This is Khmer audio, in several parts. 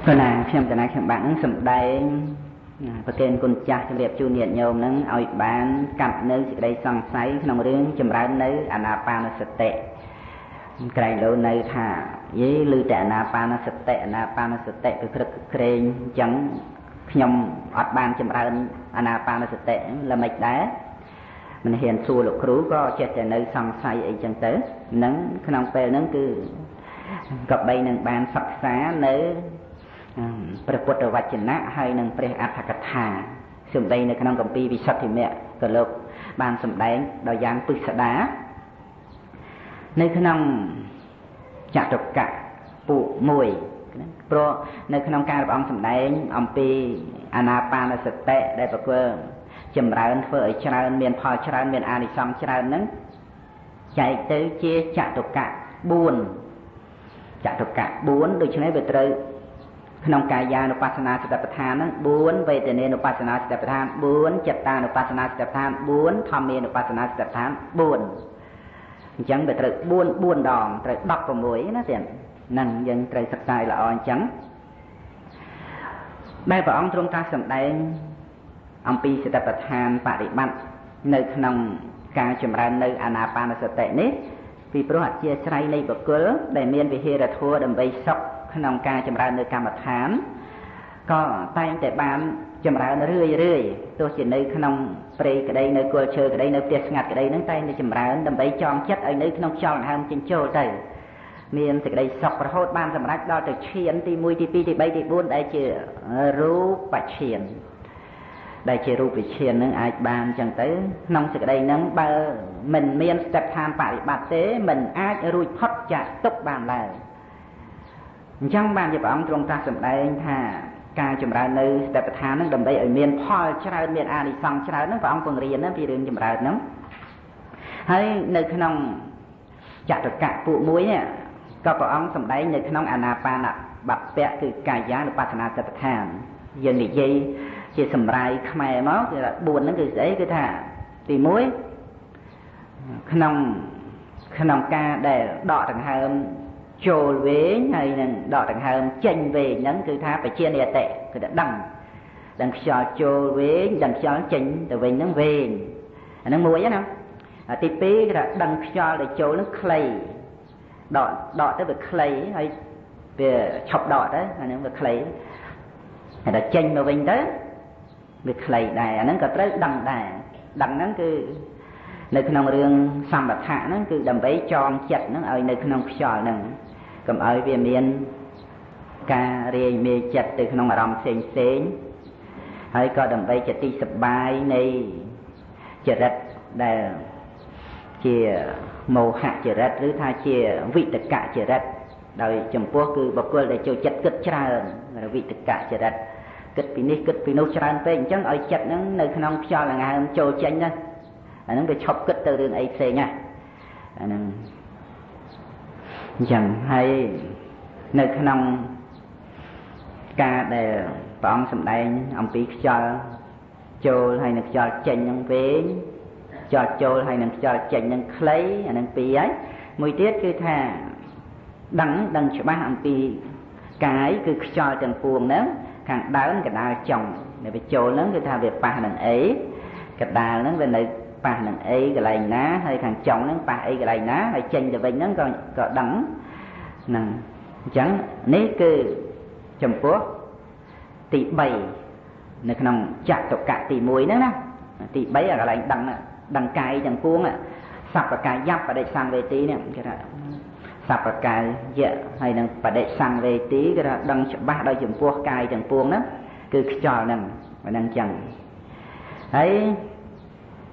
ព្រោះណាខ្ញុំកណាខ្ញុំបាទនឹងសំដែងប្រគេនគុណចាស់ជំរាបជូនញាតិញោមនឹងឲ្យបានកាត់នៅសេចក្តីសង្ស័យក្នុងរឿងចម្រើននៅអានាបានសតិក្រែងលោនៅថាយេឮតែអានាបានសតិអានាបានសតិគឺក្រឹកក្រែងអញ្ចឹងខ្ញុំអត់បានចម្រើនអានាបានសតិល្មិចដែរមិនហ៊ានសួរលោកគ្រូក៏ចេះតែនៅសង្ស័យអីចឹងទៅនឹងក្នុងពេលហ្នឹងគឺក៏បីនឹងបានសិក្សានៅព្រះពុទ្ធវចនៈហើយនិងព្រះអត្ថកថាសម្ដីនៅក្នុងគម្ពីរវិសុទ្ធិមគ្គក៏លោកបានសម្ដែងដោយយ៉ាងពិស្ដានៅក្នុងចតុកៈពួកមួយព្រោះនៅក្នុងការព្រះអង្គសម្ដែងអំពីអានាបានសតិដែលប្រគល់ចម្រើនធ្វើឲ្យច្រើនមានផលច្រើនមានអានិសង្សច្រើនហ្នឹងចែកទៅជាចតុកៈ4ចតុកៈ4ដូច្នេះវាត្រូវក្នុងកាយានុបស្សនាសតិប្បដ្ឋានហ្នឹង4វេទនានុបស្សនាសតិប្បដ្ឋាន4ចិត្តានុបស្សនាសតិប្បដ្ឋាន4ធម្មានុបស្សនាសតិប្បដ្ឋាន4អញ្ចឹងវាត្រូវ4 4ដងត្រូវ16ណាទៀតហ្នឹងយើងត្រូវសិក្សាឲ្យល្អអញ្ចឹងដែលព្រះអង្គទ្រង់ត្រាស់សម្ដែងអំពីសតិប្បដ្ឋានបរិបត្តិនៅក្នុងការចម្រើននៅអានាបានសតិនេះពីព្រោះអធិស្រ័យនៃបុគ្គលដែលមានវិហារធម៌ដើម្បីសុខក្នុងការចម្រើននៅកម្មដ្ឋានក៏តែងតែបានចម្រើនរឿយរឿយទោះជានៅក្នុងព្រៃក្តីនៅគល់ឈើក្តីនៅផ្ទះស្ងាត់ក្តីហ្នឹងតែងតែចម្រើនដើម្បីចងចិត្តឲ្យនៅក្នុងខ្យល់ដង្ហើមចេញចូលទៅមានសេចក្តីសុខរហូតបានសម្រេចដល់ទៅឈានទី1ទី2ទី3ទី4ដែលជារូបឈានដែលជារូបឈាននឹងអាចបានចឹងទៅក្នុងសេចក្តីហ្នឹងបើមិនមានស្ថិតឋានបរិបត្តិទេមិនអាចរួចផុតចាកទុក្ខបានឡើយអញ្ចឹងបានជាព្រះអង្គទ្រង់ត្រាស់សម្ដែងថាការចម្រើននៅសតិប្បដ្ឋានហ្នឹងដើម្បីឲ្យមានផលច្រើនមានអានិសង្សច្រើនហ្នឹងព្រះអង្គពង្រៀនពីរឿងចម្រើនហ្នឹងហើយនៅក្នុងចតុកៈពួកមួយនេះក៏ព្រះអង្គសម្ដែងនៅក្នុងអានាបានបព្វៈគឺកាយានុបស្សនាសតិប្បដ្ឋានយើងនិយាយជាសម្រាយខ្មែរមកគឺថា4ហ្នឹងគឺស្អីគឺថាទី1ក្នុងការដែលដកដង្ហើមចូលវែងហើយនឹងដកដង្ហើមចេញវែងហ្នឹងគឺថាបជានិតិគឺថាដឹងខ្យល់ចូលវែងដឹងខ្យល់ចេញទៅវិញហ្នឹងវែងអាហ្នឹងមួយណាទី2គឺថាដឹងខ្យល់ដែលចូលហ្នឹងខ្លីដកទៅវាខ្លីហើយវាឈប់ដកទៅអាហ្នឹងវាខ្លីហើយដល់ចេញមកវិញទៅវាខ្លីដែរអាហ្នឹងក៏ត្រូវដឹងដែរដឹងហ្នឹងគឺនៅក្នុងរឿងសម្បថៈហ្នឹងគឺដើម្បីចងចិត្តហ្នឹងឲ្យនៅក្នុងខ្យល់ហ្នឹងកុំឲ្យវាមានការរាយមេចិត្តទៅក្នុងអារម្មណ៍ផ្សេងផ្សេងហើយក៏ដើម្បីជាទីសប្បាយនៃចរិតដែលជាមោហចរិតឬថាជាវិតកចរិតដោយចំពោះគឺបុគ្គលដែលចូលចិត្តគិតច្រើនវិតកចរិតគិតពីនេះគិតពីនោះច្រើនពេកអញ្ចឹងឲ្យចិត្តហ្នឹងនៅក្នុងខ្យល់ដង្ហើមចូលចេញណាអាហ្នឹងវាឈប់គិតទៅរឿងអីផ្សេងណាអាហ្នឹងអញ្ចឹងហើយនៅក្នុងការដែលព្រះអង្គសម្ដែងអំពីខ្យល់ចូលហើយនឹងខ្យល់ចេញហ្នឹងវែងខ្យល់ចូលហើយនឹងខ្យល់ចេញហ្នឹងខ្លីអាហ្នឹងពីរហើយមួយទៀតគឺថាដឹងច្បាស់អំពីកាយគឺខ្យល់ទាំងពួងហ្នឹងខាងដើមកដាលចុងដែលវាចូលហ្នឹងគឺថាវាប៉ះនឹងអីកដាលហ្នឹងវានៅប៉ះនឹងអីកន្លែងណាហើយខាងចុងហ្នឹងប៉ះអីកន្លែងណាហើយចេញទៅវិញហ្នឹងក៏ដឹងហ្នឹងអញ្ចឹងនេះគឺចំពោះទី3នៅក្នុងចតុកៈទី1ហ្នឹងណាទី3អាកន្លែងដឹងកាយទាំងពួងសព្វកាយបដិសង្វេទីនេះគេថាសព្វកាយៈហើយនឹងបដិសង្វេទីគេថាដឹងច្បាស់ដោយចំពោះកាយទាំងពួងហ្នឹងគឺខ្យល់ហ្នឹងហ្នឹងអញ្ចឹងហើយ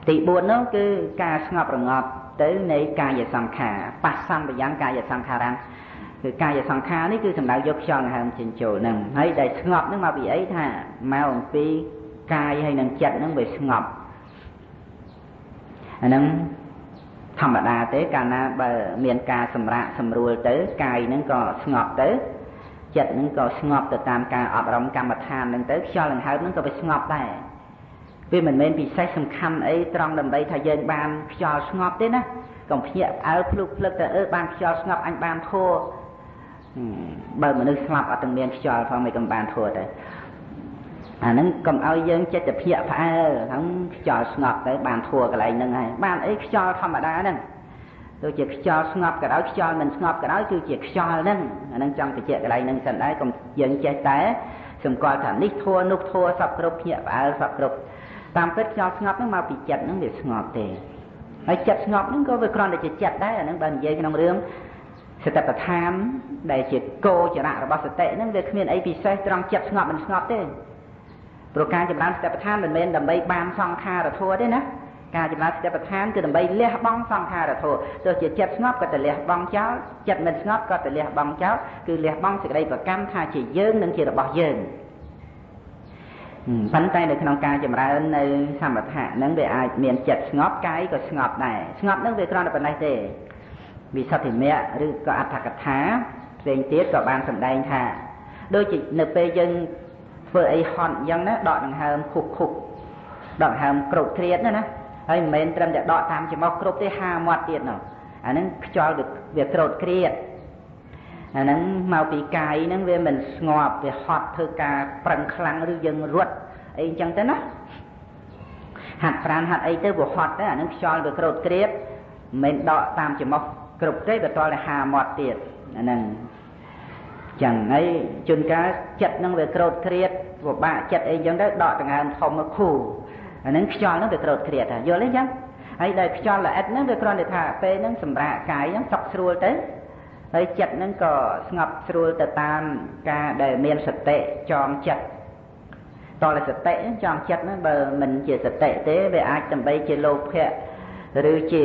ទី4នោះគឺការស្ងប់រងាប់ទៅនៃកាយសង្ខារបះសម្បយ៉ាងកាយសង្ខារៈគឺកាយសង្ខារនេះគឺសំដៅយកខ្យល់ដង្ហើមចេញចូលហ្នឹងហើយដែលស្ងប់ហ្នឹងមកពីអីថាមកអំពីកាយហើយនឹងចិត្តហ្នឹងវាស្ងប់អាហ្នឹងធម្មតាទេកាលណាបើមានការសម្រាកសម្រួលទៅកាយហ្នឹងក៏ស្ងប់ទៅចិត្តហ្នឹងក៏ស្ងប់ទៅតាមការអប់រំកម្មដ្ឋានហ្នឹងទៅខ្យល់ដង្ហើមហ្នឹងក៏វាស្ងប់ដែរវាមិនមែនពិសេសសំខាន់អីត្រង់ដើម្បីថាយើងបានខ្យល់ស្ងប់ទេណាកុំភ្ញាក់ផ្អើលភ្លុកភ្លឹកទៅបានខ្យល់ស្ងប់អញបានធัว បើមនុស្សស្លាប់អត់ទាំងមានខ្យល់ផងមិនកំបានធัวទៅអាហ្នឹងកុំឲ្យយើងចិត្តតែភ្ញាក់ផ្អើលហ្នឹងខ្យល់ស្ងប់ទៅបានធัวកន្លែងហ្នឹងហើយបានអីខ្យល់ធម្មតាហ្នឹងដូចជាខ្យល់ស្ងប់ក៏ដោយខ្យល់មិនស្ងប់ក៏ដោយគឺជាខ្យល់ហ្នឹងអាហ្នឹងចង់បញ្ជាក់កន្លែងហ្នឹងសិនដែរកុំយើងចេះតែសម្គាល់ថានេះធัวនោះធัวសពគ្រប់ភ្ញាក់ផ្អើលសពគ្រប់តាមពិតខ្យល់ស្ងប់ហ្នឹងមកពីចិត្តហ្នឹងវាស្ងប់ទេហើយចិត្តស្ងប់ហ្នឹងក៏វាគ្រាន់តែជាចិត្តដែរអាហ្នឹងបើនិយាយក្នុងរឿងសតិប្បដ្ឋានដែលជាគោចរៈរបស់សតិហ្នឹងវាគ្មានអីពិសេសត្រង់ចិត្តស្ងប់មិនស្ងប់ទេព្រោះការចម្រើនសតិប្បដ្ឋានមិនមែនដើម្បីបានសង្ខារធัวទេណាការចម្រើនសតិប្បដ្ឋានគឺដើម្បីលះបង់សង្ខារធัวទោះជាចិត្តស្ងប់ក៏ទៅលះបង់ចោលចិត្តមិនស្ងប់ក៏ទៅលះបង់ចោលគឺលះបង់សេចក្តីប្រកម្មថាជាយើងនិងជារបស់យើងប៉ុន្តែនៅក្នុងការចម្រើននៅសមថៈហ្នឹងវាអាចមានចិត្តស្ងប់កាយក៏ស្ងប់ដែរស្ងប់ហ្នឹងវាគ្រាន់តែប៉ុណ្ណេះទេវិសុទ្ធិមគ្គឬក៏អត្ថកថាផ្សេងទៀតក៏បានសម្ដែងថាដូចជានៅពេលយើងធ្វើអីហត់អញ្ចឹងណាដកដង្ហើមខុសខុសដកដង្ហើមគ្រប់គ្រាតណាណាហើយមិនមែនត្រឹមតែដកតាមច្រមុះគ្រប់ទេហាមាត់ទៀតនោះអាហ្នឹងខ្យល់វាក្រោតគ្រាតអាហ្នឹងមកពីកាយហ្នឹងវាមិនស្ងប់វាហត់ធ្វើការប្រឹងខ្លាំងឬយើងរត់អីអញ្ចឹងទៅណាហាត់ប្រានហាត់អីទៅវាហត់ទៅអាហ្នឹងខ្យល់វាក្រោតគ្រាតមិនមែនដកតាមច្រមុះគ្រប់ទេវាតតែហាមាត់ទៀតអាហ្នឹងចឹងហើយជួនកាលចិត្តហ្នឹងវាក្រោតគ្រាតពិបាកចិត្តអីចឹងទៅដកដង្ហើមធំមកខូអាហ្នឹងខ្យល់ហ្នឹងវាក្រោតគ្រាតហើយយល់ទេចឹងហើយដែលខ្យល់ល្អិតហ្នឹងវាគ្រាន់តែថាពេលហ្នឹងសម្រាកកាយហ្នឹងសុខស្រួលទៅហើយចិត្តហ្នឹងក៏ស្ងប់ស្រួលទៅតាមការដែលមានសតិចងចិត្តតលសតិចងចិត្តហ្នឹងបើមិនជាសតិទេវាអាចដើម្បីជាលោភៈឬជា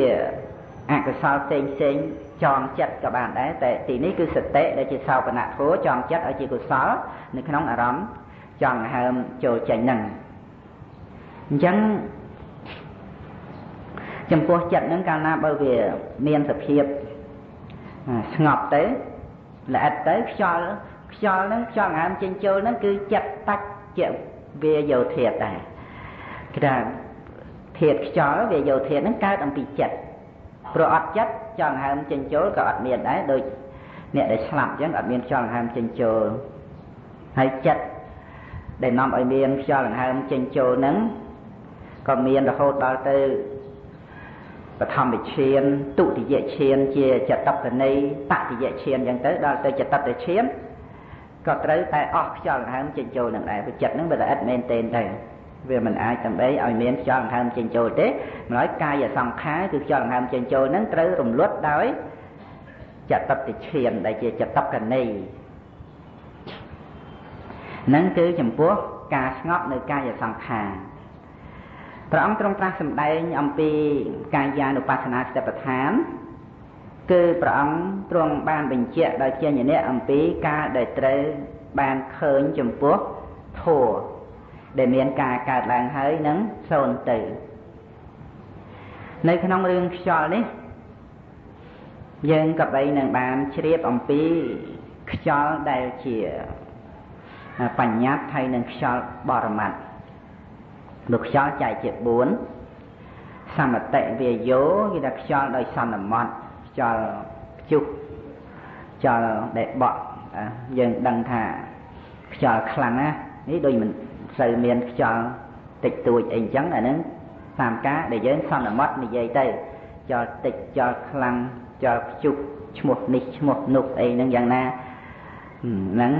អកុសលផ្សេងផ្សេងចងចិត្តក៏បានដែរតែទីនេះគឺសតិដែលជាសោបនធម៌ចងចិត្តឲ្យជាកុសលនៅក្នុងអារម្មណ៍ចង់ហើមចូលចេញហ្នឹងអញ្ចឹងចំពោះចិត្តហ្នឹងកាលណាបើវាមានសភាពស្ងប់ទៅល្អិតទៅខ្យល់ខ្យល់ហ្នឹងខ្យល់ហើមចេញចូលហ្នឹងគឺចិត្តតាច់ជាវាយោធាតដែរគេថាធាតខ្យល់វាយោធាតហ្នឹងកើតអំពីចិត្តព្រោះអត់ចិត្តចង់ហើមចេញចូលក៏អត់មានដែរដូចអ្នកដែលស្លាប់អញ្ចឹងអត់មានខ្យល់ហើមចេញចូលហើយចិត្តដែលនាំឲ្យមានខ្យល់ហើមចេញចូលហ្នឹងក៏មានរហូតដល់ទៅបឋមឈានទុតិយឈានជាចតុកនីតតិយឈានអញ្ចឹងទៅដល់ទៅចតតឈានក៏ត្រូវតែអស់ខ្យល់ហើមចេញចូលនឹងដែរព្រោះចិត្តហ្នឹងវាល្អិតមែនទែនទៅវាមិនអាចដើម្បីឲ្យមានខ្យល់ដង្ហើមចេញចូលទេម្ល៉េះកាយសង្ខារគឺខ្យល់ដង្ហើមចេញចូលហ្នឹងត្រូវរំលត់ដោយចតតិឈានដែលជាចតុកនីហ្នឹងគឺចំពោះការស្ងប់នៅកាយសង្ខារព្រះអង្គទ្រង់ត្រាស់សម្ដែងអំពីកាយានុបស្សនាសតិប្បដ្ឋានគឺព្រះអង្គទ្រង់បានបញ្ជាក់ដោយចេញនៈអំពីការដែលត្រូវបានឃើញចំពោះធម៌ដែលមានការកើតឡើងហើយនឹងសូន្យទៅនៅក្នុងរឿងខ្យល់នេះយើងក៏បីនឹងបានជ្រាបអំពីខ្យល់ដែលជាបញ្ញត្តិហើយនឹងខ្យល់បរមត្តលោកខ្យល់ចែកជា4សមតិវាយោគេថាខ្យល់ដោយសន្មត់ខ្យល់ព្យុះខ្យល់ដែលបក់យើងដឹងថាខ្យល់ខ្លាំងណាស់នេះដូចមិនសូវមានខ្យល់តិចតួចអីចឹងអាហ្នឹងតាមការដែលយើងសន្មត់និយាយទៅខ្យល់តិចខ្យល់ខ្លាំងខ្យល់ព្យុះឈ្មោះនេះឈ្មោះនោះអីហ្នឹងយ៉ាងណាហ្នឹង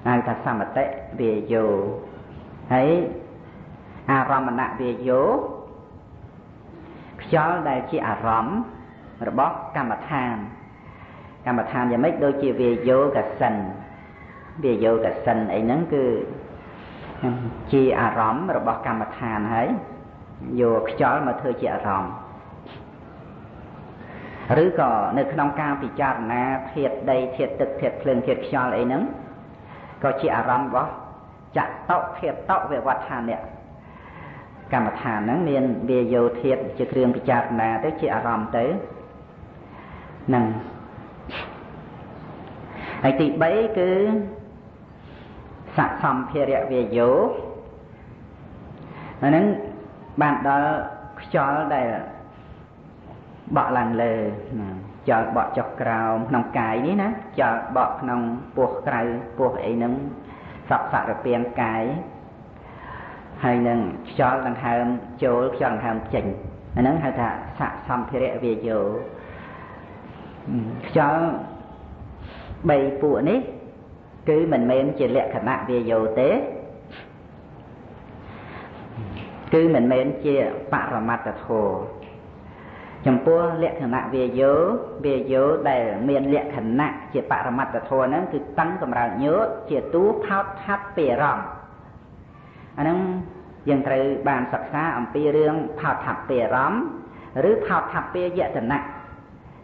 ហៅថាសមតិវាយោហើយអារម្មណវាយោខ្យល់ដែលជាអារម្មណ៍របស់កម្មដ្ឋានកម្មដ្ឋានយ៉ាងម៉េចដូចជាវាយោកសិនវាយោកសិនអីហ្នឹងគឺជាអារម្មណ៍របស់កម្មដ្ឋានហើយយកខ្យល់មកធ្វើជាអារម្មណ៍ឬក៏នៅក្នុងការពិចារណាធាតុដីធាតុទឹកធាតុភ្លើងធាតុខ្យល់អីហ្នឹងក៏ជាអារម្មណ៍របស់ចតុធាតុវិវដ្ឋានៈកម្មដ្ឋានហ្នឹងមានវាយោធាតុជាគ្រឿងពិចារណាទៅជាអារម្មណ៍ទៅហ្នឹងហើយទី3គឺសសម្ភារៈវាយោអាហ្នឹងបានដល់ខ្យល់ដែលបក់ឡើងលើណា ខ្យល់បក់ចុះក្រោមក្នុងកាយនេះណាខ្យល់បក់ក្នុងពោះក្រៅពោះអីហ្នឹងសពសារពាង្គកាយហើយនឹងខ្យល់ដង្ហើមចូលខ្យល់ដង្ហើមចេញអាហ្នឹងហៅថាសសម្ភារៈវាយោខ្យល់3ពួកនេះគឺមិនមែនជាលក្ខណៈវាយោទេគឺមិនមែនជាបរមត្តធម៌ចំពោះលក្ខណៈវាយោវាយោដែលមានលក្ខណៈជាបរមត្តធម៌ហ្នឹងគឺតឹងកម្រើកញោតជាតួផោតថាត់ពីអារម្មណ៍អាហ្នឹងយើងត្រូវបានសិក្សាអំពីរឿងផោតថាត់ពីអារម្មណ៍ឬផោតថាត់ពីយតនៈ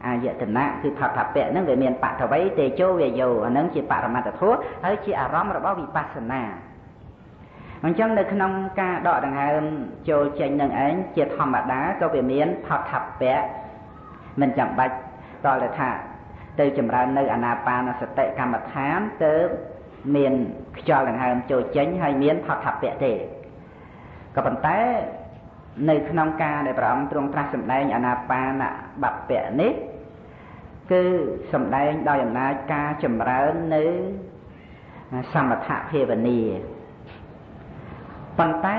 អាយតនៈគឺផោតថាពៈហ្នឹងវាមានបថវីតេជោវាយោអាហ្នឹងជាបរមត្តធម៌ហើយជាអារម្មណ៍របស់វិបស្សនាអញ្ចឹងនៅក្នុងការដកដង្ហើមចូលចេញនឹងឯងជាធម្មតាក៏វាមានផោតថាពៈមិនចាំបាច់តតែថាទៅចម្រើននៅអានាបានសតិកម្មដ្ឋានទៅមានខ្យល់ដង្ហើមចូលចេញហើយមានផោតថាពៈទេក៏ប៉ុន្តែនៅក្នុងការដែលព្រះអង្គទ្រង់ត្រាស់សម្ដែងអានាបានបពៈនេះគឺសម្ដែងដោយអំណាចការចម្រើននៅសមថភាវនាប៉ុន្តែ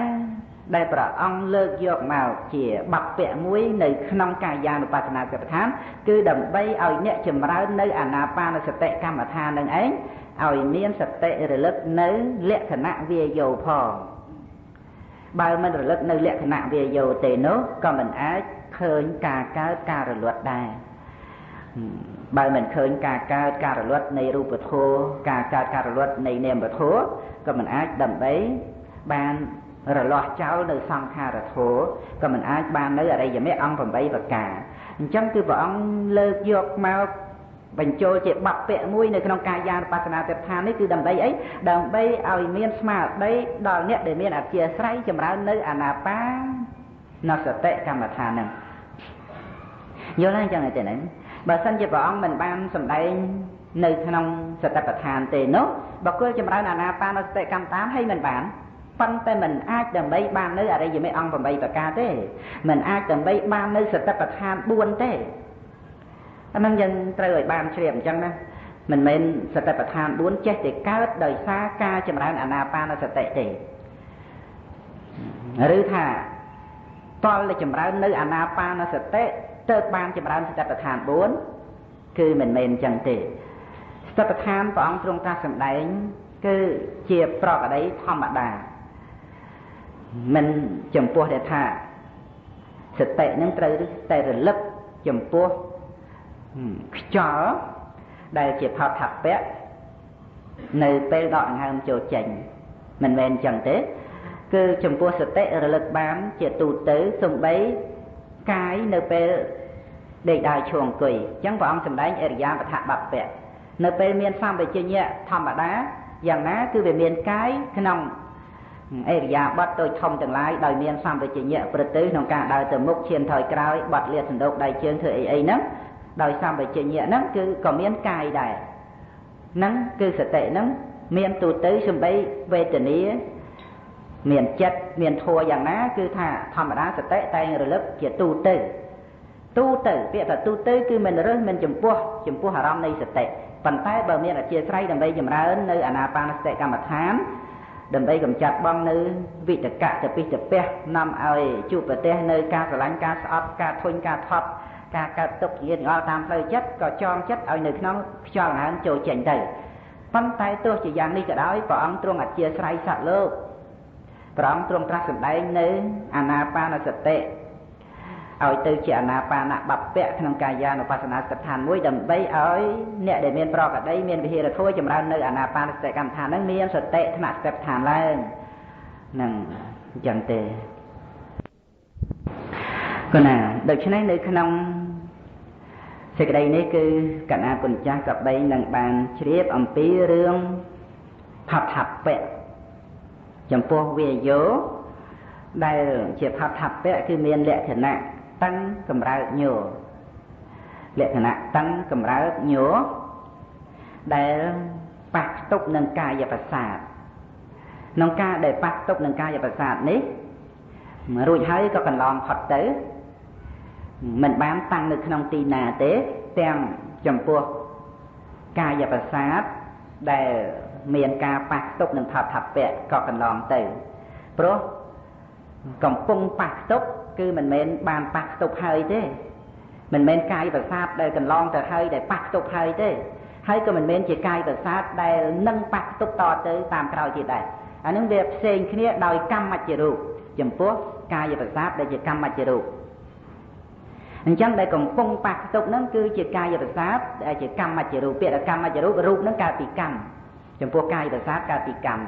ដែលព្រះអង្គលើកយកមកជាបពៈមួយនៅក្នុងកាយានុបស្សនាសតិប្បដ្ឋានគឺដើម្បីឲ្យអ្នកចម្រើននៅអានាបានសតិកម្មដ្ឋាននឹងឯងឲ្យមានសតិរលឹកនៅលក្ខណៈវាយោផងបើមិនរលឹកនៅលក្ខណៈវាយោទេនោះក៏មិនអាចឃើញការកើតការរលត់ដែរបើមិនឃើញការកើតការរលត់នៃរូបធម៌ការកើតការរលត់នៃនាមធម៌ក៏មិនអាចដើម្បីបានរលាស់ចោលនៅសង្ខារធម៌ក៏មិនអាចបាននៅអរិយមគ្គអង្គ8ប្រការអញ្ចឹងគឺព្រះអង្គលើកយកមកបញ្ចូលជាបពៈមួយនៅក្នុងកាយានុបស្សនាទេដ្ឋាននេះគឺដើម្បីអីដើម្បីឲ្យមានស្មារតីដល់អ្នកដែលមានអធិស្រ័យចម្រើននៅអានាបានសតិកម្មដ្ឋានហ្នឹងយល់ហើយអញ្ចឹងទេហ្នឹងបើសិនជាព្រះអង្គមិនបានសម្ដែងនៅក្នុងសតិប្បដ្ឋានទេនោះបុគ្គលចម្រើនអានាបានសតិកម្មដ្ឋានហើយមិនបានប៉ុន្តែមិនអាចដើម្បីបាននៅអរិយមគ្គអង្គ8ប្រការទេមិនអាចដើម្បីបាននៅសតិប្បដ្ឋាន4ទេអាហ្នឹងយើងត្រូវឲ្យបានជ្រាបអញ្ចឹងណាមិនមែនសតិប្បដ្ឋាន4ចេះតែកើតដោយសារការចម្រើនអានាបានសតិទេឬថាតលតែចម្រើននៅអានាបានសតិទៅបានចម្រើនសតិប្បដ្ឋាន4គឺមិនមែនអញ្ចឹងទេសតិប្បដ្ឋានព្រះអង្គទ្រង់ត្រាស់សម្ដែងគឺជាប្រកដីធម្មតាមិនចំពោះដែលថាសតិនឹងត្រូវតែរលឹកចំពោះខ្យល់ដែលជាផោតថាពៈនៅពេលដកដង្ហើមចូលចេញមិនមែនអញ្ចឹងទេគឺចំពោះសតិរលឹកបានជាទូទៅសំបីកាយនៅពេលដេកដើរឈរអង្គុយអញ្ចឹងព្រះអង្គសម្ដែងអរិយាបថបពៈនៅពេលមានសម្បជញ្ញៈធម្មតាយ៉ាងណាគឺវាមានកាយក្នុងអរិយាបថតូចធំទាំងឡាយដោយមានសម្បជញ្ញៈប្រទិក្នុងការដើរទៅមុខឈានថយក្រោយបត់លាតសណ្ដូកដៃជើងធ្វើអីអីហ្នឹងដោយសម្បជញ្ញៈហ្នឹងគឺក៏មានកាយដែរហ្នឹងគឺសតិហ្នឹងមានទូទៅសំបីវេទនាមានចិត្តមានធัวយ៉ាងណាគឺថាធម្មតាសតិតែងរលឹកជាទូទៅទូទៅពាក្យថាទូទៅគឺមិនរើសមិនចំពោះអារម្មណ៍នៃសតិប៉ុន្តែបើមានអធិស្រ័យដើម្បីចម្រើននៅអានាបានសតិកម្មដ្ឋានដើម្បីកម្ចាត់បងនៅវិតកៈទៅពិទៅពះនាំឲ្យជួបប្រទះនៅការស្រឡាញ់ការស្អប់ការធុញការថប់ការកើតទុក្ខញៀនងល់តាមផ្លូវចិត្តក៏ចងចិត្តឲ្យនៅក្នុងខ្យល់ដង្ហើមចូលចេញទៅប៉ុន្តែទោះជាយ៉ាងនេះក៏ដោយព្រះអង្គទ្រង់អធិស្រ័យសត្វលោកព្រះអង្គទ្រង់ត្រាស់សម្ដែងនៅអានាបានសតិឲ្យទៅជាអានាបានបពៈក្នុងកាយានុបស្សនាសតិប្បដ្ឋានមួយដើម្បីឲ្យអ្នកដែលមានប្រកដីមានវិហារធម៌ចម្រើននៅអានាបានសតិកម្មដ្ឋានហ្នឹងមានសតិថ្នាក់សតិប្បដ្ឋានឡើងហ្នឹងអញ្ចឹងទេគណាដូច្នេះនៅក្នុងសេចក្តីនេះគឺកណាគុណចាស់ក៏បីនឹងបានជ្រាបអំពីរឿងផាប់ថាពៈចំពោះវាយោដែលជាផាប់ថាពៈគឺមានលក្ខណៈតឹងកម្រើកញោលក្ខណៈតឹងកម្រើកញោដែលប៉ះផ្ទុកនឹងកាយប្រសាទក្នុងការដែលប៉ះផ្ទុកនឹងកាយប្រសាទនេះរួចហើយក៏កន្លងផុតទៅមិនបានតាំងនៅក្នុងទីណាទេ ទាំងចំពោះកាយប្រសាទដែលមានការប៉ះខ្ទប់នឹងផោដ្ឋពៈក៏កន្លងទៅព្រោះកំពុងប៉ះខ្ទប់គឺមិនមែនបានប៉ះខ្ទប់ហើយទេមិនមែនកាយប្រសាទដែលកន្លងទៅហើយដែលប៉ះខ្ទប់ហើយទេហើយក៏មិនមែនជាកាយប្រសាទដែលនឹងប៉ះខ្ទប់តទៅតាមក្រោយទៀតដែរអានឹងវាផ្សេងគ្នាដោយកម្មច្ចរូបចំពោះកាយប្រសាទដែលជាកម្មច្ចរូបអញ្ចឹងដែលកំពុងប៉ះខ្ទប់ហ្នឹងគឺជាកាយប្រសាទដែលជាកម្មច្ចរូបពាក្យថាកម្មច្ចរូបរូបហ្នឹងកើតពីកម្មចំពោះកាយប្រសាទកើតពីកម្ម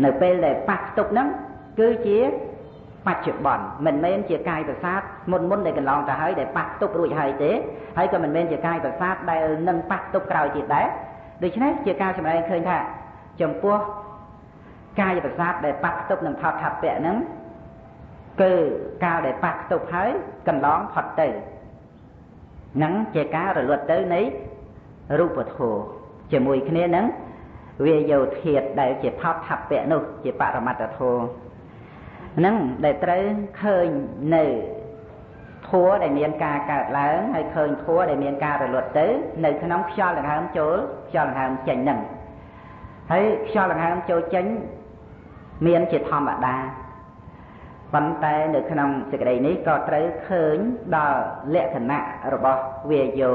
នៅពេលដែលប៉ះខ្ទប់ហ្នឹងគឺជាបច្ចុប្បន្នមិនមែនជាកាយប្រសាទមុនមុនដែលកន្លងទៅហើយដែលប៉ះខ្ទប់រួចហើយទេហើយក៏មិនមែនជាកាយប្រសាទដែលនឹងប៉ះខ្ទប់ក្រោយទៀតដែរដូច្នេះជាការសម្ដែងឃើញថាចំពោះកាយប្រសាទដែលប៉ះខ្ទប់នឹងផោដ្ឋពៈហ្នឹងគឺកាលដែលប៉ះខ្ទប់ហើយកន្លងផុតទៅនឹងជាការរលត់ទៅនៃរូបធម៌ជាមួយគ្នានឹងវាយោធាតដែលជាផោដ្ឋពៈនោះជាបរមត្តធម៌ហ្នឹងដែលត្រូវឃើញនៅធម៌ដែលមានការកើតឡើងហើយឃើញធម៌ដែលមានការរលត់ទៅនៅក្នុងខ្យល់ដង្ហើមចូលខ្យល់ដង្ហើមចេញហ្នឹងហើយខ្យល់ដង្ហើមចូលចេញមានជាធម្មតាប៉ុន្តែនៅក្នុងសេចក្តីនេះក៏ត្រូវឃើញដល់លក្ខណៈរបស់វាយោ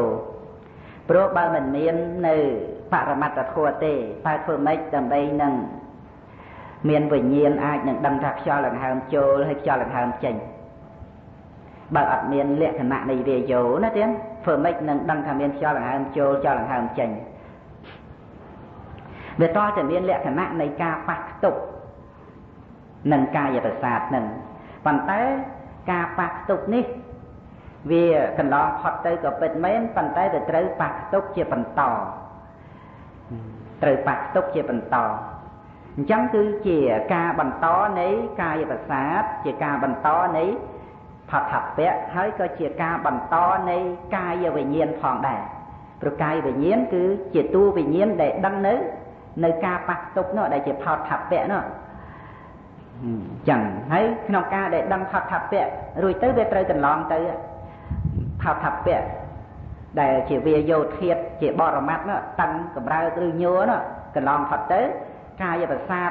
ព្រោះបើមិនមាននៅបរមត្តធម៌ទេតើធ្វើម៉េចដើម្បីនឹងមានវិញ្ញាណអាចនឹងដឹងថាខ្យល់ដង្ហើមចូលហើយខ្យល់ដង្ហើមចេញបើអត់មានលក្ខណៈនៃវាយោណាទៀតធ្វើម៉េចនឹងដឹងថាមានខ្យល់ដង្ហើមចូលខ្យល់ដង្ហើមចេញវាតតែមានលក្ខណៈនៃការប៉ះខ្ទប់នឹងកាយប្រសាទនឹងប៉ុន្តែការប៉ះខ្ទប់នេះវាកន្លងផុតទៅក៏ពិតមែនប៉ុន្តែវាត្រូវប៉ះខ្ទប់ជាបន្តត្រូវប៉ះខ្ទប់ជាបន្តអញ្ចឹងគឺជាការបន្តនៃកាយប្រសាទជាការបន្តនៃផដ្ឋពៈហើយក៏ជាការបន្តនៃកាយវិញ្ញាណផងដែរព្រោះកាយវិញ្ញាណគឺជាតួវិញ្ញាណដែលដឹងនៅការប៉ះខ្ទប់នោះដែលជាផដ្ឋពៈនោះចឹងហើយក្នុងការដែលដឹងផដ្ឋពៈរួចទៅវាត្រូវកន្លងទៅផដ្ឋពៈដែលជាវាយោធាតជាបរមត្តនោះតឹងកម្រើកឬញ័រនោះកន្លងផុតទៅកាយប្រសាទ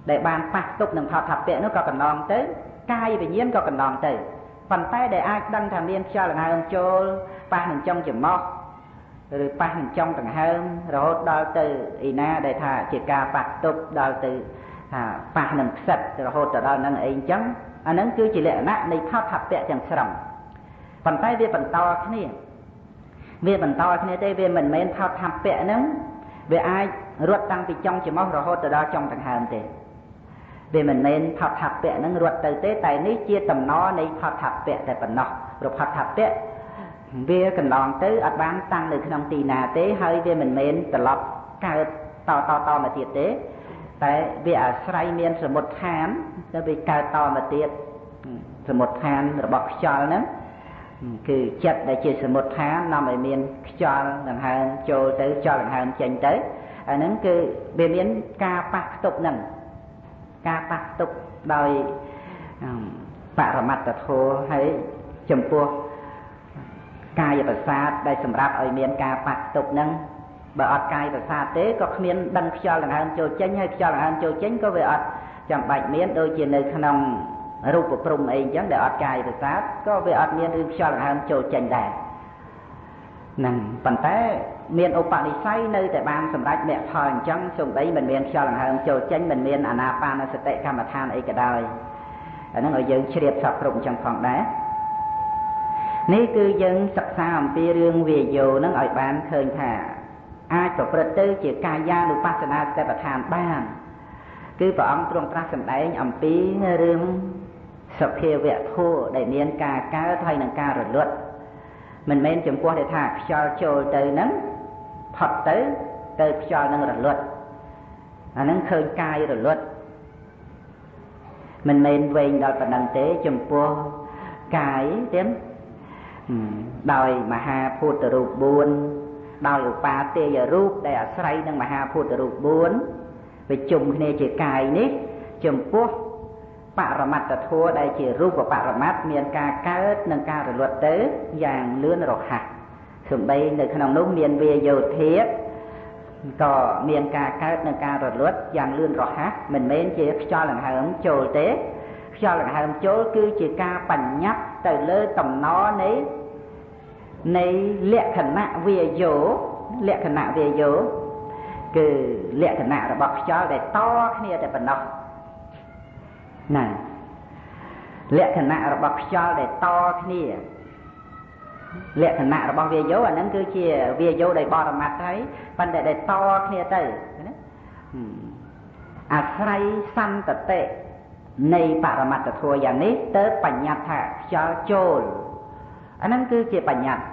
ដែលបានប៉ះទប់នឹងផដ្ឋពៈនោះក៏កន្លងទៅកាយវិញ្ញាណក៏កន្លងទៅប៉ុន្តែដែលអាចដឹងថាមានខ្យល់ដង្ហើមចូលប៉ះនឹងចុងច្រមុះឬប៉ះនឹងចុងដង្ហើមរហូតដល់ទៅឯណាដែលថាជាការប៉ះទប់ដល់ទៅថាប៉ះនឹងផ្សិតរហូតទៅដល់នឹងអីអញ្ចឹងអានឹងគឺជាលក្ខណៈនៃផដ្ឋពៈទាំងស្រុងប៉ុន្តែវាបន្តគ្នាវាបន្តគ្នាទេវាមិនមែនផដ្ឋពៈហ្នឹងវាអាចរត់តាំងពីចុងច្រមុះរហូតទៅដល់ចុងដង្ហើមទេវាមិនមែនផដ្ឋពៈហ្នឹងរត់ទៅទេតែនេះជាតំណនៃផដ្ឋពៈតែប៉ុណ្ណោះព្រោះផដ្ឋពៈវាកន្លងទៅអត់បានតាំងនៅក្នុងទីណាទេហើយវាមិនមែនត្រឡប់កើតតតតមកទៀតទេតែវាអាស្រ័យមានសមុទ្ឋានទៅវាកើតតមកទៀតសមុទ្ឋានរបស់ខ្យល់ហ្នឹងគឺចិត្តដែលជាសមុទ្ឋាននាំឲ្យមានខ្យល់ដង្ហើមចូលទៅខ្យល់ដង្ហើមចេញទៅអាហ្នឹងគឺវាមានការប៉ះខ្ទប់ហ្នឹងការប៉ះខ្ទប់ដោយបរមត្តធម៌ហើយចំពោះកាយប្រសាទដែលសម្រាប់ឲ្យមានការប៉ះខ្ទប់ហ្នឹងបើអត់កាយប្រសាទទេក៏គ្មានដឹងខ្យល់ដង្ហើមចូលចេញហើយខ្យល់ដង្ហើមចូលចេញក៏វាអត់ចាំបាច់មានដូចជានៅក្នុងរូបព្រំអីអញ្ចឹងដែលអត់កាយប្រសាទក៏វាអត់មានរឿងខ្យល់ដង្ហើមចូលចេញដែរហ្នឹងប៉ុន្តែមានឧបនិស្ស័យនៅតែបានសម្រេចមគ្គផលអញ្ចឹងសំបីមិនមានខ្យល់ដង្ហើមចូលចេញមិនមានអានាបានសតិកម្មដ្ឋានអីក៏ដោយអាហ្នឹងឲ្យយើងជ្រាបសពគ្រប់អញ្ចឹងផងដែរនេះគឺយើងសិក្សាអំពីរឿងវាយោហ្នឹងឲ្យបានឃើញថាអាចប្រព្រឹត្តទៅជាកាយានុបស្សនាសតិប្បដ្ឋានបានគឺព្រះអង្គទ្រង់ត្រាស់សម្ដែងអំពីរឿងសភាវៈធម៌ដែលមានការកើតហើយនិងការរលត់មិនមែនចំពោះដែលថាខ្យល់ចូលទៅហ្នឹងផុតទៅទៅខ្យល់នឹងរលត់អាហ្នឹងឃើញកាយរលត់មិនមែនវែងដល់ប៉ុណ្ណឹងទេចំពោះកាយទៀតដោយមហាភូតរូប4ដោយឧបាទេយរូបដែលអាស្រ័យនឹងមហាភូតរូប4ប្រជុំគ្នាជាកាយនេះចំពោះ បរមត្តធម៌ដែលជារូបបរមត្តមានការកើតនិងការរលត់ទៅយ៉ាងលឿនរហ័សសំបីនៅក្នុងនោះមានវាយោធាតុក៏មានការកើតនិងការរលត់យ៉ាងលឿនរហ័សមិនមែនជាខ្យល់ដង្ហើមចូលទេខ្យល់ដង្ហើមចូលគឺជាការបញ្ញត្តិទៅលើតំណនៃលក្ខណៈវាយោលក្ខណៈវាយោគឺលក្ខណៈរបស់ខ្យល់ដែលតគ្នាតែប៉ុណ្ណោះណាលក្ខណៈរបស់ខ្យល់ដែលតគ្នាលក្ខណៈរបស់វាយោអាហ្នឹងគឺជាវាយោដោយបរមត្តហើយប៉ុន្តែដែលតគ្នាទៅណាអាស្រ័យសន្តតិនៃបរមត្តធម៌យ៉ាងនេះទៅបញ្ញត្តិថាខ្យល់ចូលអាហ្នឹងគឺជាបញ្ញត្តិ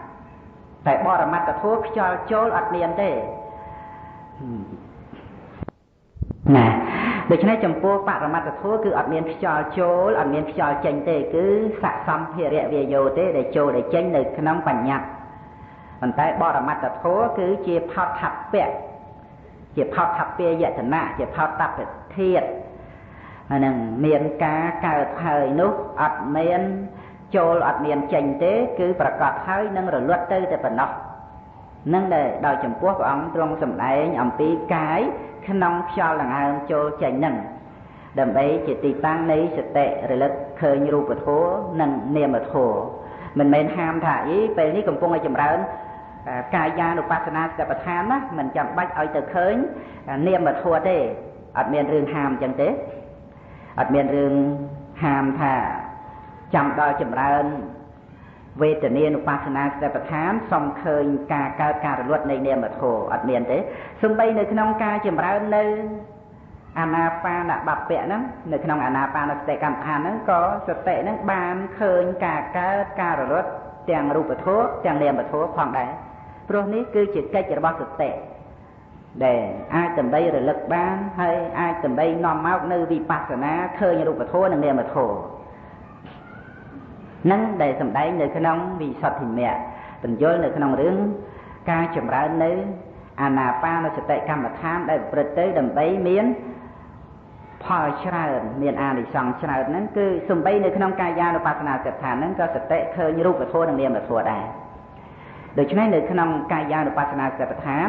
តែបរមត្តធម៌ខ្យល់ចូលអត់មានទេណាដូច្នេះចំពោះបរមត្តធម៌គឺអត់មានខ្យល់ចូលអត់មានខ្យល់ចេញទេគឺសសម្ភារៈវាយោទេដែលចូលដែលចេញនៅក្នុងបញ្ញត្តិប៉ុន្តែបរមត្តធម៌គឺជាផោដ្ឋពៈជាផោដ្ឋពយតនៈជាផោដ្ឋពធាតុអានឹងមានការកើតហើយនោះអត់មានចូលអត់មានចេញទេគឺប្រកាសហើយនឹងរលត់ទៅតែប៉ុណ្ណោះនឹងដែលដោយចំពោះព្រះអង្គទ្រង់សម្ដែងអំពីកាយក្នុងខ្យល់ដង្ហើមចូលចេញនឹងដើម្បីជាទីតាំងនៃសតិរលឹកឃើញរូបធម៌និងនាមធម៌មិនមែនហាមថាអីពេលនេះកំពុងឲ្យចម្រើនកាយានុបស្សនាសតិប្បដ្ឋានណាមិនចាំបាច់ឲ្យទៅឃើញនាមធម៌ទេអត់មានរឿងហាមអញ្ចឹងទេអត់មានរឿងហាមថាចាំដល់ចម្រើនវេទនានុបស្សនាសតិប្បដ្ឋានសំឃើញការកើតការរលត់នៃនាមធម៌អត់មានទេសំបីនៅក្នុងការចម្រើននៅអានាបានបព្វៈហ្នឹងនៅក្នុងអានាបានសតិកម្មដ្ឋានហ្នឹងក៏សតិហ្នឹងបានឃើញការកើតការរលត់ទាំងរូបធម៌ទាំងនាមធម៌ផងដែរព្រោះនេះគឺជាកិច្ចរបស់សតិដែលអាចដើម្បីរលឹកបានហើយអាចដើម្បីនាំមកនៅវិបស្សនាឃើញរូបធម៌និងនាមធម៌នឹងដែលសម្ដែងនៅក្នុងវិសុទ្ធិមគ្គបញ្យល់នៅក្នុងរឿងការចម្រើននៅអានាបានសតិកម្មដ្ឋានដែលប្រព្រឹត្តទៅដើម្បីមានផលច្រើនមានអានិសង្សច្រើនហ្នឹងគឺសំបីនៅក្នុងកាយានុបស្សនាសតិប្បដ្ឋានហ្នឹងក៏សតិឃើញរូបធម៌និងនាមធម៌ដែរដូច្នេះនៅក្នុងកាយានុបស្សនាសតិប្បដ្ឋាន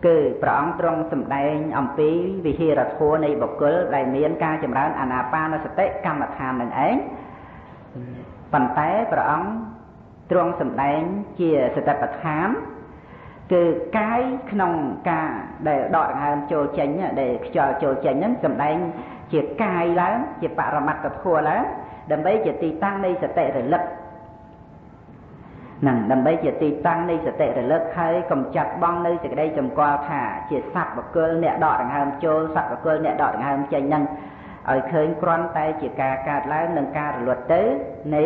គឺព្រះអង្គទ្រង់សម្ដែងអំពីវិហារធម៌នៃបុគ្គលដែលមានការចម្រើនអានាបានសតិកម្មដ្ឋាននឹងឯងប៉ុន្តែព្រះអង្គទ្រង់សម្ដែងជាសតិប្បដ្ឋានគឺកាយក្នុងការដែលដកដង្ហើមចូលចេញដែលខ្យល់ចូលចេញហ្នឹងសម្ដែងជាកាយឡើងជាបរមត្តធម៌ឡើងដើម្បីជាទីតាំងនៃសតិរលឹកហ្នឹងដើម្បីជាទីតាំងនៃសតិរលឹកហើយកំចាត់បងនៅសេចក្តីសម្គាល់ថាជាសត្វបុគ្គលអ្នកដកដង្ហើមចូលសត្វបុគ្គលអ្នកដកដង្ហើមចេញហ្នឹងឲ្យឃើញគ្រាន់តែជាការកើតឡើងនិងការរលត់ទៅនៃ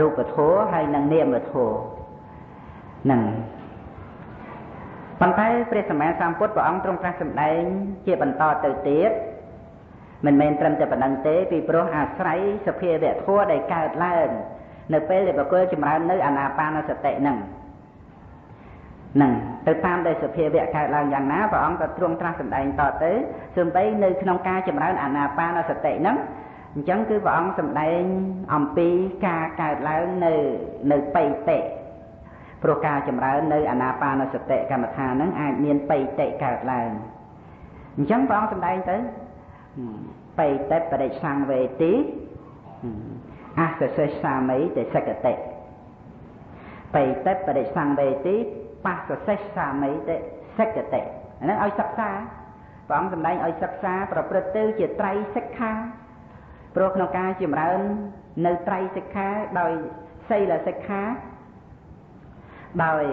រូបធម៌ហើយនិងនាមធម៌ហ្នឹងប៉ុន្តែព្រះសម្មាសម្ពុទ្ធព្រះអង្គទ្រង់ត្រាស់សម្ដែងជាបន្តទៅទៀតមិនមែនត្រឹមតែប៉ុណ្្នឹងទេពីព្រោះអាស្រ័យសភាវៈធម៌ដែលកើតឡើងនៅពេលដែលបុគ្គលចម្រើននៅអានាបានសតិហ្នឹងទៅតាមដែលសភាវៈកើតឡើងយ៉ាងណាព្រះអង្គក៏ទ្រង់ត្រាស់សម្ដែងតទៅសំបីនៅក្នុងការចម្រើនអានាបានសតិហ្នឹងអញ្ចឹងគឺព្រះអង្គសម្ដែងអំពីការកើតឡើងនៅបៃតិព្រោះការចម្រើននៅអានាបានសតិកម្មដ្ឋានហ្នឹងអាចមានបៃតិកើតឡើងអញ្ចឹងព្រះអង្គសម្ដែងទៅបៃតិបរិសង្វេទីអសសេសាមីតិសកតិបៃតិបរិសង្វេទីបស្សសេសាមីតិសកតិហ្នឹងឲ្យសិក្សាព្រះអង្គសម្ដែងឲ្យសិក្សាប្រព្រឹត្តទៅជាត្រៃសិក្ខាព្រោះក្នុងការចម្រើននៅត្រៃសិក្ខាដោយសីលសិក្ខាដោយ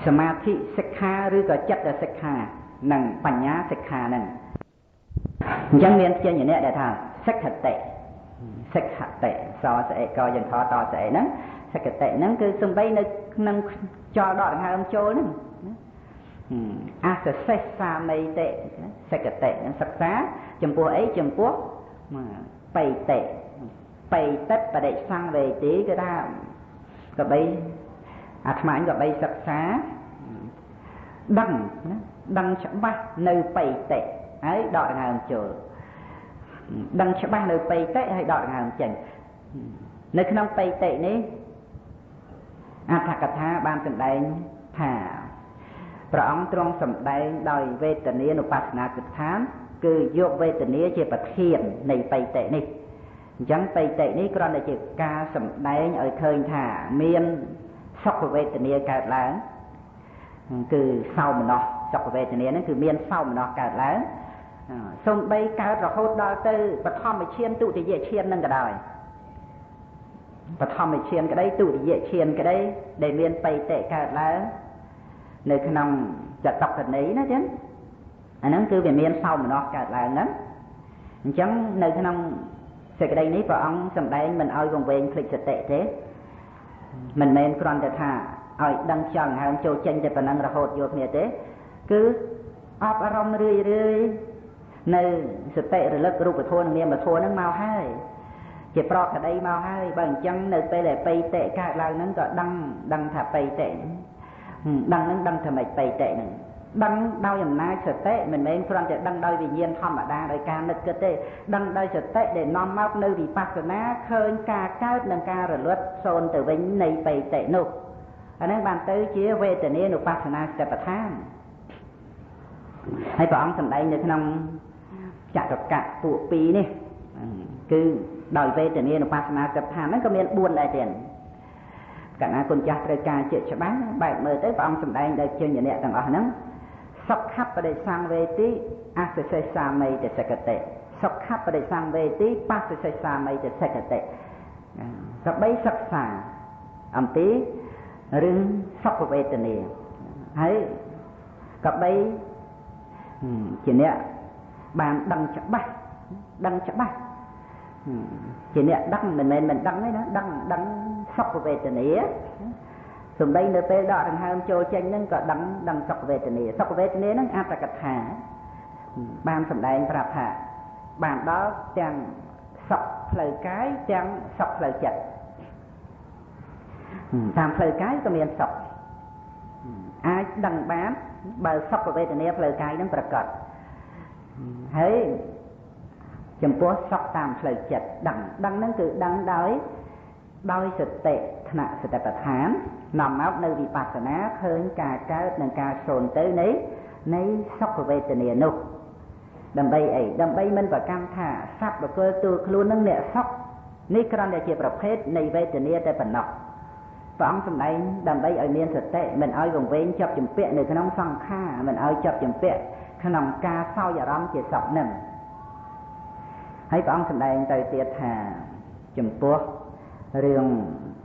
សមាធិសិក្ខាឬក៏ចិត្តសិក្ខានិងបញ្ញាសិក្ខាហ្នឹងអញ្ចឹងមានជាញ្ញៈដែលថាសិក្ខតិសិក្ខតិសស្អីកយន្តតស្អីហ្នឹងសកតិហ្នឹងគឺសំបីនៅក្នុងចលដកដង្ហើមចូលហ្នឹងអសសេសាមីតិសកតិហ្នឹងសិក្សាចំពោះអីចំពោះបៃតិបៃតិបរិសង្វេទីគឺថាក៏បីអាត្មាក៏បីសិក្សាដឹងណាដឹងច្បាស់នៅបៃតិហើយដកដង្ហើមចូល ដឹងច្បាស់នៅបៃតិហើយដកដង្ហើមចេញនៅក្នុងបៃតិនេះអត្ថកថាបានសម្ដែងថាព្រះអង្គទ្រង់សម្ដែងដោយវេទនានុបស្សនាសតិប្បដ្ឋានគឺយកវេទនាជាប្រធាននៃបៃតិនេះអញ្ចឹងបៃតិនេះគ្រាន់តែជាការសម្ដែងឲ្យឃើញថាមានសុខវេទនាកើតឡើងគឺសោមនស្សសុខវេទនាហ្នឹងគឺមានសោមនស្សកើតឡើងសូម្បីកើតរហូតដល់ទៅបឋមឈានទុតិយឈាននឹងក៏ដោយបឋមឈានក្តីទុតិយឈានក្តីដែលមានបៃតិកើតឡើងនៅក្នុងចតុកនីណាចឹងអាហ្នឹងគឺវាមានសោមនស្សកើតឡើងហ្នឹងអញ្ចឹងនៅក្នុងសេចក្តីនេះព្រះអង្គសម្ដែងមិនឲ្យវង្វេងភ្លេចសតិទេមិនមែនគ្រាន់តែថាឲ្យដឹងចង់ហើមចូលចេញតែប៉ុណ្ណឹងរហូតយកគ្នាទេគឺអប់អារម្មណ៍រឿយរឿយនៅសតិរលឹករូបធម៌និងនាមធម៌ហ្នឹងមកហើយជាប្រក្តីមកហើយបើអញ្ចឹងនៅពេលដែលបៃតិកើតឡើងហ្នឹងក៏ដឹងថាបៃតិដឹងហ្នឹងដឹងថាម៉េចបៃតិហ្នឹងដឹងដោយអំណាចសតិមិនមែនគ្រាន់តែដឹងដោយវិញ្ញាណធម្មតាដោយការនឹកគិតទេដឹងដោយសតិដែលនាំមកនៅវិបស្សនាឃើញការកើតនិងការរលត់សូន្យទៅវិញនៃបៃតិនោះអានេះបានទៅជាវេទនានុបស្សនាសតិប្បដ្ឋានហើយព្រះអង្គសម្ដែងនៅក្នុងចតុកៈពួក2នេះគឺដោយវេទនានុបស្សនាសតិប្បដ្ឋានហ្នឹងក៏មាន4ដែរទៀតកណ្ណាគុណចាស់ត្រូវការជាច្បាស់បែកមើលទៅព្រះអង្គសម្ដែងដោយជញ្ញៈទាំងអស់ហ្នឹងសុខបដិសង្វេទីអសិសេសាមីតសកតិសុខបដិសង្វេទីបស្សសិសាមីតសកតិសបីសិក្សាអំពីរឿងសុខវេទនាហើយក៏បីជាអ្នកបានដឹងច្បាស់ដឹងច្បាស់ជាអ្នកដឹងមិនមែនមិនដឹងទេណាដឹងសុខវេទនាសំដីនៅពេលដកដង្ហើមចូលចេញហ្នឹងក៏ដឹងសុខវេទនាសុខវេទនាហ្នឹងអត្ថកថាបានសម្ដែងប្រាប់ថាបានដល់ទាំងសុខផ្លូវកាយទាំងសុខផ្លូវចិត្តតាមផ្លូវកាយក៏មានសុខអាចដឹងបានបើសុខវេទនាផ្លូវកាយហ្នឹងប្រកបហើយចំពោះសុខតាមផ្លូវចិត្តដឹងហ្នឹងគឺដឹងដោយសតិថ្នាក់សតិប្បដ្ឋាននាំមកនៅវិបស្សនាឃើញការកើតនិងការសូន្យទៅនៃសុខវេទនានោះដើម្បីអីដើម្បីមិនប្រកាន់ថាសត្វបុគ្គលទូខ្លួននឹងអ្នកសុខនេះគ្រាន់តែជាប្រភេទនៃវេទនាតែប៉ុណ្ណោះព្រះអង្គសម្ដែងដើម្បីឲ្យមានសតិមិនឲ្យវង្វេងជាប់ជំពាក់នៅក្នុងសង្ខារមិនឲ្យជាប់ជំពាក់ក្នុងការសោយអារម្មណ៍ជាសុខនឹងហើយព្រះអង្គសម្ដែងទៅទៀតថាចំពោះរឿង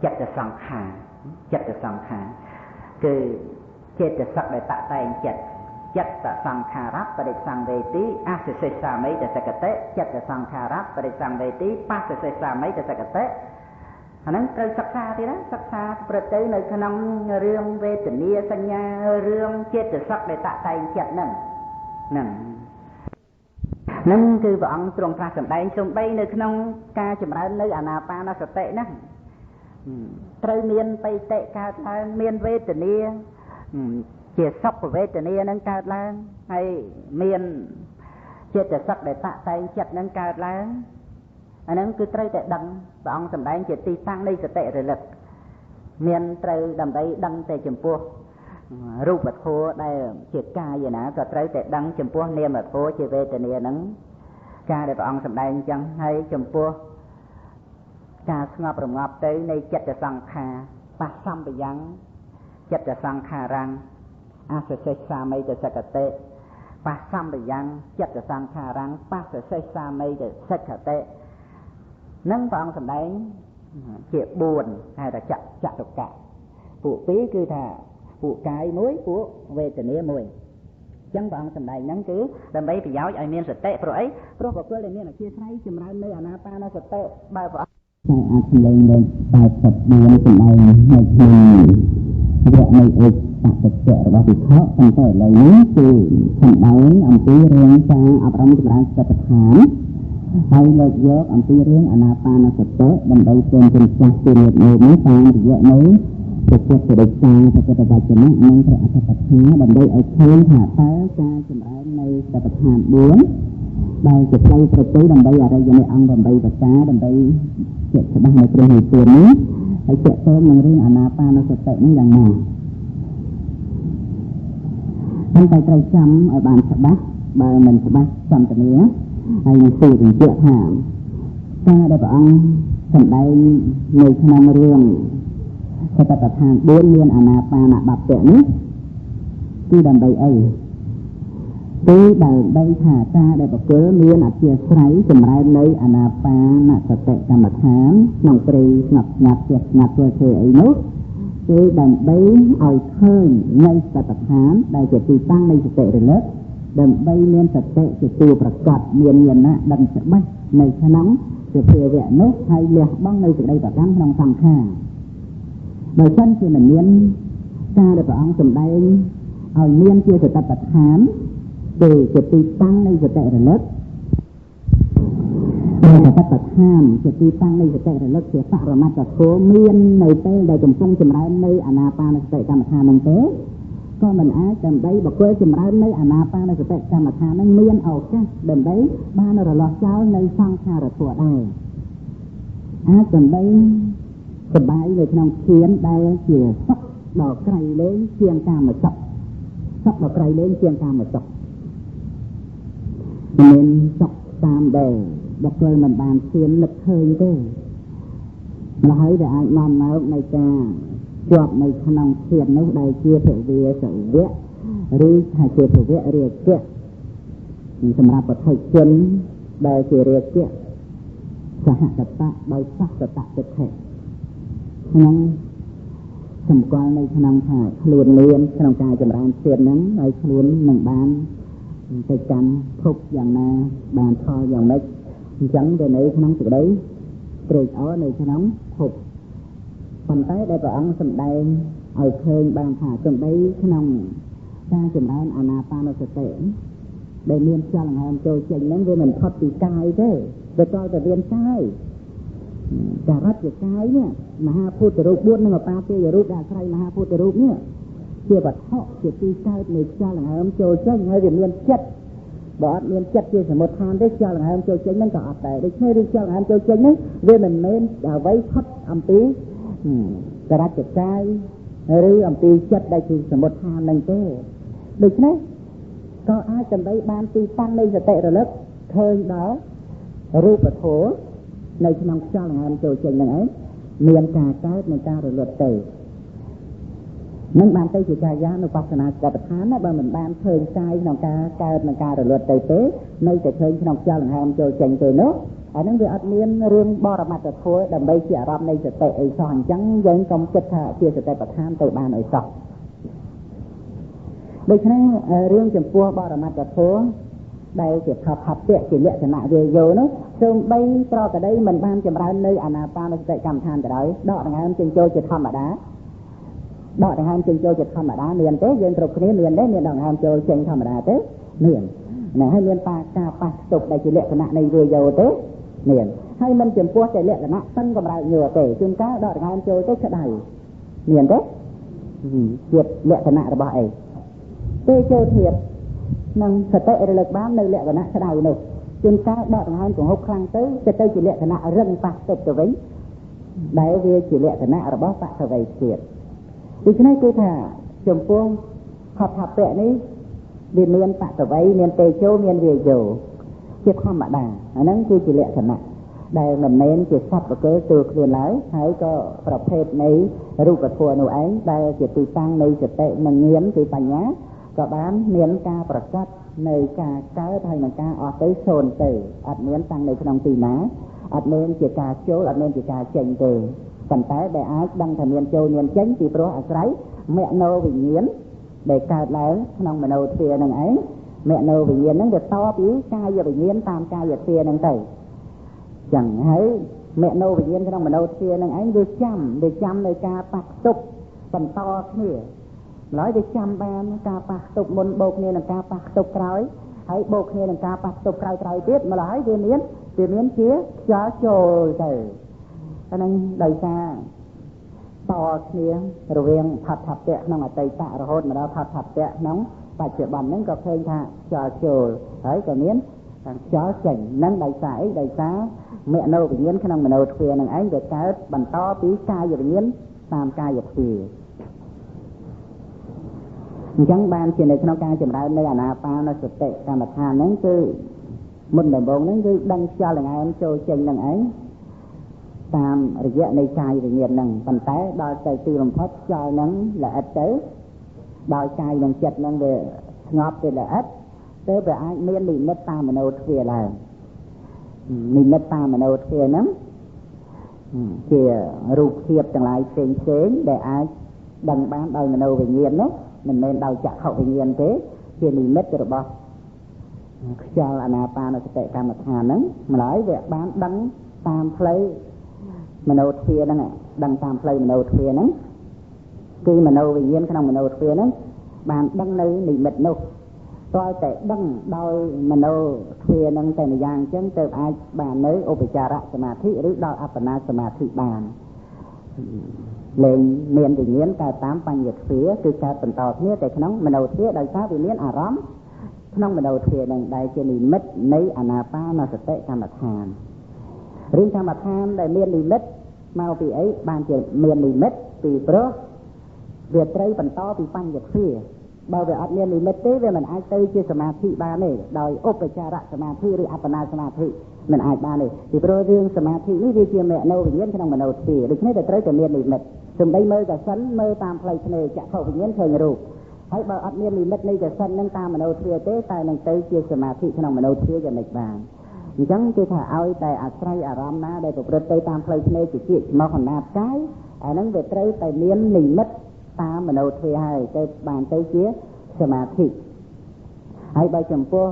ចិត្តសង្ខារចិត្តសង្ខារគឺចេតសិកដែលតតែងចិត្តចិត្តសង្ខារបរិសង្វេទីអសិសេសាមីតសកតិចិត្តសង្ខារបរិសង្វេទីបស្សសេសាមីតសកតិអាហ្នឹងត្រូវសិក្សាទៀតណាសិក្សាប្រទៅនៅក្នុងរឿងវេទនាសញ្ញារឿងចេតសិកដែលតតែងចិត្តហ្នឹងហ្នឹងគឺព្រះអង្គទ្រង់ត្រាស់សម្ដែងសំបីនៅក្នុងការចម្រើននៅអានាបានសតិហ្នឹងត្រូវមានបៃតិកើតឡើងមានវេទនាជាសុខវេទនាហ្នឹងកើតឡើងហើយមានចេតសិកដែលតតែងចិត្តហ្នឹងកើតឡើងអាហ្នឹងគឺត្រូវតែដឹងព្រះអង្គសម្ដែងជាទីតាំងនៃសតិរលឹកមានត្រូវដើម្បីដឹងតែចំពោះរូបធម៌ដែលជាកាយណាក៏ត្រូវតែដឹងចំពោះនាមធម៌ជាវេទនាហ្នឹងការដែលព្រះអង្គសម្ដែងអញ្ចឹងហើយចំពោះការស្ងប់រងាប់ទៅនៃចិត្តសង្ខារបះសម្បយ៉ាងចិត្តសង្ខារាំងអសិសេសាមីតសកតិបះសម្បយ៉ាងចិត្តសង្ខារាំងបស្សសេសាមីតសកតិនឹងព្រះអង្គសម្ដែងជា4ហៅថាចតុកៈពួក2គឺថាពួកកាយមួយពួកវេទនាមួយអញ្ចឹងព្រះអង្គសម្ដែងហ្នឹងគឺដើម្បីប្រយោជន៍ឲ្យមានសតិព្រោះអីព្រោះបុគ្គលដែលមានអធិស្ឋានចម្រើននៅអានាបានសតិបើព្រះអង្គអាចសម្ដែងលេខ84សម្ដែងនៅក្នុងវគ្គនៃឧបតិច្ចៈរបស់វិខប៉ុន្តែឥឡូវនេះគឺសម្ដែងអំពីរឿងការអប់រំចម្រើនសតិប្បដ្ឋានហើយលើកយកអំពីរឿងអានាបានសតិដើម្បីពន្ធជនចាស់ពីញាតិញោមនេះតាមរយៈនៃ ពុទ្ធដីកាពុទ្ធវចនៈនិងព្រះអត្ថកថាដើម្បីឲ្យឃើញថាតើការចម្រើននៅសតិប្បដ្ឋាន4 ដែលជាផ្លូវប្រពៃដើម្បីអរិយមគ្គអង្គ8ប្រការដើម្បីជាច្បាស់នៅព្រះនិព្វាននេះហើយទាក់ទងនឹងរឿងអានាបានសតិនេះយ៉ាងណាប៉ុន្តែត្រូវចាំឲ្យបានច្បាស់បើមិនច្បាស់សន្ទនាហើយនឹងសួរបញ្ជាក់ថាការដែលព្រះអង្គសម្ដែងនៅក្នុងរឿងសតិប្បដ្ឋាន4មានអានាបានបព្វៈនេះគឺដើម្បីអីគឺដើម្បីថាការដែលបុគ្គលមានអធិស្រ័យចម្រើននៅអានាបានសតិកម្មដ្ឋានក្នុងព្រៃស្ងប់ស្ងាត់ជាស្ងាត់ធ្វើអីនោះគឺដើម្បីឲ្យឃើញនៅសតិប្បដ្ឋានដែលជាទីតាំងនៃសតិរលឹកដើម្បីមានសតិជាតួប្រកបមានញាណៈដឹងច្បាស់នៅក្នុងសភាវៈនោះហើយលះបង់នៅសេចក្តីប្រកាន់ក្នុងសង្ខារបើសិនជាមិនមានការដែលព្រះអង្គសម្ដែងឲ្យមានជាសតិប្បដ្ឋានគឺជាទីតាំងនៃសតិរលឹកដែលសតិប្បដ្ឋានជាទីតាំងនៃសតិរលឹកជាបរមត្តធម៌មាននៅពេលដែលកំពុងចម្រើននៅអានាបានសតិកម្មដ្ឋាននោះទេក៏មិនអាចដើម្បីបុគ្គលចម្រើននៅអានាបានសតិកម្មដ្ឋាននឹងមានឱកាសដើម្បីបានរលាស់ចោលនៅសង្ខារធម៌ដែរអាចដើម្បីសប្បាយនៅក្នុងឈានដែលជាសុខដ៏ក្រៃលែងជាងកាមសុខសុខដ៏ក្រៃលែងជាងកាមសុខមិនសុខតាមដែលបុគ្គលមិនបានឈាននឹកឃើញទេម្ល៉េះហើយវាអាចនាំមកនៃការជាប់នៅក្នុងឈាននោះដែលជាភវាសវៈឬថាជាភវៈរាគៈសម្រាប់បឋិជនដែលជារាគៈសហកតៈដោយសសតទិដ្ឋិក្នុងសម្គាល់នៅក្នុងថាខ្លួនមានក្នុងការចម្រើនឈានហ្នឹងហើយខ្លួននឹងបានទៅកាន់ភពយ៉ាងណាបានផលយ៉ាងម៉េចអញ្ចឹងវានៅក្នុងសេចក្តីត្រេកអរនៅក្នុងភពប៉ុន្តែដែលព្រះអង្គសម្ដែងឲ្យឃើញបានថាសំដីក្នុងការចម្រើនអានាបានសតិដែលមានខ្យល់ដង្ហើមចូលចេញហ្នឹងវាមិនផុតពីកាយទេវាតតែមានកាយការរត់ជាកាយនេះមហាពុទ្ធរូប4និងអបាទេយរូបដែលអាស្រ័យមហាពុទ្ធរូបនេះជាវត្ថុជាទីកើតនៃខ្យល់ដង្ហើមចូលចេញហើយវាមានចិត្តបើអត់មានចិត្តជាសមុទ្ឋានទេខ្យល់ដង្ហើមចូលចេញហ្នឹងក៏អត់ដែរដូច្នេះរឿងខ្យល់ដង្ហើមចូលចេញហ្នឹងវាមិនមែនអ្វីផុតអំពីករជ្ជកាយឬអំពីចិត្តដែលជាសមុទ្ឋានហ្នឹងទេដូច្នេះក៏អាចដើម្បីបានទីតាំងនៃសតិរលឹកឃើញដល់រូបធម៌នៅក្នុងខ្យល់ដង្ហើមចូលចេញហ្នឹងឯងមានការកើតនិងការរលត់ទៅនឹងបានទៅជាកាយានុបស្សនាសតិប្បដ្ឋានណាបើមិនបានឃើញកាយក្នុងការកើតនិងការរលត់ទៅទេនៅតែឃើញក្នុងខ្យល់ដង្ហើមចូលចេញទៅនោះអាហ្នឹងវាអត់មានរឿងបរមត្តធម៌ដើម្បីជាអារម្មណ៍នៃសតិអីសោះអញ្ចឹងយើងកុំគិតថាជាសតិប្បដ្ឋានទៅបានអីសោះដូច្នេះរឿងចំពោះបរមត្តធម៌ដែលជាផផពៈជាលក្ខណៈវាយោនោះសូម្បីប្រកដីមិនបានចម្រើននៅអានាបានសតិកម្មដ្ឋានក៏ដោយដកដង្ហើមចេញចូលជាធម្មតាដកដង្ហើមចេញចូលជាធម្មតាមានទេយើងគ្រប់គ្នាមានទេមានដកដង្ហើមចូលចេញធម្មតាទេមានណាហើយមានបាការប៉ះខ្ទប់ដែលជាលក្ខណៈនៃវាយោទេមានហើយមិនចំពោះតែលក្ខណៈតឹងកម្រើកញ័រទេជួនកាលដកដង្ហើមចូលទៅក្តៅមានទេជាលក្ខណៈរបស់អីទេចូលធៀបនឹងសតិរលឹកបាននៅលក្ខណៈក្តៅនោះជួនកាលដកដង្ហើមកង្ហុកខ្លាំងទៅទៅជាលក្ខណៈរឹងប៉ះខ្ទប់ទៅវិញដែលវាជាលក្ខណៈរបស់បឋវីជាតិដូច្នេះគឺថាចំពោះខតថពៈនេះវាមានបតវ័យមានតេជោមានវាយោជាធម្មតាអាហ្នឹងគឺជាលក្ខណៈដែលមិនមែនជាសត្វបុគ្គលទូខ្លួនឡើយហើយក៏ប្រភេទនៃរូបធម៌នោះឯងដែលជាទីតាំងនៃសតិនិងញាណគឺបញ្ញាក៏បានមានការប្រកាសនៅការកើតហើយនឹងការអស់ទៅសូន្យទៅអត់មានតាំងនៅក្នុងទីណាអត់មានជាការចូលអត់មានជាការចេញទេប៉ុន្តែដែលអាចដឹងថាមានចូលមានចេញពីព្រោះអាស្រ័យមនោវិញ្ញាណដែលកើតឡើងក្នុងមនោទ្វារនឹងឯងមនោវិញ្ញាណហ្នឹងវាតពីកាយវិញ្ញាណតាមកាយទ្វារហ្នឹងទៅចឹងហើយមនោវិញ្ញាណក្នុងមនោទ្វារហ្នឹងឯងវាចាំនៅការប៉ះខ្ទប់បន្តគ្នាម្ល៉េះវាចាំបានការប៉ះខ្ទប់មុនបូកគ្នានឹងការប៉ះខ្ទប់ក្រោយហើយបូកគ្នានឹងការប៉ះខ្ទប់ក្រោយទៀតម្ល៉េះវាមានជាខ្យល់ចូលទៅអាហ្នឹងដោយសារតគ្នារវាងផតថពៈក្នុងអតីតរហូតមកដល់ផតថពៈក្នុងបច្ចុប្បន្នហ្នឹងក៏ឃើញថាខ្យល់ចូលហើយក៏មាន តាមខ្យល់ចេញនឹងដោយសារអីដោយសារមនោវិញ្ញាណក្នុងមនោទ្វានឹងឯងវាកើតបន្តពីកាយវិញ្ញាណតាមកាយទ្វាអញ្ចឹងបានជានៅក្នុងការចម្រើននៅអានាបានសតិកម្មដ្ឋានហ្នឹងគឺមុនដំបូងហ្នឹងគឺដឹងខ្យល់នឹងឯងចូលចេញនឹងឯងតាមរយៈនៃកាយវិញ្ញាណហ្នឹងប៉ុន្តែដល់ទៅទីបំផុតខ្យល់ហ្នឹងល្អិតទៅដោយកាយនិងចិត្តហ្នឹងវាស្ងប់ទៅល្អិតទៅវាអាចមាននិមិត្តតាមមនោទ្វាឡើងនិមិត្តតាមមនោទ្វាហ្នឹងជារូបភាពទាំងឡាយផ្សេងផ្សេងដែលអាចដឹងបានដោយមនោវិញ្ញាណនោះមិនមែនដោយចក្ខុវិញ្ញាណទេជានិមិត្តរបស់ខ្យល់អានាបានសតិកម្មដ្ឋានហ្នឹងម្ល៉េះវាបានដឹងតាមផ្លូវមនោទ្វាហ្នឹងដឹងតាមផ្លូវមនោទ្វាហ្នឹងគឺមនោវិញ្ញាណក្នុងមនោទ្វាហ្នឹងបានដឹងនៅនិមិត្តនោះទាល់តែដឹងដោយមនោទ្វាហ្នឹងតែម្យ៉ាងអញ្ចឹងទៅអាចបាននៅឧបចារសមាធិឬដល់អបណាសមាធិបានលែងមានវិញ្ញាណកើតតាមបញ្ញទ្វាគឺកើតបន្តគ្នាតែក្នុងមនោទ្វាដោយសារវាមានអារម្មណ៍ក្នុងមនោទ្វានឹងដែលជានិមិត្តនៃអានាបានសតិកម្មដ្ឋានរឿងកម្មដ្ឋានដែលមាននិមិត្តមកពីអីបានជាមាននិមិត្តពីព្រោះវាត្រូវបន្តពីបញ្ញទ្វាបើវាអត់មាននិមិត្តទេវាមិនអាចទៅជាសមាធិបានទេដោយឧបចារសមាធិឬអបណាសមាធិមិនអាចបានទេពីព្រោះរឿងសមាធិនេះវាជាមនោវិញ្ញាណក្នុងមនោទ្វាដូច្នេះតែត្រូវតែមាននិមិត្តសំដីមើលកសិនមើលតាមផ្លូវភ្នែកចក្ខុវិញ្ញាណឃើញរូបហើយបើអត់មាននិមិត្តនៃកសិននឹងតាមមនោទ្វាទេតែនឹងទៅជាសមាធិក្នុងមនោទ្វាយ៉ាងម៉េចបានអញ្ចឹងគេថាឲ្យតែអាស្រ័យអារម្មណ៍ណាដែលប្រព្រឹត្តទៅតាមផ្លូវភ្នែកជាជាមកកណ្ដាលកាយអាហ្នឹងវាត្រូវតែមាននិមិត្តតាមមនោទ្វាហើយទៅបានទៅជាសមាធិហើយបើចំពោះ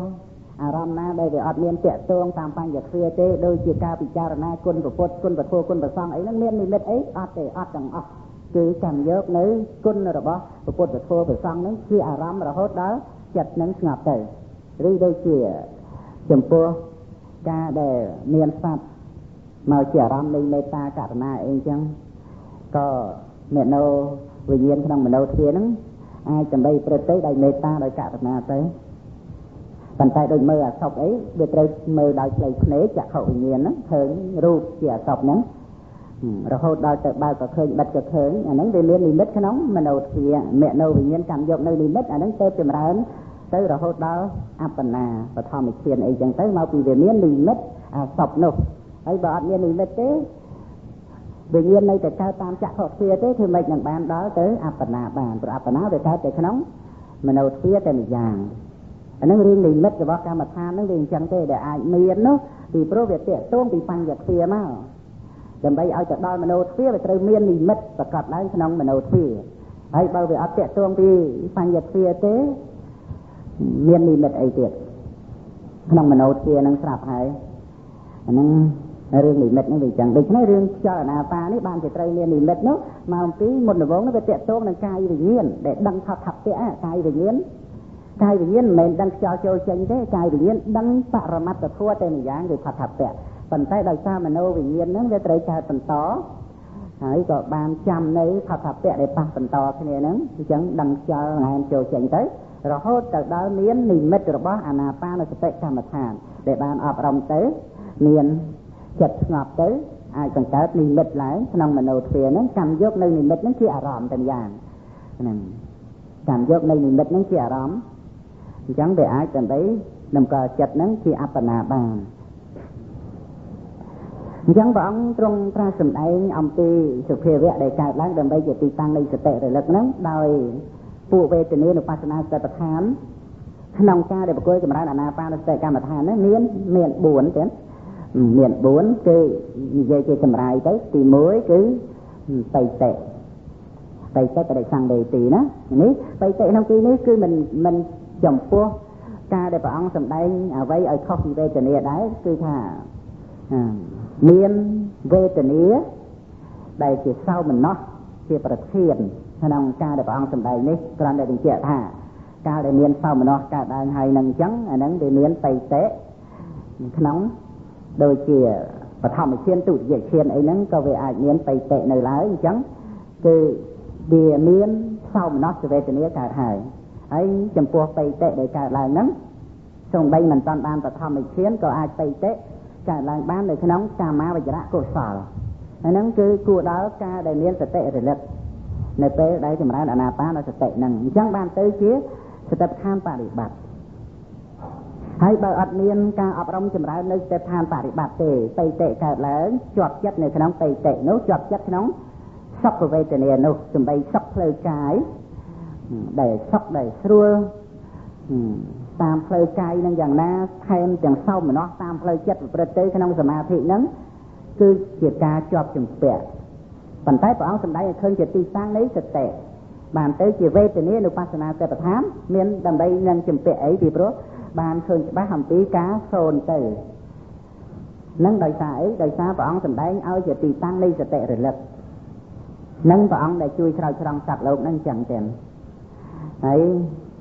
អារម្មណ៍ណាដែលវាអត់មានតាក់ទងតាមបញ្ញទ្វាទេដូចជាការពិចារណាគុណព្រះពុទ្ធគុណព្រះធម៌គុណព្រះសង្ឃអីហ្នឹងមាននិមិត្តអីអត់ទេអត់ទាំងអស់គឺចាំយកនៅគុណរបស់ព្រះពុទ្ធព្រះធម៌ព្រះសង្ឃហ្នឹងជាអារម្មណ៍រហូតដល់ចិត្តហ្នឹងស្ងប់ទៅឬដូចជាចំពោះការដែលមានសត្វមកជាអារម្មណ៍នៃមេត្តាករុណាអីចឹងក៏មនោវិញ្ញាណក្នុងមនោទ្វាហ្នឹងអាចដើម្បីប្រព្រឹត្តទៅដោយមេត្តាដោយករុណាទៅប៉ុន្តែដូចមើលអសពអីវាត្រូវមើលដោយផ្លូវភ្នែកចក្ខុវិញ្ញាណហ្នឹងឃើញរូបជាអសពហ្នឹងរហូតដល់ទៅបើកក៏ឃើញបិទក៏ឃើញអាហ្នឹងវាមាននិមិត្តក្នុងមនោទ្វាមនោវិញ្ញាណកម្មយកនៅនិមិត្តអាហ្នឹងទៅចម្រើនទៅរហូតដល់អបណាបឋមឈានអីចឹងទៅមកពីវាមាននិមិត្តអសពនោះហើយបើអត់មាននិមិត្តទេវិញ្ញាណនៅតែកើតតាមចក្ខុទ្វាទេធ្វើម៉េចនឹងបានដល់ទៅអបណាបានព្រោះអបណាវាកើតតែក្នុងមនោទ្វាតែម្យ៉ាងអាហ្នឹងរឿងនិមិត្តរបស់កម្មដ្ឋានហ្នឹងវាអញ្ចឹងទេដែលអាចមាននោះពីព្រោះវាទាក់ទងពីបញ្ញទ្វាមកដើម្បីឲ្យទៅដល់មនោទ្វាវាត្រូវមាននិមិត្តប្រកបឡើងក្នុងមនោទ្វាហើយបើវាអត់ទាក់ទងពីបញ្ញទ្វាទេមាននិមិត្តអីទៀតក្នុងមនោទ្វាហ្នឹងស្រាប់ហើយអាហ្នឹងរឿងនិមិត្តហ្នឹងវាអញ្ចឹងដូច្នេះរឿងខ្យល់អានាបានេះបានជាត្រូវមាននិមិត្តនោះមកអំពីមុនដំបូងនោះវាទាក់ទងនឹងកាយវិញ្ញាណដែលដឹងថតពៈកាយវិញ្ញាណកាយវិញ្ញាណមិនមែនដឹងខ្យល់ចូលចេញទេកាយវិញ្ញាណដឹងបរមត្តធម៌តែម្យ៉ាងគឺថតពៈប៉ុន្តែដោយសារមโนវិញ្ញាណហ្នឹងវាត្រូវកើតបន្តហើយក៏បានចាំនៅថតពៈដែលប៉ះបន្តគ្នាហ្នឹងអញ្ចឹងដឹងខ្យល់ងែមចូលចេញទៅរហូតទៅដល់មាននិមិត្តរបស់អានាបានសតិកម្មដ្ឋានដែលបានអប់រំទៅមានចិត្តស្ងប់ទៅអាចបង្កើតនិមិត្តឡើងក្នុងមโนទ្វាហ្នឹងកម្មយកនៅនិមិត្តហ្នឹងជាអារម្មណ៍តែម្យ៉ាងហ្នឹងកម្មយកនៅនិមិត្តហ្នឹងជាអារម្មណ៍អញ្ចឹងវាអាចដើម្បីតម្កល់ចិត្តហ្នឹងជាអបណាបានអញ្ចឹងព្រះអង្គទ្រង់ត្រាស់សម្ដែងអំពីសុភាវៈដែលកើតឡើងដើម្បីជាទីតាំងនៃសតិរលឹកហ្នឹងដោយពួកវេទនានុបស្សនាសតិប្បដ្ឋានក្នុងការដែលបុគ្គលចម្រើនអានាបានសតិកម្មដ្ឋានហ្នឹងមាន4ទេមាន4គឺនិយាយជាចម្រាយទៅទី1គឺបៃតិបៃតិបដិសង្វេទីណានេះបៃតិក្នុងទីនេះគឺមិនចំពោះការដែលព្រះអង្គសម្ដែងអ្វីឲ្យខុសពីវេទនាដែរគឺថាមានវេទនាដែលជាសោមនស្សជាប្រធានក្នុងការដែលព្រះអង្គសម្ដែងនេះគ្រាន់តែបញ្ជាក់ថាការដែលមានសោមនស្សកើតឡើងហើយនឹងអញ្ចឹងអាហ្នឹងវាមានបៃតិក្នុងដូចជាបឋមឈានទុតិយឈានអីហ្នឹងក៏វាអាចមានបៃតិនៅឡើយអញ្ចឹងគឺវាមានសោមនស្សវេទនាកើតហើយហើយចំពោះបៃតិដែលកើតឡើងហ្នឹង សូម្បីមិនតាន់បានបឋមឈានក៏អាចបិតិកើតឡើងបាននៅក្នុងកាមាវចរៈកុសលហើយហ្នឹងគឺគួរដល់ការដែលមានសតិរលឹកនៅពេលដែលចម្រើនអានាបានសតិហ្នឹងអញ្ចឹងបានទៅជាសតិប្បដ្ឋានបរិបត្តិហើយបើអត់មានការអប់រំចម្រើននៅសតិប្បដ្ឋានបរិបត្តិទេបិតិកើតឡើងជាប់ចិត្តនៅក្នុងបិតិនោះជាប់ចិត្តក្នុងសុខវេទនានោះសំបីសុខផ្លូវកាយដែលសុខដែលស្រួលតាមផ្លូវកាយនឹងយ៉ាងណាថែមទាំងសោមនស្សតាមផ្លូវចិត្តប្រព្រឹត្តទៅក្នុងសមាធិហ្នឹងគឺជាការជាប់ជំពាក់ប៉ុន្តែព្រះអង្គសម្ដែងឲ្យឃើញជាទីតាំងនៃសតិបានទៅជាវេទនានុបស្សនាសតិប្បដ្ឋានមានដើម្បីនឹងជំពាក់អីពីព្រោះបានឃើញច្បាស់អំពីការសូន្យទៅនឹងដោយសារអីដោយសារព្រះអង្គសម្ដែងឲ្យជាទីតាំងនៃសតិរលឹកនឹងព្រះអង្គដែលជួយស្រោចស្រង់សត្វលោកនឹងចឹងទេហើយ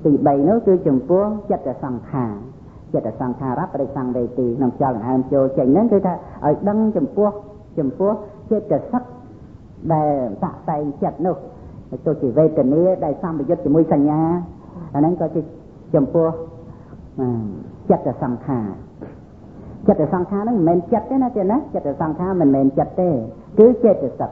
ទី3នោះគឺចំពោះចិត្តសង្ខារចិត្តសង្ខារបរិសង្វេទីក្នុងចលដង្ហើមចូលចេញហ្នឹងគឺថាឲ្យដឹងចំពោះចិត្តសឹកដែលតាក់តែងចិត្តនោះទោះជាវេទនាដែលសម្បយុទ្ធជាមួយសញ្ញាអាហ្នឹងក៏ជាចំពោះចិត្តសង្ខារចិត្តសង្ខារហ្នឹងមិនមែនចិត្តទេណាទេណាចិត្តសង្ខារមិនមែនចិត្តទេគឺចិត្តសឹក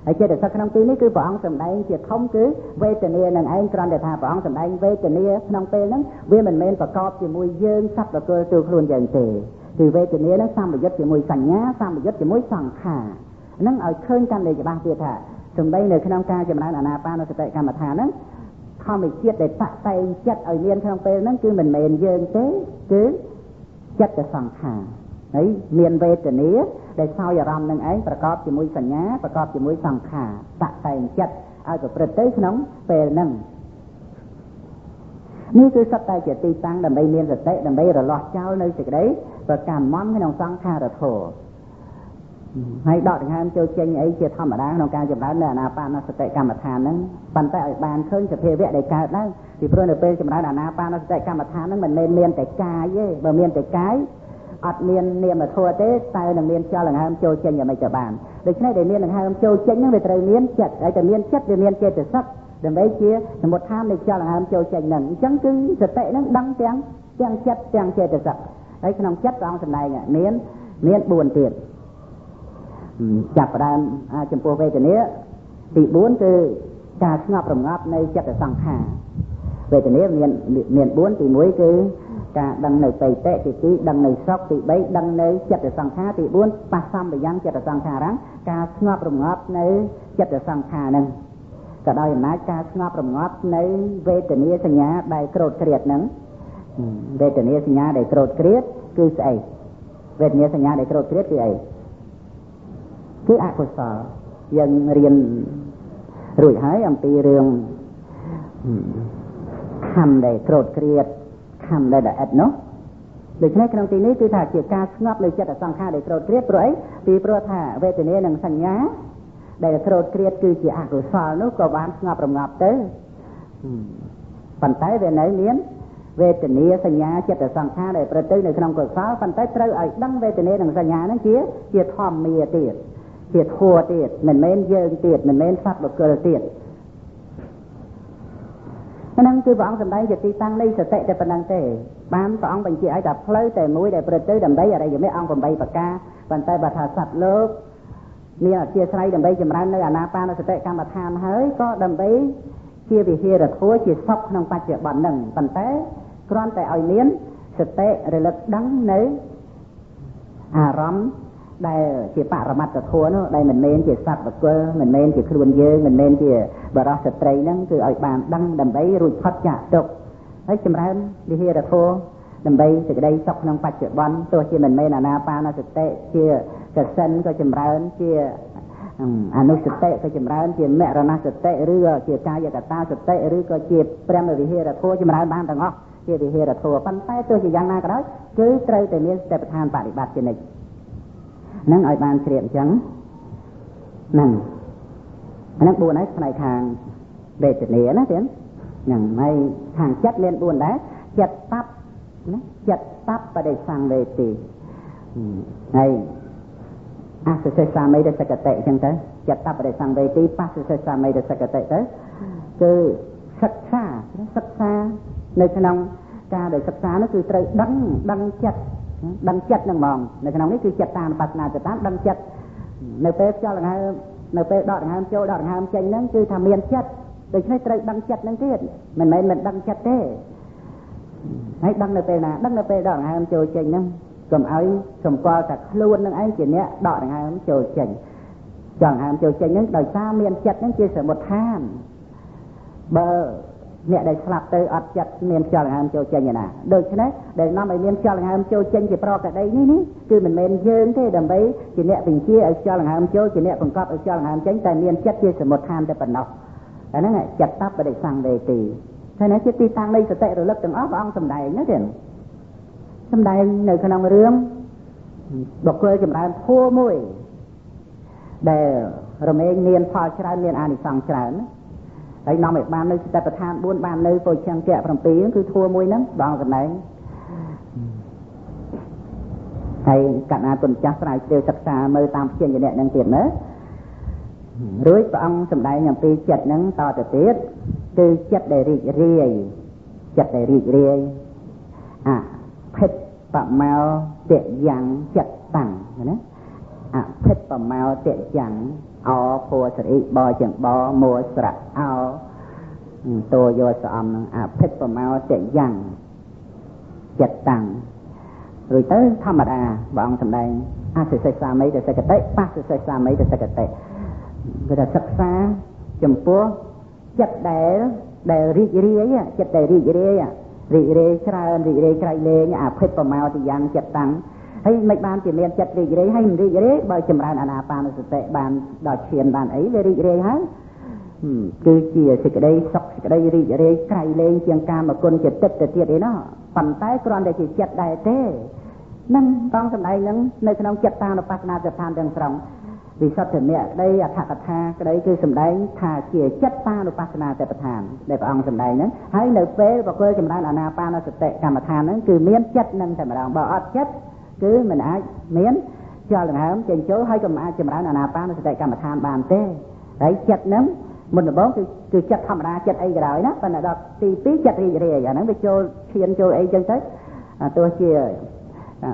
ហើយចិត្តសឹកក្នុងទីនេះគឺព្រះអង្គសម្ដែងជាធំគឺវេទនានឹងឯងគ្រាន់តែថាព្រះអង្គសម្ដែងវេទនាក្នុងពេលហ្នឹងវាមិនមែនប្រកបជាមួយយើងសត្វបុគ្គលទូខ្លួនយើងទេគឺវេទនាហ្នឹងសម្បយុទ្ធជាមួយសញ្ញាសម្បយុទ្ធជាមួយសង្ខារហ្នឹងឲ្យឃើញកាន់តែច្បាស់ទៀតថាសំដីនៅក្នុងការចម្រើនអានាបានសតិកម្មដ្ឋានហ្នឹងធម្មជាតិដែលតាក់តែងចិត្តឲ្យមានក្នុងពេលហ្នឹងគឺមិនមែនយើងទេគឺចិត្តសង្ខារហើយមានវេទនាដែលសោយអារម្មណ៍នឹងឯងប្រកបជាមួយសញ្ញាប្រកបជាមួយសង្ខារតាក់តែងចិត្តឲ្យប្រព្រឹត្តទៅក្នុងពេលហ្នឹងនេះគឺសុទ្ធតែជាទីតាំងដើម្បីមានសតិដើម្បីរលាស់ចោលនៅសេចក្តីប្រកម្មមក្នុងសង្ខារធម៌ហើយដកដង្ហើមចូលចេញអីជាធម្មតាក្នុងការចម្រើននៅអានាបានសតិកម្មដ្ឋានហ្នឹងប៉ុន្តែឲ្យបានឃើញសភាវៈដែលកើតឡើងពីព្រោះនៅពេលចម្រើនអានាបានសតិកម្មដ្ឋានហ្នឹងមិនមែនមានតែកាយទេបើមានតែកាយអត់មាននាមធម៌ទេតែនឹងមានចលដង្ហើមចូលចេញយ៉ាងម៉េចក៏បានដូច្នេះដែលមានដង្ហើមចូលចេញហ្នឹងវាត្រូវមានចិត្តហើយតែមានចិត្តវាមានចេតសិកដើម្បីជាសមុទ្ឋាននៃចលដង្ហើមចូលចេញហ្នឹងអញ្ចឹងគឺសតិហ្នឹងដឹងទាំងចិត្តទាំងចេតសិកហើយក្នុងចិត្តព្រះអង្គសម្ដែងមាន4ទៀតចាប់ផ្ដើមចំពោះវេទនាទី4គឺការស្ងប់រងាប់នៃចិត្តសង្ខារវេទនាមាន4ទី1គឺការដឹងនៅបិតិទី2ដឹងនៅសុខទី3ដឹងនៅចិត្តសង្ខារទី4បសម្បយ៉ាងចិត្តសង្ខារការស្ងប់រងាប់នៅចិត្តសង្ខារហ្នឹងក៏ដោយអំណាចការស្ងប់រងាប់នៅវេទនាសញ្ញាដែលក្រោធក្រៀតហ្នឹងវេទនាសញ្ញាដែលក្រោធក្រៀតគឺស្អីវេទនាសញ្ញាដែលក្រោធក្រៀតគឺអីគឺអកុសលយើងរៀនរួចហើយអំពីរឿងខំដែលក្រោធក្រៀតខំដែលល្អិតនោះដូច្នេះក្នុងទីនេះគឺថាជាការស្ងប់នៅចិត្តសង្ខារដែលក្រោធក្រៀតព្រោះអីពីព្រោះថាវេទនានិងសញ្ញាដែលក្រោធក្រៀតគឺជាអកុសលនោះក៏បានស្ងប់រងាប់ទៅប៉ុន្តែវានៅមានវេទនាសញ្ញាចិត្តសង្ខារដែលប្រព្រឹត្តទៅនៅក្នុងកុសលប៉ុន្តែត្រូវឲ្យដឹងវេទនានិងសញ្ញាហ្នឹងជាធម្មាទៀតជាធัวទៀតមិនមែនយើងទៀតមិនមែនសត្វបុគ្គលទៀតហ្នឹងគឺព្រះអង្គសម្ដែងជាទីតាំងនៃសតិតែប៉ុណ្្នឹងទេបានព្រះអង្គបញ្ជាក់ឲ្យថាផ្លូវតែមួយដែលប្រព្រឹត្តទៅដើម្បីអរិយមគ្គអង្គ8ប្រការប៉ុន្តែបើថាសត្វលោកមានអធិស្ឋានដើម្បីចម្រើននៅអានាបានសតិកម្មដ្ឋានហើយក៏ដើម្បីជាវិហារធម៌ជាសុខក្នុងបច្ចុប្បន្នហ្នឹងប៉ុន្តែគ្រាន់តែឲ្យមានសតិរលឹកដឹងនៅអារម្មណ៍ដែលជាបរមត្តធម៌នោះដែលមិនមែនជាសត្វបុគ្គលមិនមែនជាខ្លួនយើងមិនមែនជាបរិសុទ្ធស្ត្រីហ្នឹងគឺឲ្យបានដឹងដើម្បីរួចផុតចាកទុក្ខហើយចម្រើនវិហារធម៌ដើម្បីសេចក្តីសុខក្នុងបច្ចុប្បន្នទោះជាមិនមែនអានាបានសតិជាកសិនក៏ចម្រើនជាអនុសតិក៏ចម្រើនជាមរណសតិឬក៏ជាកាយកតាសតិឬក៏ជាព្រះវិហារធម៌ចម្រើនបានទាំងអស់ជាវិហារធម៌ប៉ុន្តែទោះជាយ៉ាងណាក៏ដោយគឺត្រូវតែមានសតិប្បដ្ឋានបរិបត្តិជានិច្ចនឹងឲ្យបានជ្រាបអញ្ចឹងហ្នឹងហ្នឹង4ហើយផ្នែកខាងវេទនាណាទៀតហ្នឹងហើយខាងចិត្តមាន4ដែរចិត្តតបណាចិត្តតបបដិសង្វេទីហើយអសសិសាមីរសកតិអញ្ចឹងទៅចិត្តតបដិសង្វេទីបស្សសិសាមីរសកតិទៅគឺសិក្សានៅក្នុង ការដែលសិក្សានោះគឺត្រូវដឹងដឹងចិត្តដឹងចិត្តហ្នឹងហ្មងនៅក្នុងនេះគឺចិត្តតាមបាសនាទៅតាមដឹងចិត្តនៅពេលខ្យល់ដង្ហើមនៅពេលដកដង្ហើមចូលដកដង្ហើមចេញហ្នឹងគឺថាមានចិត្តដូច្នេះត្រូវដឹងចិត្តហ្នឹងទៀតមិនមែនមិនដឹងចិត្តទេហើយដឹងនៅពេលណាដឹងនៅពេលដកដង្ហើមចូលចេញហ្នឹងកុំឲ្យសម្គាល់ថាខ្លួននឹងឯងជាអ្នកដកដង្ហើមចូលចេញចង់ដង្ហើមចូលចេញហ្នឹងដោយសារមានចិត្តហ្នឹងជាសមុទ្ឋានបើអ្នកដែលស្លាប់ទៅអត់ចិត្តមានខ្យល់ដង្ហើមចូលចេញឯណាដូច្នេះដែលនាំឲ្យមានខ្យល់ដង្ហើមចូលចេញជាប្រកដីនេះនេះគឺមិនមែនយើងទេដើម្បីជាអ្នកបញ្ជាឲ្យខ្យល់ដង្ហើមចូលជាអ្នកបង្កប់ឲ្យខ្យល់ដង្ហើមចេញតែមានចិត្តជាសមុទ្ឋានតែប៉ុណ្ណោះអាហ្នឹងចិត្តតបដិសង្វេទីហើយណាជាទីតាំងនៃសតិរលឹកទាំងអស់ព្រះអង្គសម្ដែងណាទៀតសម្ដែងនៅក្នុងរឿងបុគ្គលចម្រើនធម៌មួយដែលរមែងមានផលច្រើនមានអានិសង្សច្រើនហើយនាំឲ្យបាននៅសតិប្បដ្ឋាន4បាននៅពុជង្គៈ7គឺធัวមួយហ្នឹងបងសម្ដែងហើយកណ្ណាគុណចាស់ស្រាវជ្រាវសិក្សាមើលតាមព្យញ្ជនៈហ្នឹងទៀតណារួចព្រះអង្គសម្ដែងអំពីចិត្តហ្នឹងតទៅទៀតគឺចិត្តដែលរីករាយចិត្តដែលរីករាយអភិបមោតយ៉ាងចិត្តតាំងណាអភិបមោតយ៉ាងអភោសរិបជាងបមួស្រៈអោតោយោស្អំនឹងអភិបមោតយ៉ាងចិត្តតាំងរួចទៅធម្មតាព្រះអង្គសម្ដែងអសិសិសាមីតសកតិបស្សសិសាមីតសកតិគឺថាសិក្សាចំពោះចិត្តដែលរីករាយចិត្តដែលរីករាយរីករាយច្រើនរីករាយក្រៃលែងអភិបមោតយ៉ាងចិត្តតាំងហើយមិនបានជាមានចិត្តរីករាយហើយមិនរីករាយបើចម្រើនអានាបានសតិបានដល់ឈានបានអីវារីករាយហើយគឺជាសេចក្តីសុខសេចក្តីរីករាយក្រៃលែងជាងកាមគុណជាទឹកទៅទៀតអីណោះប៉ុន្តែគ្រាន់តែជាចិត្តដែរទេនឹងបងសម្ដែងនឹងនៅក្នុងចិត្តតានុបស្សនាស្ថានទាំងស្រុងវិសុទ្ធិមគ្គក្តីអដ្ឋកថាក្តីគឺសម្ដែងថាជាចិត្តតានុបស្សនាសតិប្បដ្ឋានដែលព្រះអង្គសម្ដែងហ្នឹងហើយនៅពេលបុគ្គលចម្រើនអានាបានសតិកម្មដ្ឋានហ្នឹងគឺមានចិត្តនឹងតែម្ដងបើអត់ចិត្តគឺមិនអាចមានខ្យល់ដង្ហើមចេញចូលហើយក៏មិនអាចចម្រើនអានាបានសតិកម្មដ្ឋានបានទេហើយចិត្តហ្នឹងមុនដំបូងគឺចិត្តធម្មតាចិត្តអីក៏ដោយណាប៉ុន្តែដល់ទី2ចិត្តរីករាយអាហ្នឹងវាចូលឈានចូលអីចឹងទៅទោះជា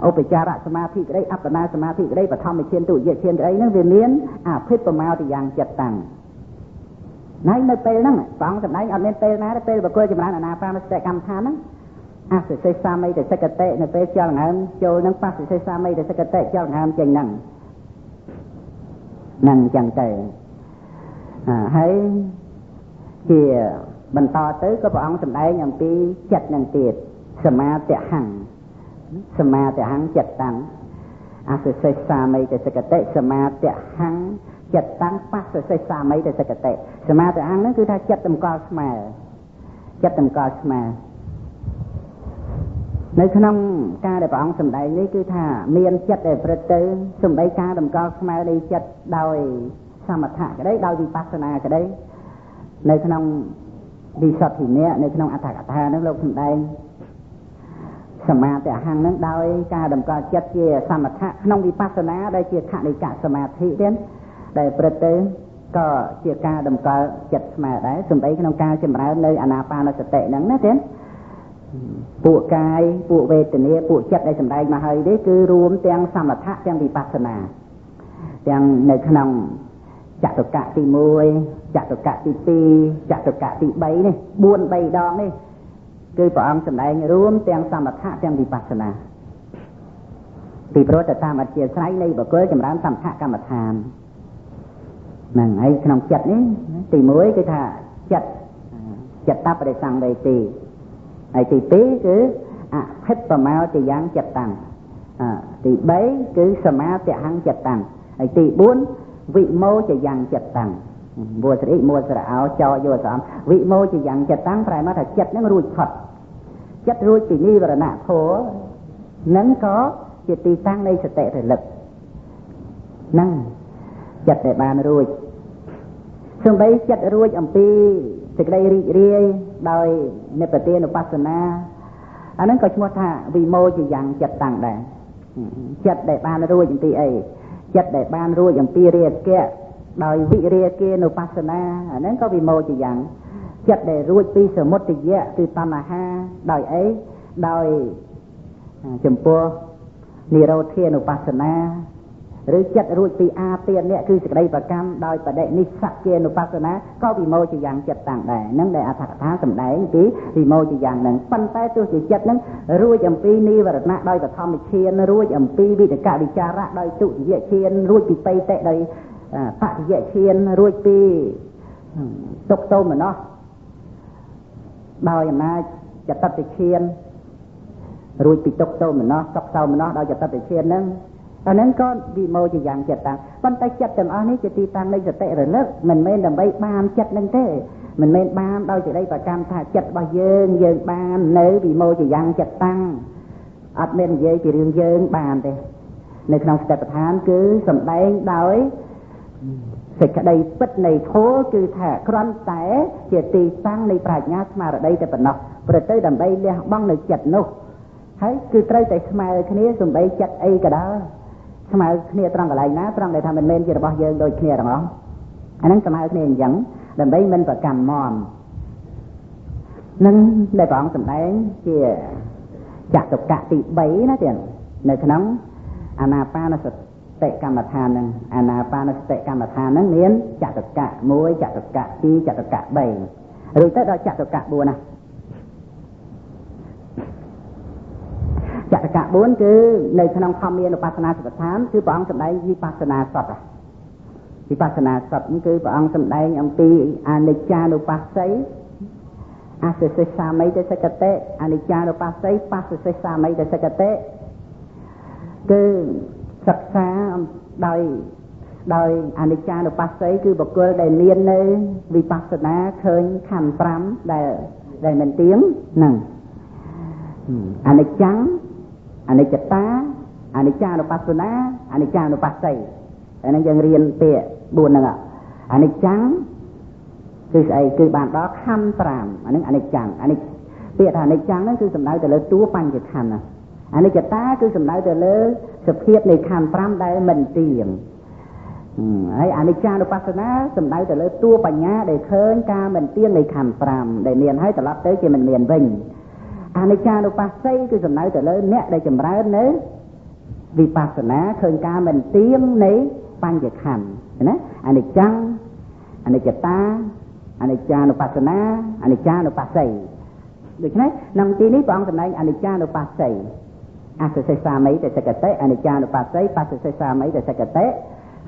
ឧបចារសមាធិក្តីអបណាសមាធិក្តីបឋមឈានទុតិយឈានក្តីហ្នឹងវាមានអភិបមោតយ៉ាងចិត្តតាំងហើយនៅពេលហ្នឹងព្រះអង្គសម្ដែងអត់មានពេលណាទេពេលបុគ្គលចម្រើនអានាបានសតិកម្មដ្ឋានហ្នឹងអសិសិសាមីតសកតិនៅពេលខ្យល់ដង្ហើមចូលនឹងបសិសិសាមីតសកតិខ្យល់ដង្ហើមចេញហ្នឹងហ្នឹងចឹងទៅហើយជាបន្តទៅក៏ព្រះអង្គសម្ដែងអំពីចិត្តនឹងទៀតសមាទហੰសមាទហੰចិត្តតាំងអសិសិសាមីតសកតិសមាទហੰចិត្តតាំងបសិសិសាមីតសកតិសមាទហੰហ្នឹងគឺថាចិត្តតម្កល់ស្មើចិត្តតម្កល់ស្មើនៅក្នុងការដែលព្រះអង្គសម្ដែងនេះគឺថាមានចិត្តដែលប្រព្រឹត្តទៅសំបីការតម្កល់ស្មើនៃចិត្តដោយសមថៈក្តីដោយវិបស្សនាក្តីនៅក្នុងវិសុទ្ធិមគ្គនៅក្នុងអដ្ឋកថានឹងលោកសម្ដែងសមាទហੰនឹងដោយការតម្កល់ចិត្តជាសមថៈក្នុងវិបស្សនាដែលជាខនិកសមាធិទៀតដែលប្រព្រឹត្តទៅក៏ជាការតម្កល់ចិត្តស្មើដែរសំបីក្នុងការចម្រើននៅអានាបានសតិហ្នឹងណាទៀតពួកកាយពួកវេទនាពួកចិត្តដែលសម្ដែងមកហើយនេះគឺរួមទាំងសមថៈទាំងវិបស្សនាទាំងនៅក្នុងចតុកៈទី1ចតុកៈទី2ចតុកៈទី3នេះ4 3ដងនេះគឺព្រះអង្គសម្ដែងរួមទាំងសមថៈទាំងវិបស្សនាពីព្រោះទៅតាមអធិស្ឋាននៃបុគ្គលចម្រើនសមថកម្មដ្ឋានហ្នឹងហើយក្នុងចិត្តនេះទី1គឺថាចិត្តចិត្តតបរិសង្វេទីហើយទី2គឺអភិបមោតយ៉ាងចិត្តតាំងទី3គឺសមាទហੰចិត្តតាំងហើយទី4វិមោចយ៉ាងចិត្តតាំងមួសរិមួសរអោចោយោសំវិមោចយ៉ាងចិត្តតាំងប្រែមកថាចិត្តនឹងរួចផុតចិត្តរួចពីនិវរណៈធម៌នឹងក៏ជាទីតាំងនៃសតិរលឹកនឹងចិត្តដែលបានរួចសំបីចិត្តរួចអំពីសេចក្តីរីករាយដោយនិព្វានុបស្សនាអាហ្នឹងក៏ឈ្មោះថាវិមោចយ៉ាងចិត្តតាំងដែរចិត្តដែលបានរួចអំពីអីចិត្តដែលបានរួចអំពីរាគៈដោយវិរាគានុបស្សនាអាហ្នឹងក៏វិមោចយ៉ាងចិត្តដែលរួចពីសមុទយៈគឺតណ្ហាដោយអី ដោយចំពោះនិរោធានុបស្សនាឬចិត្តរួចពីអាទានៈគឺសេចក្តីប្រកម្មដោយបដិនិស្សគានុបស្សនាក៏វិមោចយ៉ាងចិត្តតាំងដែរនឹងដែលអត្ថកថាសម្ដែងពីវិមោចយ៉ាងនឹងប៉ុន្តែទោះជាចិត្តនឹងរួចអំពីនិវរណៈដោយបឋមឈានរួចអំពីវិតកវិចារៈដោយទុតិយឈានរួចពីបៃតិដោយបតិយឈានរួចពីទុក្ខទោមនស្សដោយអំណាចចតតិឈានរួចពីទុក្ខទោមនស្សសុខសោមនស្សដោយចតតិឈានហ្នឹងអាហ្នឹងក៏វិមោចយ៉ាងចិត្តតាំងប៉ុន្តែចិត្តទាំងអស់នេះជាទីតាំងនៃសតិរលឹកមិនមែនដើម្បីបានចិត្តនឹងទេមិនមែនបានដោយសេចក្តីប្រកម្មថាចិត្តរបស់យើងយើងបាននៅវិមោចយ៉ាងចិត្តតាំងអត់មាននិយាយពីរឿងយើងបានទេនៅក្នុងសតិប្បដ្ឋានគឺសម្ដែងដោយសេចក្តីពិតនៃធម៌គឺថាគ្រាន់តែជាទីតាំងនៃប្រាជ្ញាស្មារតីតែប៉ុណ្ណោះព្រោះទៅដើម្បីលះបង់នៅចិត្តនោះហើយគឺត្រូវតែស្មើគ្នាសំបីចិត្តអីក៏ដោយស្មើគ្នាត្រង់កន្លែងណាត្រង់ដែលថាមិនមែនជារបស់យើងដូចគ្នាទាំងអស់អាហ្នឹងស្មើគ្នាអញ្ចឹងដើម្បីមិនប្រកម្មមមនឹងដែលព្រះអង្គសម្ដែងជាចតុកៈទី3ណាទៀតនៅក្នុងអានាបានសតិកម្មដ្ឋានហ្នឹងអានាបានសតិកម្មដ្ឋានហ្នឹងមានចតុកៈ1ចតុកៈ2ចតុកៈ3រួចទៅដល់ចតុកៈ4ណាចតុកៈ4គឺនៅក្នុងធម្មានុបស្សនាសតិប្បដ្ឋានគឺព្រះអង្គសម្ដែងវិបស្សនាសតវិបស្សនាសតគឺព្រះអង្គសម្ដែងអំពីអនិច្ចានុបស្ស័យអសិសិសាមីទសកតិអនិច្ចានុបស្ស័យបស្សសិសាមីទសកតិគឺសិក្សាដោយអនិច្ចានុបស្ស័យគឺបុគ្គលដែលមាននៅវិបស្សនាឃើញខណ្ឌ5ដែលមិនទៀងហ្នឹងអនិច្ចំអនិច្ចតាអនិច្ចានុបស្សនាអនិច្ចានុបស្ស័យអាហ្នឹងយើងរៀនពាក្យ4ហ្នឹងអនិច្ចំគឺស្អីគឺបានដល់ខណ្ឌ5អាហ្នឹងអនិច្ចំអនិច្ចពាក្យថាអនិច្ចំហ្នឹងគឺសំដៅទៅលើតួបញ្ចខណ្ឌអនិច្ចតាគឺសំដៅទៅលើសភាពនៃខណ្ឌ5ដែលមិនទៀងហើយអនិច្ចានុបស្សនាសំដៅទៅលើតួបញ្ញាដែលឃើញការមិនទៀងនៃខណ្ឌ5ដែលមានហើយត្រឡប់ទៅជាមិនមានវិញអនិច្ចានុបស្ស័យគឺសំដៅទៅលើអ្នកដែលចម្រើននៅវិបស្សនាឃើញការមិនទៀងនៃបញ្ចខណ្ឌណាអនិច្ចំអនិច្ចតាអនិច្ចានុបស្សនាអនិច្ចានុបស្ស័យដូច្នេះក្នុងទីនេះព្រះអង្គសម្ដែងអនិច្ចានុបស្ស័យអសិសិសាមីទសកតិអនិច្ចានុបស្ស័យបស្សសិសាមីទសកតិ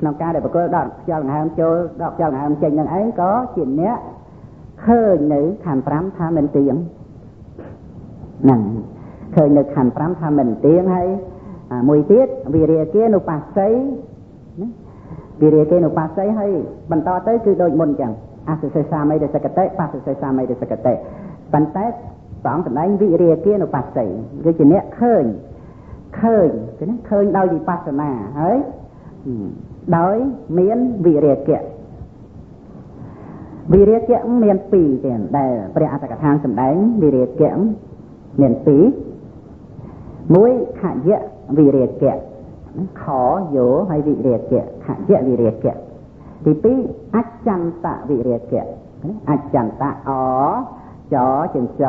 ក្នុងការដែលបុគ្គលដកខ្យល់ដង្ហើមចូលដកខ្យល់ដង្ហើមចេញនឹងឯងក៏ជាអ្នកឃើញនៅខណ្ឌ5ថាមិនទៀងហ្នឹងឃើញនៅខណ្ឌ5ថាមិនទៀងហើយមួយទៀតវិរិយគានុបស្ស័យណាវិរិយគានុបស្ស័យហើយបន្តទៅគឺដូចមុនអញ្ចឹងអសិសិសាមីទសកតិបស្សសិសាមីទសកតិប៉ុន្តែព្រះអង្គសម្ដែងវិរិយគានុបស្ស័យគឺជាអ្នកឃើញគឺណាឃើញដោយវិបស្សនាហើយដោយមានវិរិយគៈវិរិយគៈមាន2ទៀតដែលព្រះអត្ថកថាសម្ដែងវិរិយគៈមាន2មួយខយៈវិរិយគៈខយោហើយវិរិយគៈខយៈវិរិយគៈទី2អច្ចន្តវិរិយគៈអច្ចន្តអចជាងច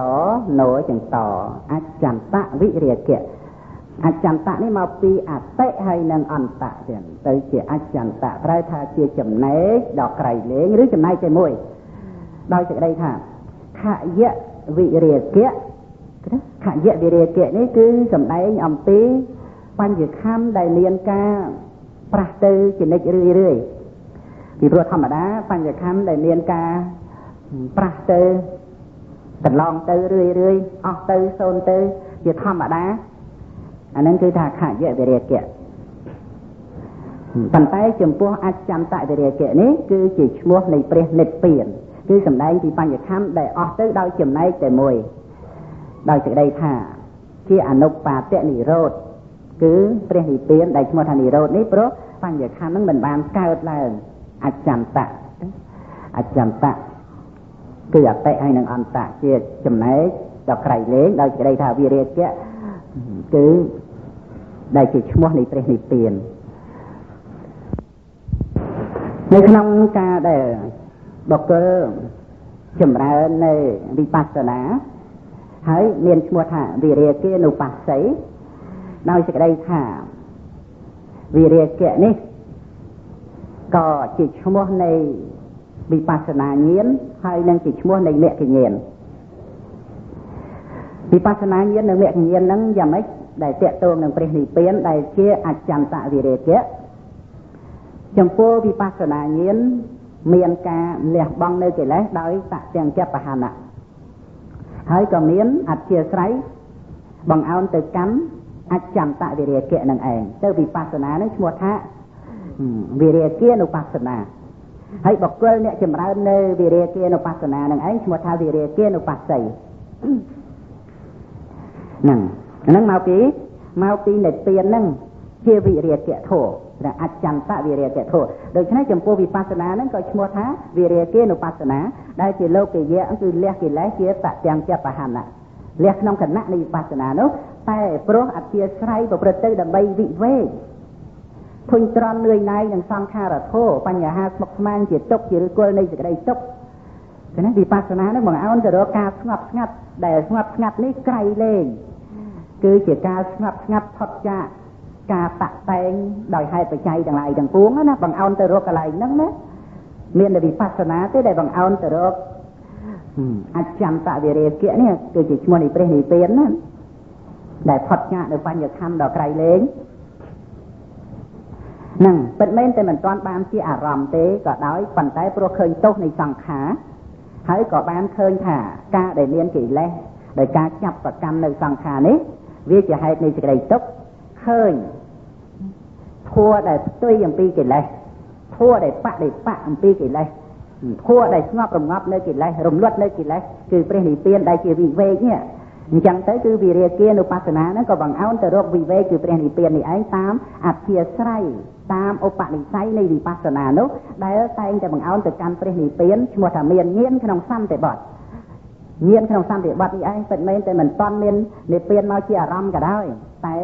ណូជាងតអច្ចន្តវិរិយគៈអច្ចន្តៈនេះមកពីអតិហើយនិងអន្តៈទៀតទៅជាអច្ចន្តៈប្រែថាជាចំណែកដ៏ក្រៃលែងឬចំណែកតែមួយដោយសេចក្តីថាខយៈវិរិយគៈខយៈវិរិយគៈនេះគឺសម្ដែងអំពីបញ្ញខណ្ឌដែលមានការប្រាស់ទៅជានិច្ចរឿយរឿយពីព្រោះធម្មតាបញ្ញខណ្ឌដែលមានការប្រាស់ទៅកន្លងទៅរឿយរឿយអស់ទៅសូន្យទៅជាធម្មតាអាហ្នឹងគឺថាខយៈវិរិយគៈប៉ុន្តែចំពោះអច្ចន្តវិរិយគៈនេះគឺជាឈ្មោះនៃព្រះនិព្វានគឺសម្ដែងពីបញ្ញខណ្ឌដែលអស់ទៅដោយចំណែកតែមួយដោយសេចក្តីថាជាអនុបាទនិរោធគឺព្រះនិព្វានដែលឈ្មោះថានិរោធនេះព្រោះបញ្ញខណ្ឌហ្នឹងមិនបានកើតឡើងអច្ចន្តៈអច្ចន្តៈគឺអតិហើយនឹងអន្តៈជាចំណែកដ៏ក្រៃលែងដោយសេចក្តីថាវិរិយគៈគឺដែលជាឈ្មោះនៃព្រះនិព្វាននៅក្នុងការដែលបុគ្គលចម្រើននៅវិបស្សនា ហើយមានឈ្មោះថាវិរាគានុបស្សីដោយសេចក្តីថាវិរាគៈនេះក៏ជាឈ្មោះនៃវិបស្សនាញាណហើយនឹងជាឈ្មោះនៃមគ្គញាណវិបស្សនាញាណនិងមគ្គញាណហ្នឹងយ៉ាងម៉េចដែលតកតងនឹងព្រះនិព្វានដែលជាអចន្តវិរាគៈចំពោះវិបស្សនាញាណមានការលះបង់នៅកិលេសដោយតទាំងចបហណៈហើយក៏មានអធិស្រ័យបង្អោនទៅកម្មអចន្តវិរាគៈនឹងឯងទៅវិបស្សនានឹងឈ្មោះថាវិរាគានុបស្សនាហើយបុគ្គលអ្នកចម្រើននៅវិរាគានុបស្សនានឹងឯងឈ្មោះថាវិរាគានុបស្សីហ្នឹងមកពីនិព្វានហ្នឹងជាវិរាគៈធម៌ដែលអចន្តវិរាគៈធម៌ដូច្នេះចំពោះវិបស្សនាហ្នឹងក៏ឈ្មោះថាវិរាគានុបស្សនាដែលជាលោកយៈគឺលះកិលេសជាតទាំងចបហណៈលះក្នុងគណៈនៃវិបស្សនានោះតែព្រោះអធិស្រ័យប្រព្រឹត្តទៅដើម្បីវិវេកធុញទ្រាន់នឿយណាយនឹងសង្ខារធម៌បញ្ហាស្មុគស្មាញជាទុក្ខជាឫសគល់នៃសេចក្តីទុក្ខដូច្នេះវិបស្សនានឹងបង្អោនទៅរកការស្ងប់ស្ងាត់ដែលស្ងប់ស្ងាត់នេះក្រៃលែងគឺជាការស្ងប់ស្ងាត់ផុតចាកការតាក់តែងដោយហេតុបច្ច័យទាំងឡាយទាំងពួងណាបង្អោនទៅរកកន្លែងហ្នឹងណាមានតែវិបស្សនាទេដែលបង្អោនទៅរកអចន្តវិរាគៈនេះគឺជាឈ្មោះនៃព្រះនិព្វានណាដែលផុតចាកនៅបញ្ញខណ្ឌដ៏ក្រៃលែងហ្នឹងពិតមែនតែមិនទាន់បានជាអារម្មណ៍ទេក៏ដោយប៉ុន្តែព្រោះឃើញទោសនៃសង្ខារហើយក៏បានឃើញថាការដែលមានកិលេសដោយការចាប់ប្រកម្មនៅសង្ខារនេះវាជាហេតុនៃសេចក្តីទុក្ខឃើញធัวដែលផ្ទុយអំពីកិលេសធัวដែលបដិបៈអំពីកិលេសធัวដែលស្ងប់រងាប់នៅកិលេសរំលត់នៅកិលេសគឺព្រះនិព្វានដែលជាវិវេកនេះអញ្ចឹងទៅគឺវិរាគានុបស្សនាហ្នឹងក៏បង្អោនទៅរកវិវេកគឺព្រះនិព្វាននេះឯងតាមអធិស្រ័យតាមឧបនិស្ស័យនៃវិបស្សនានោះដែលតែងតែបង្អោនទៅកាន់ព្រះនិព្វានឈ្មោះថាមានញាណក្នុងសន្តិបត្តិញាណក្នុងសន្តិបត្តិនេះឯងពិតមែនតែមិនទាន់មាននិព្វានមកជាអារម្មណ៍ក៏ដោយតែ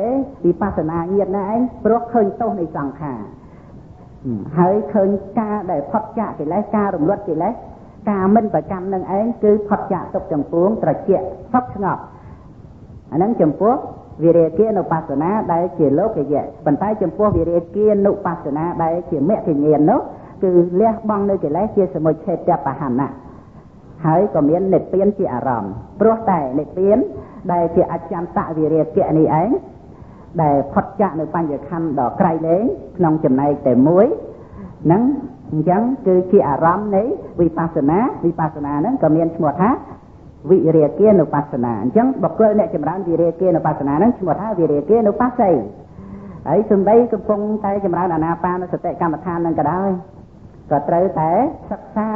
វិបស្សនាញាណហ្នឹងឯងព្រោះឃើញទោសនៃសង្ខារហើយឃើញការដែលផុតចាកកិលេសការរំលត់កិលេសការមិនប្រកម្មនឹងឯងគឺផុតចាកទុក្ខទាំងពួងត្រជាក់សុខស្ងប់អាហ្នឹងចំពោះវិរាគានុបស្សនាដែលជាលោកយៈប៉ុន្តែចំពោះវិរាគានុបស្សនាដែលជាមគ្គញាណនោះគឺលះបង់នៅកិលេសជាសមុច្ឆេតបហណៈហើយក៏មាននិព្វានជាអារម្មណ៍ព្រោះតែនិព្វានដែលជាអចន្តវិរាគៈនេះឯងដែលផុតចាកនៅបញ្ញខណ្ឌដ៏ក្រៃលែងក្នុងចំណែកតែមួយហ្នឹងអញ្ចឹងគឺជាអារម្មណ៍នៃវិបស្សនាវិបស្សនាហ្នឹងក៏មានឈ្មោះថាវិរាគានុបស្សនាអញ្ចឹងបុគ្គលអ្នកចម្រើនវិរាគានុបស្សនាហ្នឹងឈ្មោះថាវិរាគានុបស្សីហើយសំដីកំពុងតែចម្រើនអានាបានសតិកម្មដ្ឋានហ្នឹងក៏ដោយក៏ត្រូវតែសិក្សា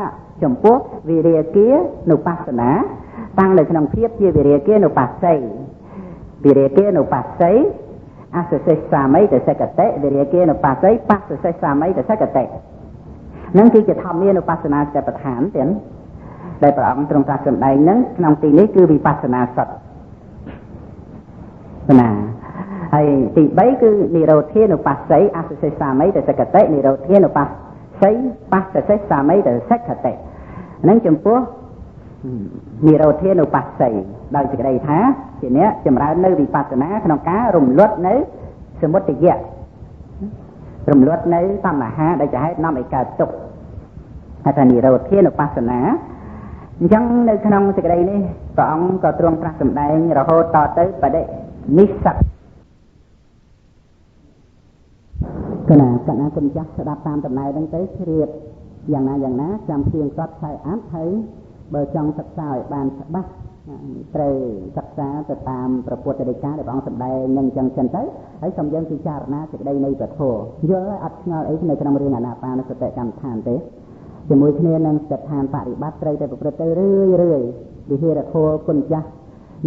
ចំពោះវិរាគានុបស្សនាតាំងនៅក្នុងភាពជាវិរាគានុបស្សីវិរាគានុបស្សីអសសិសាមីតសិកតិវិរាគានុបស្សីបស្សសិសាមីតសិកតិហ្នឹងគឺជាធម្មានុបស្សនាសតិប្បដ្ឋានទាំងដែលព្រះអង្គទ្រង់ត្រាស់សម្ដែងហ្នឹងក្នុងទីនេះគឺវិបស្សនាសុត្តណាហើយទី3គឺនិរោធានុបស្សីអសសិសាមីតសិកតិនិរោធានុបស្សីបស្សសិសាមីតសិកតិហ្នឹងចំពោះនិរោធានុបស្សីដោយសេចក្តីថាជាអ្នកចម្រើននៅវិបស្សនាក្នុងការរំលត់នៅសមុទយៈរំលត់នៅតណ្ហាដែលជាហេតុនាំឲ្យកើតទុក្ខហៅថានិរោធានុបស្សនាអញ្ចឹងនៅក្នុងសេចក្តីនេះព្រះអង្គក៏ទ្រង់ត្រាស់សម្ដែងរហូតតទៅបដិនិស្សកណាកណាគុណចាស់ស្ដាប់តាមតំណែងហ្នឹងទៅជ្រាបយ៉ាងណាយ៉ាងណាចាំព្រៀងគាត់ខ្សែអាត់ហើយបើចង់សិក្សាឲ្យបានច្បាស់ត្រូវសិក្សាទៅតាមព្រះពុទ្ធដីកាដែលព្រះអង្គសម្ដែងនឹងអញ្ចឹងចឹងទៅហើយសូមយើងពិចារណាសេចក្តីនៃព្រះធម៌យល់ឲ្យអត់ឆ្ងល់អីនៅក្នុងរឿងអានាបានសតិកម្មដ្ឋានទេជាមួយគ្នានឹងសតិដ្ឋានបរិបត្តិត្រូវតែប្រព្រឹត្តទៅរឿយរឿយវិហារធម៌គុណចាស់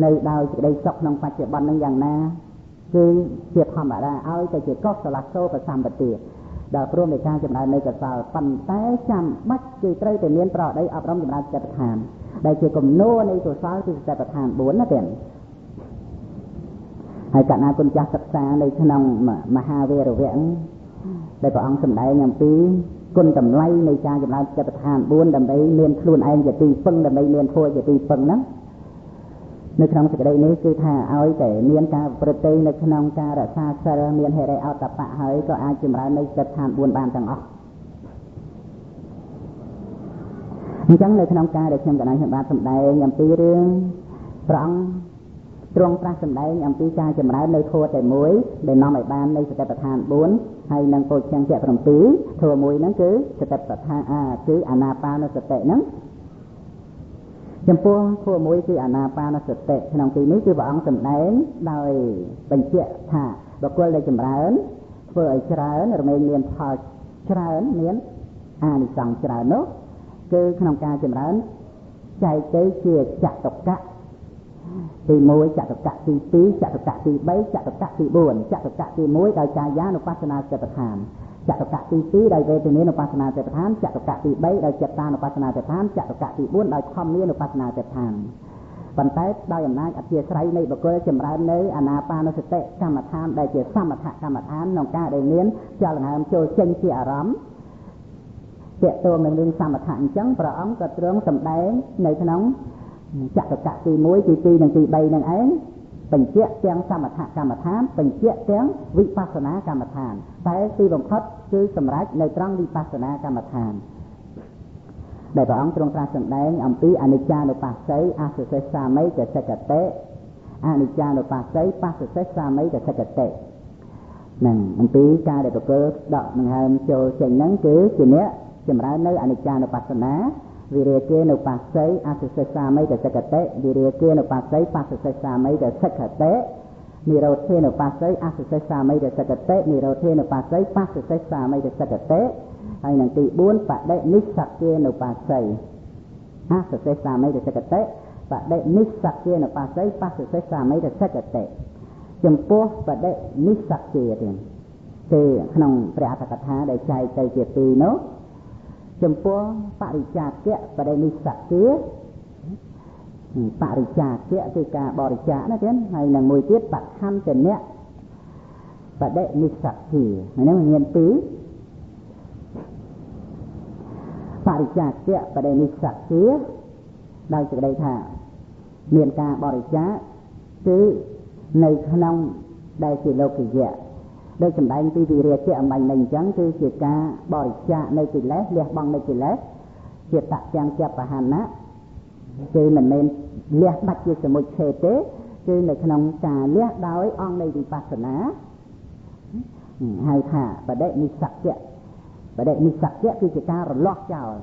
នៅដោយសេចក្តីសុខក្នុងបច្ចុប្បន្ននឹងយ៉ាងណាគឺជាធម្មតាឲ្យតែជាកុសលសោបសម្បទាដល់ព្រមនៃការចម្រើននៅកុសលប៉ុន្តែចាំបាច់គឺត្រូវតែមានប្រដីអប់រំចម្រើនសតិប្បដ្ឋានដែលជាគំនូរនៃកុសលគឺសតិប្បដ្ឋាន4ណាទាំងហើយកណាគុណចាស់សិក្សានៅក្នុងមហាវេរវៈដែលព្រះអង្គសម្ដែងអំពីគុណតម្លៃនៃការចម្រើនសតិប្បដ្ឋាន4ដើម្បីមានខ្លួនឯងជាទីពឹងដើម្បីមានធម៌ជាទីពឹងហ្នឹង នៅក្នុងសេចក្តីនេះគឺថាឲ្យតែមានការប្រព្រឹត្តទៅនៅក្នុងការរក្សាសិលមានហិរិអោតបៈហើយក៏អាចចម្រើននៅសតិប្បដ្ឋាន4បានទាំងអស់អញ្ចឹងនៅក្នុងការដែលខ្ញុំកណ្ដាលខ្ញុំបាទសម្ដែងអំពីរឿងព្រះអង្គទ្រង់ត្រាស់សម្ដែងអំពីការចម្រើននៅធម៌តែមួយដែលនាំឲ្យបាននៅសតិប្បដ្ឋាន4ហើយនិងពោធិញ្ញៈ7ធម៌មួយហ្នឹងគឺសតិប្បដ្ឋានគឺអានាបានសតិហ្នឹងចំពោះធម៌មួយគឺអានាបានសតិក្នុងទីនេះគឺព្រះអង្គសម្ដែងដោយបញ្ជាក់ថាបុគ្គលដែលចម្រើនធ្វើឲ្យច្រើនរមែងមានផលច្រើនមានអានិសង្សច្រើននោះគឺក្នុងការចម្រើនចែកទៅជាចតុកៈទី1ចតុកៈទី2ចតុកៈទី3ចតុកៈទី4ចតុកៈទី1ដោយកាយានុបស្សនាសតិប្បដ្ឋានចតុកៈទី2ដោយវេទនានុបស្សនាសតិប្បដ្ឋានចតុកៈទី3ដោយចិត្តានុបស្សនាសតិប្បដ្ឋានចតុកៈទី4ដោយធម្មានុបស្សនាសតិប្បដ្ឋានប៉ុន្តែដោយអំណាចអធិស្រ័យនៃបុគ្គលចម្រើននៅអានាបានសតិកម្មដ្ឋានដែលជាសមថកម្មដ្ឋានក្នុងការដែលមានចលនាចូលចេញជាអារម្មណ៍ទាក់ទងនឹងរឿងសមថៈអញ្ចឹងព្រះអង្គក៏ទ្រង់សម្ដែងនៅក្នុងចតុកៈទី1ទី2និងទី3នឹងឯងបញ្ជាក់ទាំងសមថកម្មដ្ឋានបញ្ជាក់ទាំងវិបស្សនាកម្មដ្ឋានតែទីបំផុតគឺសម្រេចនៅត្រង់វិបស្សនាកម្មដ្ឋានដែលព្រះអង្គទ្រង់ត្រាស់សម្ដែងអំពីអនិច្ចានុបស្សីអសុសេសាមីតសិកតិអនិច្ចានុបស្សីបស្សសេសាមីតសិកតិនឹងអំពីការដែលបុគ្គលដកដង្ហើមចូលចេញហ្នឹងគឺជាអ្នកចម្រើននៅអនិច្ចានុបស្សនាវិរាគានុបស្សីអសុសេសាមីតសិកតិវិរាគានុបស្សីបស្សសេសាមីតសិកតិនិរោធានុបស្សីអសុសេសាមីតសិកតិនិរោធានុបស្សីបស្សសេសាមីតសិកតិហើយនឹងទី4បដិនិស្សគានុបស្សីអសុសេសាមីតសិកតិបដិនិស្សគានុបស្សីបស្សសេសាមីតសិកតិចំពោះបដិនិស្សគាទៀតគឺក្នុងព្រះអត្ថកថាដែលចែកទៅជាពីរនោះចំពោះបរិច្ចាគៈបដិនិស្សគាបរិច្ចាគៈគឺការបរិច្ចាគណាទៀតហើយនឹងមួយទៀតបខន្តនៈបដិនិស្សគាហ្នឹងមានពីរបរិច្ចាគៈបដិនិស្សគាដោយសេចក្តីថាមានការបរិច្ចាគគឺនៅក្នុងដែលជាលោកយៈដោយសម្ដែងពីវិរិយៈអំបញ្ញមិញអញ្ចឹងគឺជាការបរិច្ចាគនៅកិលេសលះបង់នៅកិលេសជាតទាំងជាបហណៈគឺមិនមែនលះដាច់ជាសមុច្ឆេទទេគឺនៅក្នុងការលះដោយអង្គនៃវិបស្សនាហៅថាបដិនិស្សគៈបដិនិស្សគៈគឺជាការរលាស់ចោល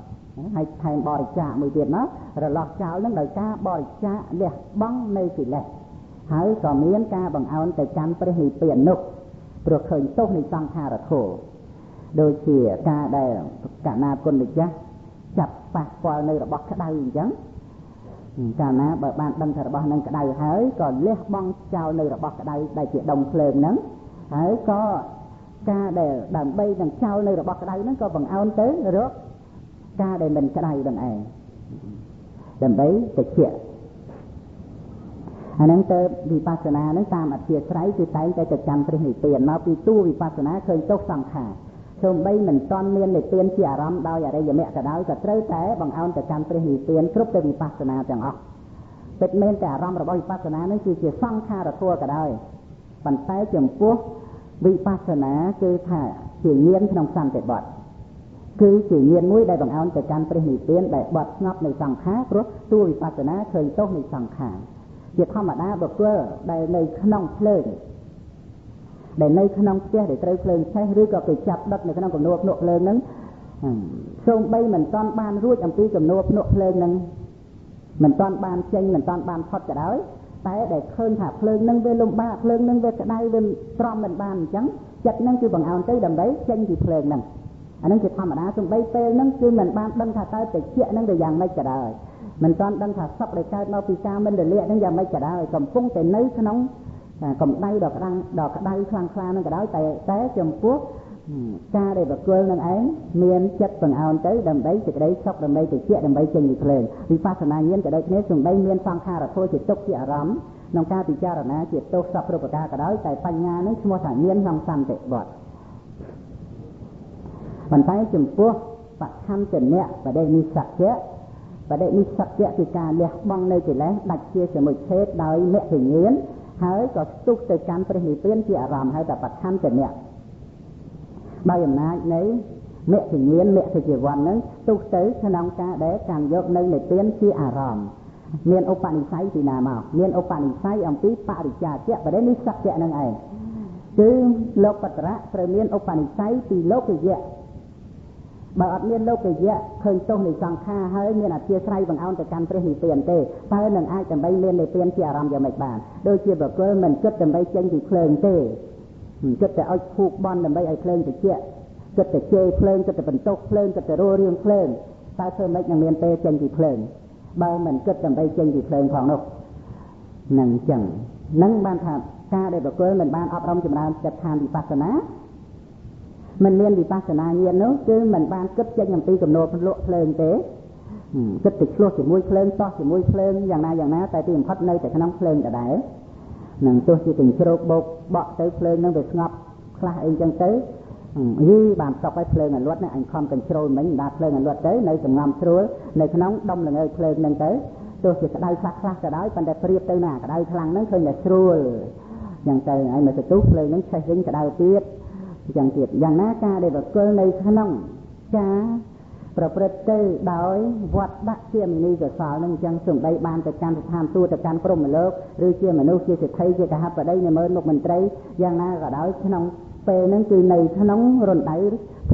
ហើយថែមបរិច្ចាគមួយទៀតមករលាស់ចោលនឹងដោយការបរិច្ចាគលះបង់នៅកិលេសហើយក៏មានការបង្អោនទៅកាន់ព្រះនិព្វាននោះព្រោះឃើញទោសនៃសង្ខារធម៌ដូចជាការដែលកណាគុណម្ចាស់ចាប់ប៉ះពាល់នៅរបស់ក្តៅអញ្ចឹងកាលណាបើបានដឹងថារបស់នឹងក្តៅហើយក៏លះបង់ចោលនៅរបស់ក្តៅដែលជាដុំភ្លើងហ្នឹងហើយក៏ការដែលដើម្បីនឹងចោលនៅរបស់ក្តៅហ្នឹងក៏បង្អោនទៅរកការដែលមិនក្តៅនឹងឯងដើម្បីតិចអាហ្នឹងទៅវិបស្សនាហ្នឹងតាមអធិស្រ័យគឺតែងតែទៅចាំព្រះនិព្វានមកពីតួវិបស្សនាឃើញទោសសង្ខារសូម្បីមិនទាន់មាននិព្វានជាអារម្មណ៍ដោយអរិយមគ្គក៏ដោយក៏ត្រូវតែបង្អោនទៅកាន់ព្រះនិព្វានគ្រប់ទៅវិបស្សនាទាំងអស់ពិតមែនតែអារម្មណ៍របស់វិបស្សនាហ្នឹងគឺជាសង្ខារធម៌ក៏ដោយប៉ុន្តែចំពោះវិបស្សនាគឺថាជាញាណក្នុងសន្តិបត្តិគឺជាញាណមួយដែលបង្អោនទៅកាន់ព្រះនិព្វានដែលបត់ស្ងប់នៃសង្ខារព្រោះតួវិបស្សនាឃើញទោសនៃសង្ខារជាធម្មតាបុគ្គលដែលនៅក្នុងភ្លើងដែលនៅក្នុងផ្ទះដែលត្រូវភ្លើងឆេះឬក៏គេចាប់ដុតនៅក្នុងគំនរភ្នក់ភ្លើងហ្នឹងសូម្បីមិនទាន់បានរួចអំពីគំនរភ្នក់ភ្លើងហ្នឹងមិនទាន់បានចេញមិនទាន់បានផុតក៏ដោយតែដែលឃើញថាភ្លើងហ្នឹងវាលំបាកភ្លើងហ្នឹងវាក្តៅវាទ្រាំមិនបានអញ្ចឹងចិត្តហ្នឹងគឺបង្អោនទៅដើម្បីចេញពីភ្លើងហ្នឹងអាហ្នឹងជាធម្មតាសូម្បីពេលហ្នឹងគឺមិនបានដឹងថាតើតិចហ្នឹងវាយ៉ាងម៉េចក៏ដោយមិនទាន់ដឹងថាសុខដែលកើតមកពីការមិនរលាកហ្នឹងយ៉ាងម៉េចក៏ដោយកំពុងតែនៅក្នុងកម្ដៅដ៏ក្តាំងដ៏ក្តៅខ្លាំងក្លាហ្នឹងក៏ដោយតែចំពោះការដែលបុគ្គលនឹងឯងមានចិត្តបង្អោនទៅដើម្បីសេចក្តីសុខដើម្បីតិចដើម្បីចេញពីភ្លើងវិបស្សនាញាណក៏ដូចគ្នាសំដីមានសង្ខារធម៌ជាទុក្ខជាអារម្មណ៍ក្នុងការពិចារណាជាទោសសពគ្រប់ប្រការក៏ដោយតែបញ្ញានឹងឈ្មោះថាញាណក្នុងសន្តិបត្តិប៉ុន្តែចំពោះបខន្តនៈបដិនិស្សគៈ បដិនិស្សច្ចៈគឺការលះបង់នៅកិលេសដាច់ជាសមុច្ឆេទដោយមគ្គញ្ញាណហើយក៏ស្ទុះទៅកាន់ព្រះនិព្វានជាអារម្មណ៍ហៅថាបឋមចនៈដោយអំណាចនៃមគ្គញ្ញាណមគ្គជីវ័ននឹងស្ទុះទៅក្នុងការដែលកាន់យកនៅនិព្វានជាអារម្មណ៍មានឧបនិស្ស័យពីណាមកមានឧបនិស្ស័យអំពីបរិច្ចាគៈបដិនិស្សច្ចៈនឹងឯងគឺលោកបត្រៈត្រូវមានឧបនិស្ស័យពីលោកយៈបើអត់មានលោកយៈឃើញទោសនៃសង្ខារហើយមានអធិស្រ័យបង្អោនទៅកាន់ព្រះនិព្វានទេតើនឹងអាចដើម្បីមាននិព្វានជាអារម្មណ៍យ៉ាងម៉េចបានដូចជាបុគ្គលមិនគិតដើម្បីចេញពីភ្លើងទេគិតតែឲ្យភូកបន់ដើម្បីឲ្យភ្លើងត្រជាក់គិតតែជេរភ្លើងគិតតែបន្ទោសភ្លើងគិតតែរស់រឿងភ្លើងតើធ្វើម៉េចនឹងមានពេលចេញពីភ្លើងបើមិនគិតដើម្បីចេញពីភ្លើងផងនោះនឹងចឹងនឹងបានថាការដែលបុគ្គលមិនបានអប់រំចម្រើនចិត្តឋានវិបស្សនាមិនមានវិបស្សនាញាណនោះគឺមិនបានគិតចេញអំពីគំនរលក់ភ្លើងទេគិតទៅឆ្លោះជាមួយភ្លើងតោះជាមួយភ្លើងយ៉ាងណាយ៉ាងណាតែទីបំផុតនៅតែក្នុងភ្លើងដដែលនឹងទោះជាកញ្ជ្រោកបោកបក់ទៅភ្លើងនឹងវាស្ងប់ខ្លះអីចឹងទៅយីបានស្តុកឲ្យភ្លើងឲ្យលត់នេះអញខំកញ្ជ្រោលមិញដាក់ភ្លើងឲ្យលត់ទៅនៅសំងំស្រួលនៅក្នុងដុំល្ងើភ្លើងនឹងទៅទោះជាក្តៅខ្លះខ្លះក៏ដោយប៉ុន្តែប្រៀបទៅនឹងអាក្តៅខ្លាំងហ្នឹងឃើញតែស្រួលចឹងទៅហើយមកទៅភ្លើងហ្នឹងឆេះវិញក្តៅទៀតចឹងទៀតយ៉ាងណាការដែលបុគ្គលនៅក្នុងការប្រព្រឹត្តទៅដោយវត្តដាក់ជាមនីកុសលនឹងចឹងសំដីបានទៅកាន់ស្ថានទូតទៅកាន់ព្រហ្មលោកឬជាមនុស្សជាសេដ្ឋីជាកហបតីនៃម៉ឺនមុខមន្ត្រីយ៉ាងណាក៏ដោយក្នុងពេលហ្នឹងគឺនៅក្នុងរណ្ដៅ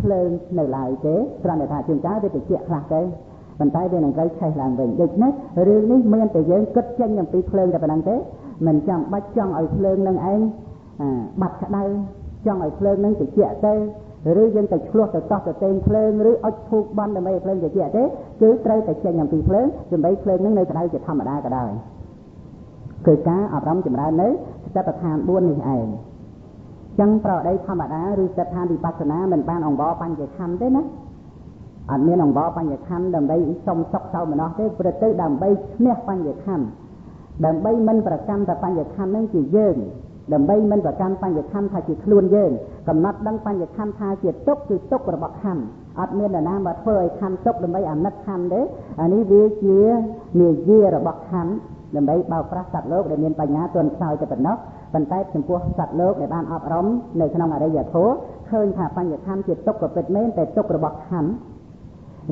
ភ្លើងនៅឡើយទេគ្រាន់តែថាជួនកាលវាត្រជាក់ខ្លះទេប៉ុន្តែវានឹងត្រូវឆេះឡើងវិញដូច្នេះរឿងនេះមានតែយើងគិតចេញអំពីភ្លើងតែប៉ុណ្្នឹងទេមិនចាំបាច់ចង់ឲ្យភ្លើងនឹងឯងបាត់ក្តៅចង់ឲ្យភ្លើងនឹងត្រជាក់ទៅឬយើងទៅឆ្លោះទៅតោះទៅតេងភ្លើងឬអុជធូបបន់ដើម្បីឲ្យភ្លើងត្រជាក់ទេគឺត្រូវតែចេញអំពីភ្លើងដើម្បីភ្លើងនឹងនៅក្តៅជាធម្មតាក៏ដោយគឺការអប់រំចម្រើននៅសតិប្បដ្ឋាន4នេះឯងចឹងប្រដីធម្មតាឬសតិប្បដ្ឋានវិបស្សនាមិនបានអង្វរបញ្ញខណ្ឌទេណាអត់មានអង្វរបញ្ញខណ្ឌដើម្បីសុំសុខសោមនស្សទេព្រោះទៅដើម្បីឈ្នះបញ្ញខណ្ឌដើម្បីមិនប្រកាន់តែបញ្ញខណ្ឌនឹងជាយើងដើម្បីមិនប្រកាន់បញ្ញខណ្ឌថាជាខ្លួនយើងកំណត់ដឹងបញ្ញខណ្ឌថាជាទុក្ខគឺទុក្ខរបស់ខណ្ឌអត់មាននរណាមកធ្វើឲ្យខណ្ឌទុក្ខដើម្បីអាណិតខណ្ឌទេអានេះវាជានិយារបស់ខណ្ឌដើម្បីបោកប្រាស់សត្វលោកដែលមានបញ្ញាទន់ខ្សោយតែប៉ុណ្ណោះប៉ុន្តែចំពោះសត្វលោកដែលបានអប់រំនៅក្នុងអរិយធម៌ឃើញថាបញ្ញខណ្ឌជាទុក្ខក៏ពិតមែនតែទុក្ខរបស់ខណ្ឌ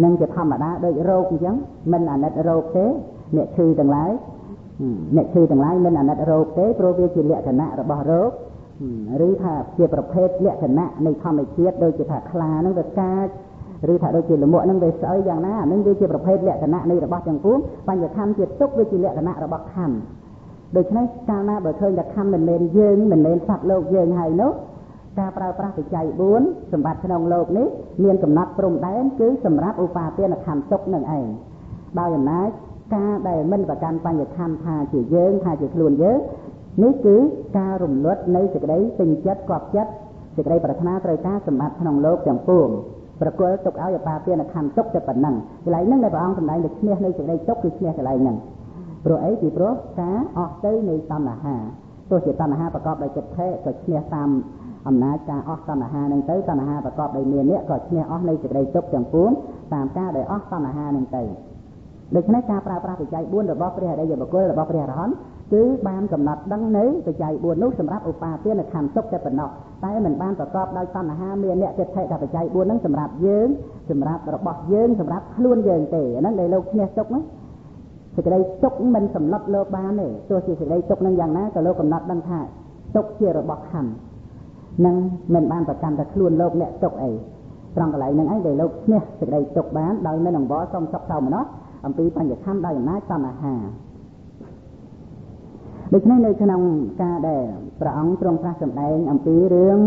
នឹងជាធម្មតាដូចរោគអញ្ចឹងមិនអាណិតរោគទេអ្នកឈឺទាំងឡាយអ្នកឈឺទាំងឡាយមិនអាណិតរោគទេព្រោះវាជាលក្ខណៈរបស់រោគឬថាជាប្រភេទលក្ខណៈនៃធម្មជាតិដូចជាថាខ្លានឹងវាកាចឬថាដូចជាលមួកនឹងវាស្អុយយ៉ាងណាអានឹងវាជាប្រភេទលក្ខណៈនៃរបស់ទាំងពួងបញ្ញខណ្ឌជាទុក្ខវាជាលក្ខណៈរបស់ខណ្ឌដូច្នេះកាលណាបើឃើញតែខណ្ឌមិនមែនយើងមិនមែនសត្វលោកយើងហើយនោះការប្រើប្រាស់បច្ច័យ4សម្បត្តិក្នុងលោកនេះមានកំណត់ព្រំដែនគឺសម្រាប់ឧបាទានខណ្ឌទុក្ខនឹងឯងដោយអំណាចការដែលមិនប្រកាន់បញ្ញខណ្ឌថាជាយើងថាជាខ្លួនយើងនេះគឺការរំលត់នៃសេចក្តីពេញចិត្តកប់ចិត្តសេចក្តីប្រាថ្នាត្រូវការសម្បត្តិក្នុងលោកទាំងពួងប្រគល់ទុកឲ្យឧបាទានខណ្ឌទុក្ខតែប៉ុណ្ណឹងកន្លែងហ្នឹងដែលព្រះអង្គសម្ដែងតែឈ្នះនៃសេចក្តីទុក្ខគឺឈ្នះកន្លែងហ្នឹងព្រោះអីពីព្រោះការអស់ទៅនៃតណ្ហាទោះជាតណ្ហាប្រកបដោយចិត្តថេក៏ឈ្នះតាមអំណាចការអស់តណ្ហាហ្នឹងទៅតណ្ហាប្រកបដោយមានៈក៏ឈ្នះអស់នៃសេចក្តីទុក្ខទាំងពួងតាមការដែលអស់តណ្ហាហ្នឹងទៅដូច្នេះការប្រើប្រាស់បច្ច័យ4របស់ព្រះអរិយបុគ្គលរបស់ព្រះអរហន្តគឺបានកំណត់ដឹងនៅបច្ច័យ4នោះសម្រាប់ឧបាទានខណ្ឌទុក្ខតែប៉ុណ្ណោះតែមិនបានប្រកបដោយតណ្ហាមានអ្នកចិត្តថាបច្ច័យ4ហ្នឹងសម្រាប់យើងសម្រាប់របស់យើងសម្រាប់ខ្លួនយើងទេអាហ្នឹងដែលលោកឈ្នះទុក្ខណាសេចក្តីទុក្ខមិនសម្លុតលោកបានទេទោះជាសេចក្តីទុក្ខនឹងយ៉ាងណាក៏លោកកំណត់ដឹងថាទុក្ខជារបស់ខណ្ឌនឹងមិនបានប្រកាន់តែខ្លួនលោកអ្នកទុក្ខអីត្រង់កន្លែងហ្នឹងឯងដែលលោកឈ្នះសេចក្តីទុក្ខបានដោយមិនអង្វរសុំសុខសោមនស្សអំពីបញ្ញខណ្ឌដោយអំណាចតណ្ហាដូច្នេះនៅក្នុងការដែលព្រះអង្គទ្រង់ត្រាស់សម្ដែងអំពីរឿង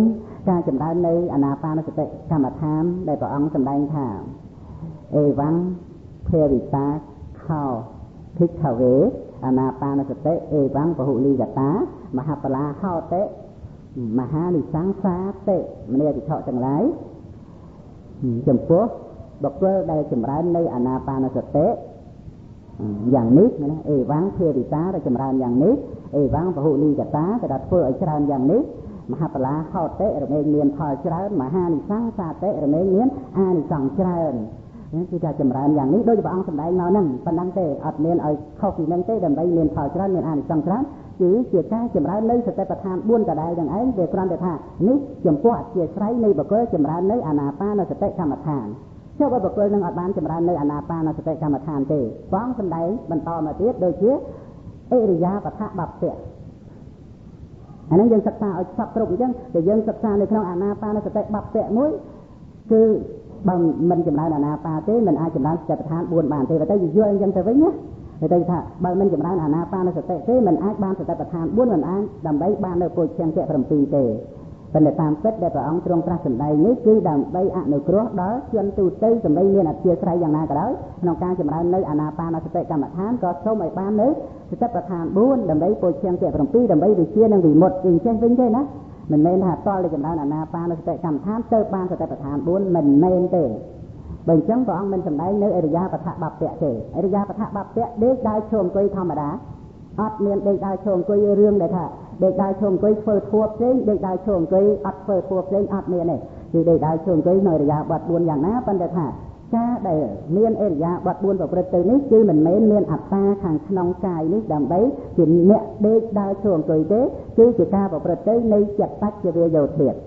ការចម្រើននៅអានាបានសតិកម្មដ្ឋានដែលព្រះអង្គសម្ដែងថាអេវ៉ាំងភាវិតាខោភិក្ខវេអានាបានសតិអេវ៉ាំងពហុលីកតាមហបលាហោតិមហានិសង្សាតិមនាភិក្ខុទាំងឡាយចំពោះបុគ្គលដែលចម្រើននៅអានាបានសតិយ៉ាងនេះណាអេវ៉ាំងភាវិតាដែលចម្រើនយ៉ាងនេះអេវ៉ាំងពហុលីកតាដែលថាធ្វើឲ្យច្រើនយ៉ាងនេះមហបលាហោតិរមែងមានផលច្រើនមហានិសង្សាតិរមែងមានអានិសង្សច្រើន គឺការចម្រើនយ៉ាងនេះដោយព្រះអង្គសម្ដែងមកហ្នឹងប៉ុណ្ណឹងទេអត់មានឲ្យខុសពីហ្នឹងទេដើម្បីមានផលច្រើនមានអានិសង្សច្រើនគឺជាការចម្រើននៅសតិប្បដ្ឋាន4ដដែលហ្នឹងឯងវាគ្រាន់តែថានេះចំពោះអធិស្រ័យនៃបុគ្គលចម្រើននៅអានាបានសតិកម្មដ្ឋានចុះបើបុគ្គលនឹងអត់បានចម្រើននៅអានាបានសតិកម្មដ្ឋានទេព្រះអង្គសម្ដែងបន្តមកទៀតដូចជាអិរិយាបថបព្វៈអាហ្នឹងយើងសិក្សាឲ្យសពគ្រប់អញ្ចឹងតែយើងសិក្សានៅក្នុងអានាបានសតិបព្វៈមួយគឺបើមិនចម្រើនអានាបាទេមិនអាចចម្រើនសតិប្បដ្ឋាន4បានទេបើតែយល់អញ្ចឹងទៅវិញណាតែថាបើមិនចម្រើនអានាបានសតិទេមិនអាចបានសតិប្បដ្ឋាន4មិនអាចដើម្បីបាននៅពុទ្ធឆង្គៈ7ទេប៉ុន្តែតាមពិតដែលព្រះអង្គទ្រង់ត្រាស់សម្ដែងនេះគឺដើម្បីអនុគ្រោះដល់ជនទូទៅសម្រាប់មានអធិស្រ័យយ៉ាងណាក៏ដោយក្នុងការចម្រើននៅអានាបានសតិកម្មដ្ឋានក៏សូមឲ្យបាននៅសតិប្បដ្ឋាន4ដើម្បីពុទ្ធឆង្គៈ7ដើម្បីវិជានិងវិមុតអញ្ចឹងវិញទេណាមិនមែនថាតលតែចម្រើនអានាបានសតិកម្មដ្ឋានទៅបានសតិប្បដ្ឋាន4មិនមែនទេបើអញ្ចឹងព្រះអង្គមិនសម្ដែងនៅអរិយាបថបព្វៈទេអរិយាបថបព្វៈដេកដើរឈរអង្គុយធម្មតាអត់មានដេកដើរឈរអង្គុយរឿងដែលថាដេកដើរឈរអង្គុយធ្វើធัวផ្សេងដេកដើរឈរអង្គុយអត់ធ្វើធัวផ្សេងអត់មានទេគឺដេកដើរឈរអង្គុយនៅអរិយាបថ4យ៉ាងណាប៉ុន្តែថាការដែលមានអរិយាបថ4ប្រព្រឹត្តទៅនេះគឺមិនមែនមានអត្តាខាងក្នុងកាយនេះដើម្បីជាអ្នកដេកដើរឈរអង្គុយទេគឺជាការប្រព្រឹត្តទៅនៃចិត្តបច្ចវេយោធាតុ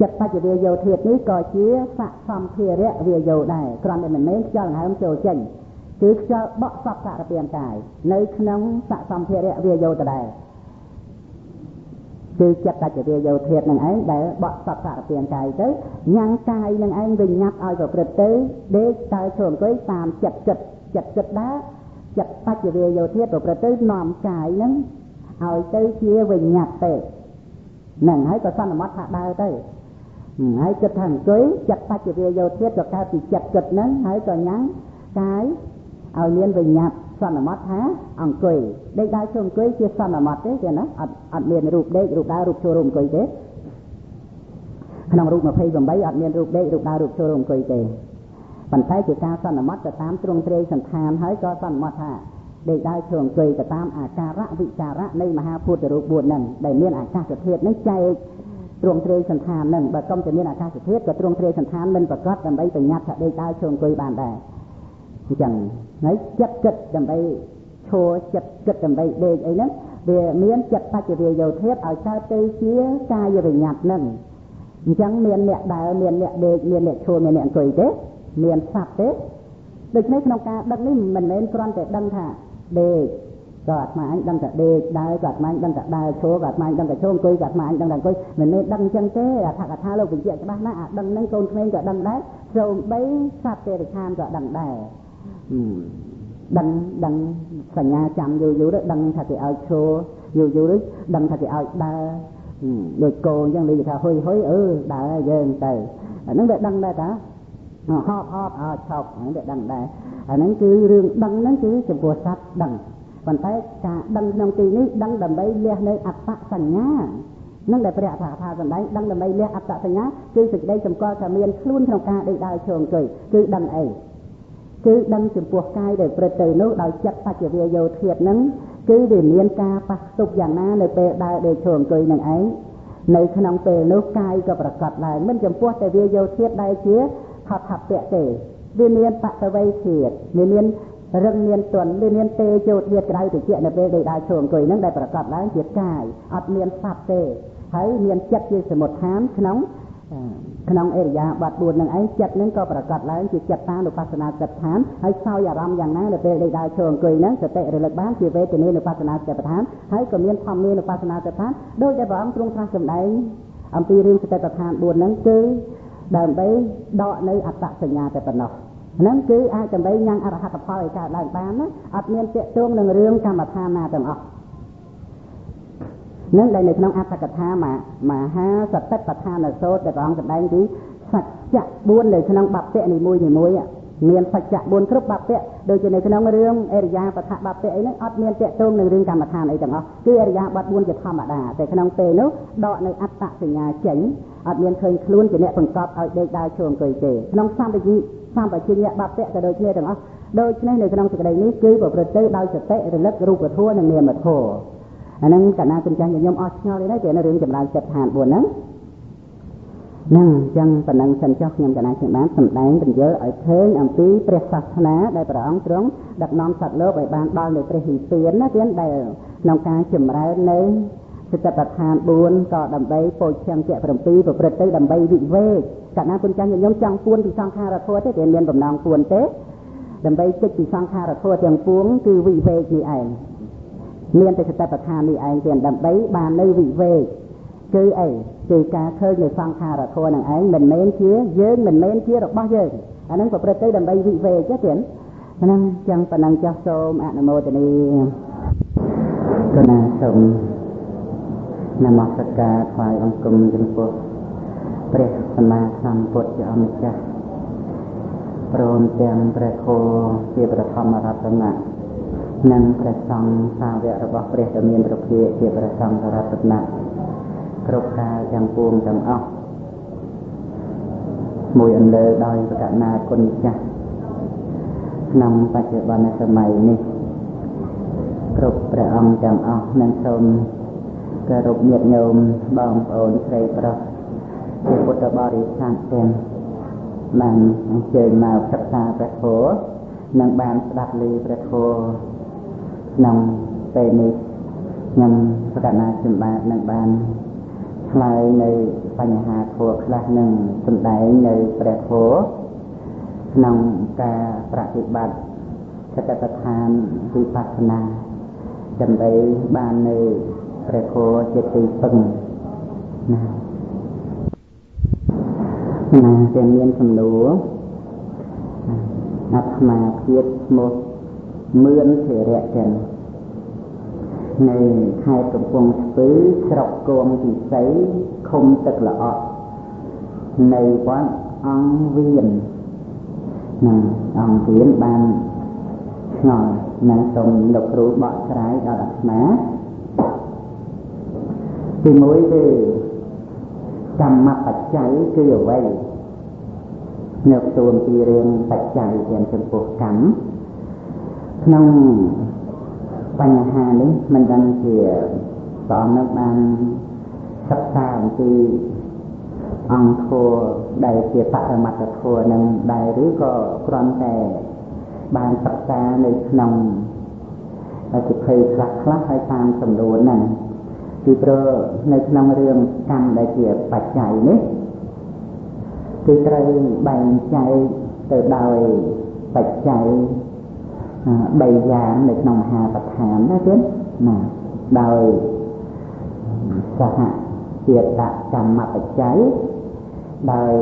ចិត្តបច្ចវេយោធាតុនេះក៏ជាសសម្ភារៈវាយោដែរគ្រាន់តែមិនមែនខ្យល់ដង្ហើមចូលចេញគឺខ្យល់បក់សពសារពាង្គកាយនៅក្នុងសសម្ភារៈវាយោដដែលគឺចិត្តបច្ចវេយោធាតុនឹងឯងដែលបក់សពសារពាង្គកាយទៅញ៉ាំងកាយនឹងឯងវិញញាប់ឲ្យប្រព្រឹត្តទៅដេកដើរឈរអង្គុយតាមចិត្តគិតចិត្តគិតដែរចិត្តបច្ចវេយោធាតុប្រព្រឹត្តទៅនាំកាយនឹងឲ្យទៅជាវិញ្ញាតទេនឹងហើយក៏សន្មត់ថាដើរទៅហើយគិតថាអង្គុយចិត្តបច្ចវេយោធាតុក៏កើតពីចិត្តគិតហ្នឹងហើយក៏ញ៉ាំងកាយឲ្យមានវិញ្ញាតសន្មត់ថាអង្គុយដេកដើរឈរអង្គុយជាសន្មត់ទេគេណាអត់មានរូបដេករូបដើររូបឈររូបអង្គុយទេក្នុងរូប28អត់មានរូបដេករូបដើររូបឈររូបអង្គុយទេប៉ុន្តែជាការសន្មត់ទៅតាមទ្រង់ទ្រាយសន្តានហើយក៏សន្មត់ថាដេកដើរឈរអង្គុយទៅតាមអាការៈវិការៈនៃមហាពុទ្ធរូប4ហ្នឹងដែលមានអាកាសធាតុហ្នឹងចែកទ្រង់ទ្រាយសន្តានហ្នឹងបើកុំតែមានអាកាសធាតុក៏ទ្រង់ទ្រាយសន្តានមិនប្រកបដើម្បីបញ្ញត្តិថាដេកដើរឈរអង្គុយបានដែរអញ្ចឹងហើយចិត្តគិតដើម្បីឈរចិត្តគិតដើម្បីដេកអីហ្នឹងវាមានចិត្តបច្ចវេយោធាតុឲ្យកើតទៅជាកាយវិញ្ញាតហ្នឹងអញ្ចឹងមានអ្នកដើរមានអ្នកដេកមានអ្នកឈរមានអ្នកអង្គុយទេមានសត្វទេដូច្នេះក្នុងការដឹងនេះមិនមែនគ្រាន់តែដឹងថាដេកក៏អាត្មាអញដឹងតែដេកដើរក៏អាត្មាអញដឹងតែដើរឈរក៏អាត្មាអញដឹងតែឈរអង្គុយក៏អាត្មាអញដឹងតែអង្គុយមិនមែនដឹងអញ្ចឹងទេអត្ថកថាលោកបញ្ជាក់ច្បាស់ណាស់អាដឹងហ្នឹងកូនក្មេងក៏ដឹងដែរសូម្បីសត្វទេរិឆានក៏ដឹងដែរដឹងសញ្ញាចាំយូរយូរទៅដឹងថាគេឲ្យឈរយូរយូរទៅដឹងថាគេឲ្យដើរដូចគោអញ្ចឹងនិយាយថាហ៊ុយហ៊ុយអឺដើរយើងទៅអាហ្នឹងវាដឹងដែរតាហប់ហប់ឲ្យឆោកហ្នឹងវាដឹងដែរអាហ្នឹងគឺរឿងដឹងហ្នឹងគឺចំពោះសត្វដឹងប៉ុន្តែការដឹងក្នុងទីនេះដឹងដើម្បីលះនៅអត្តសញ្ញានឹងដែលព្រះអត្ថកថាសម្ដែងដឹងដើម្បីលះអត្តសញ្ញាគឺសេចក្តីសម្គាល់ថាមានខ្លួនក្នុងការដេកដើរឈរអង្គុយគឺដឹងអីគឺដឹងចំពោះកាយដែលព្រឹត្តទៅនោះដោយចិត្តបច្ចវេយោធាតុនឹងគឺវាមានការប៉ះទប់យ៉ាងណានៅពេលដើរដេកឈរអង្គុយនឹងឯងនៅក្នុងពេលនោះកាយក៏ប្រកបឡើងមិនចំពោះតែវាយោធាតុដែលជាថតថពៈទេវាមានបតវ័យធាតុវាមានរឹងមានទន់វាមានទេជោធាតុក្រៅតិចនៅពេលដេកដើរឈរអង្គុយនឹងដែលប្រកបឡើងជាកាយអត់មានសត្វទេហើយមានចិត្តជាសមុទ្ឋានក្នុងក្នុងអរិយាបថ4នឹងឯងចិត្តនឹងក៏ប្រកបឡើងជាចិត្តតានុបស្សនាសតិប្បដ្ឋានហើយសោយអារម្មណ៍យ៉ាងណានៅពេលដេកដើរឈរអង្គុយនឹងសតិរលឹកបានជាវេទនានុបស្សនាសតិប្បដ្ឋានហើយក៏មានធម្មានុបស្សនាសតិប្បដ្ឋានដោយដែលព្រះអង្គទ្រង់ត្រាស់សម្ដែងអំពីរឿងសតិប្បដ្ឋាន4ហ្នឹងគឺដើម្បីដកនៅអត្តសញ្ញាតែប៉ុណ្ណោះហ្នឹងគឺអាចដើម្បីញ៉ាំងអរហត្តផលឲ្យកើតឡើងបានណាអត់មានទាក់ទងនឹងរឿងកម្មដ្ឋានណាទាំងអស់នឹងដែលនៅក្នុងអត្ថកថាមហាសតិប្បដ្ឋានសូត្រដែលព្រះអង្គសម្ដែងពីសច្ចៈ4នៅក្នុងបព្វៈនីមួយៗមានសច្ចៈ4គ្រប់បព្វៈដូចជានៅក្នុងរឿងអរិយាបថបព្វៈអីហ្នឹងអត់មានទាក់ទងនឹងរឿងកម្មដ្ឋានអីទាំងអស់គឺអរិយាបថ4ជាធម្មតាតែក្នុងពេលនោះដកនៅអត្តសញ្ញាចេញអត់មានឃើញខ្លួនជាអ្នកបង្កប់ឲ្យដេកដើរឈរអង្គុយទេក្នុងសម្បជញ្ញៈបព្វៈក៏ដូចគ្នាទាំងអស់ដូច្នេះនៅក្នុងសេចក្តីនេះគឺប្រព្រឹត្តទៅដោយសតិរលឹករូបធម៌និងនាមធម៌អាហ្នឹងកណាគុណចាស់ញញឹមអស់ឆ្ងល់ទេណាគេនៅរឿងចម្រើនចិត្តឋាន4ហ្នឹង ហ្នឹងចឹងប៉ុណ្ណឹងសិនចុះខ្ញុំកណាខ្ញុំបានសម្ដែងបញ្យល់ឲ្យឃើញអំពីព្រះសាសនាដែលព្រះអង្គទ្រង់ដឹកនាំសត្វលោកឲ្យបានដល់នៅព្រះនិព្វានណាទៀតដែលក្នុងការចម្រើននៅសតិប្បដ្ឋាន4ក៏ដើម្បីពោជង្គៈ7ប្រព្រឹត្តទៅដើម្បីវិវេកកាលណាគុណចាស់ញាតិញោមចង់ពួនពីសង្ខារធម៌ទេតែមានបំណងពួនទេដើម្បីគេចពីសង្ខារធម៌ទាំងពួងគឺវិវេកនេះឯងមានតែសតិប្បដ្ឋាននេះឯងទៀតដើម្បីបាននៅវិវេកគឺអីគឺការឃើញនៅសង្ខារធម៌នឹងឯងមិនមែនជាយើងមិនមែនជារបស់យើងអាហ្នឹងប្រព្រឹត្តទៅដើម្បីវិវេកទេទៀតហ្នឹងចឹងប៉ុណ្ណឹងចុះសូមអនុមោទនាកណាសូមនមស្ការថ្វាយបង្គំចំពោះព្រះសម្មាសម្ពុទ្ធជាអម្ចាស់ព្រមទាំងព្រះគោជាប្រធមរតនៈនិងព្រះសង្ឃសាវករបស់ព្រះដ៏មានព្រះភិក្ខជាព្រះសង្ឃរតនៈគ្រប់កាលទាំងពួងទាំងអស់មួយអន្លើដោយប្រកាសណាគុណម្ចាស់ក្នុងបច្ចុប្បន្នសម័យនេះគ្រប់ព្រះអង្គទាំងអស់និងសូមគោរពញាតិញោមបងប្អូនស្រីប្រុសជាពុទ្ធបរិស័ទទាំងបានអញ្ជើញមកសិក្សាព្រះធម៌និងបានស្ដាប់ឮព្រះធម៌ក្នុងពេលនេះខ្ញុំប្រកាសណាខ្ញុំបាទនឹងបានឆ្លើយនៅបញ្ហាធម៌ខ្លះនិងសម្ដែងនៅព្រះធម៌ក្នុងការប្រតិបត្តិសតិប្បដ្ឋានវិបស្សនាដើម្បីបាននៅព្រះធម៌ជាទីពឹងណាណាទាំងមានសំណួរអាត្មាភាពឈ្មោះមឿនធិរៈចឹងនៅខេត្តកំពង់ស្ពឺស្រុកគងពិសីឃុំទឹកល្អក់នៅវត្តអង្គវៀននឹងអង្គវៀនបានឆ្ងល់និងសូមលោកគ្រូបកស្រាយដល់អាត្មាទី1គឺកម្មបច្ច័យគឺអ្វីនៅទួមពីរឿងបច្ច័យទាំងចំពោះកម្មក្នុងបញ្ហានេះមិនដឹងជាព្រះអង្គនឹងបានសិក្សាអំពីអង្គធម៌ដែលជាបរមត្តធម៌នឹងដែរឬក៏គ្រាន់តែបានសិក្សានៅក្នុងសៀវភៅខ្លះខ្លះហើយតាមសំណួរហ្នឹងពីព្រោះនៅក្នុងរឿងកម្មដែលជាបច្ច័យនេះគឺត្រូវបែងចែកទៅដោយបច្ច័យ3យ៉ាងនៅក្នុងមហាប្រឋានណាទៀតណាដោយសហជាតិកម្មបច្ច័យដោយ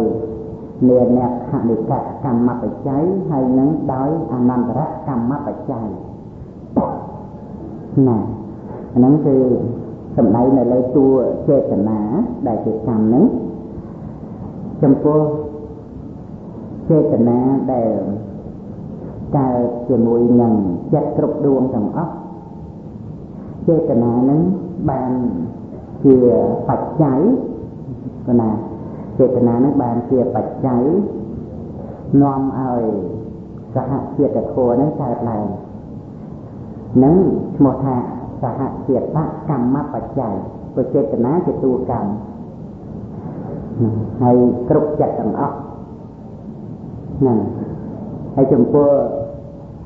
នានខនិកកម្មបច្ច័យហើយនឹងដោយអនន្តរកម្មបច្ច័យណាហ្នឹងគឺសម្ដែងនៅលើតួចេតនាដែលជាកម្មហ្នឹងចំពោះចេតនាដែលកើតជាមួយនឹងចិត្តគ្រប់ដួងទាំងអស់ចេតនាហ្នឹងបានជាបច្ច័យកណាចេតនាហ្នឹងបានជាបច្ច័យនាំឲ្យសហជាតិធម៌ហ្នឹងកើតឡើងនឹងឈ្មោះថាសហជាតិកម្មបច្ច័យព្រោះចេតនាជាតួកម្មហើយគ្រប់ចិត្តទាំងអស់ហ្នឹងហើយចំពោះ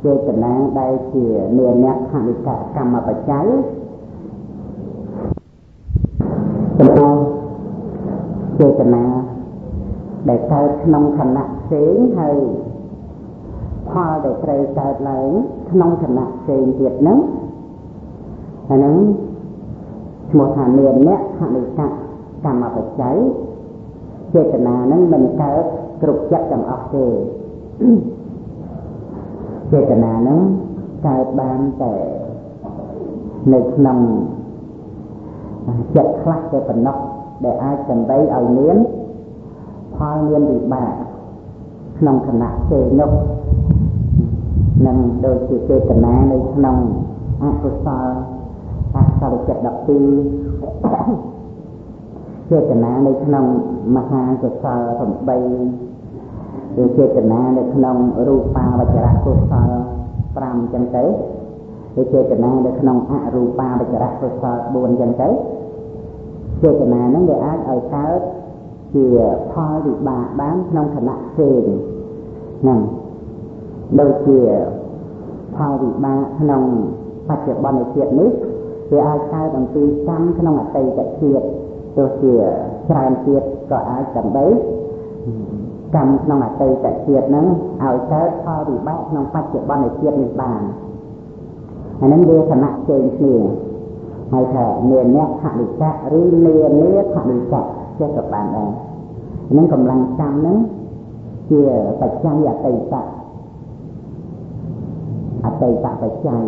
ចេតនាដែលជានានខនិកកម្មបច្ច័យចំពោះចេតនាដែលកើតក្នុងខណៈផ្សេងហើយផលដែលត្រូវកើតឡើងក្នុងខណៈផ្សេងទៀតហ្នឹងអាហ្នឹងឈ្មោះថានានខនិកកម្មបច្ច័យចេតនាហ្នឹងមិនកើតគ្រប់ចិត្តទាំងអស់ទេចេតនាហ្នឹងកើតបានតែនៅក្នុងចិត្តខ្លះតែប៉ុណ្ណោះដែលអាចដើម្បីឲ្យមានផលមានវិបាកក្នុងខណៈផ្សេងនោះនឹងដូចជាចេតនានៅក្នុងអកុសលអកុសលចិត្ត12ចេតនានៅក្នុងមហាកុសល8ឬចេតនានៅក្នុងរូបាវចរកុសល5ចឹងទៅឬចេតនានៅក្នុងអរូបាវចរកុសល4ចឹងទៅចេតនាហ្នឹងវាអាចឲ្យកើត ជាផលវិបាកបានក្នុងខណៈផ្សេងហ្នឹងដូចជាផលវិបាកក្នុងបច្ចុប្បន្នជាតិនេះវាអាចកើតអំពីកម្មក្នុងអតីតជាតិទោះជាច្រើនជាតិក៏អាចដើម្បីកម្មក្នុងអតីតជាតិហ្នឹងឲ្យកើតផលវិបាកក្នុងបច្ចុប្បន្នជាតិនេះបានអាហ្នឹងវាខណៈផ្សេងគ្នាហើយថានានខនិកៈឬនានាខនិកៈចេះក៏បានដែរហ្នឹងកម្លាំងកម្មហ្នឹងជាបច្ច័យអតីតអតីតបច្ច័យ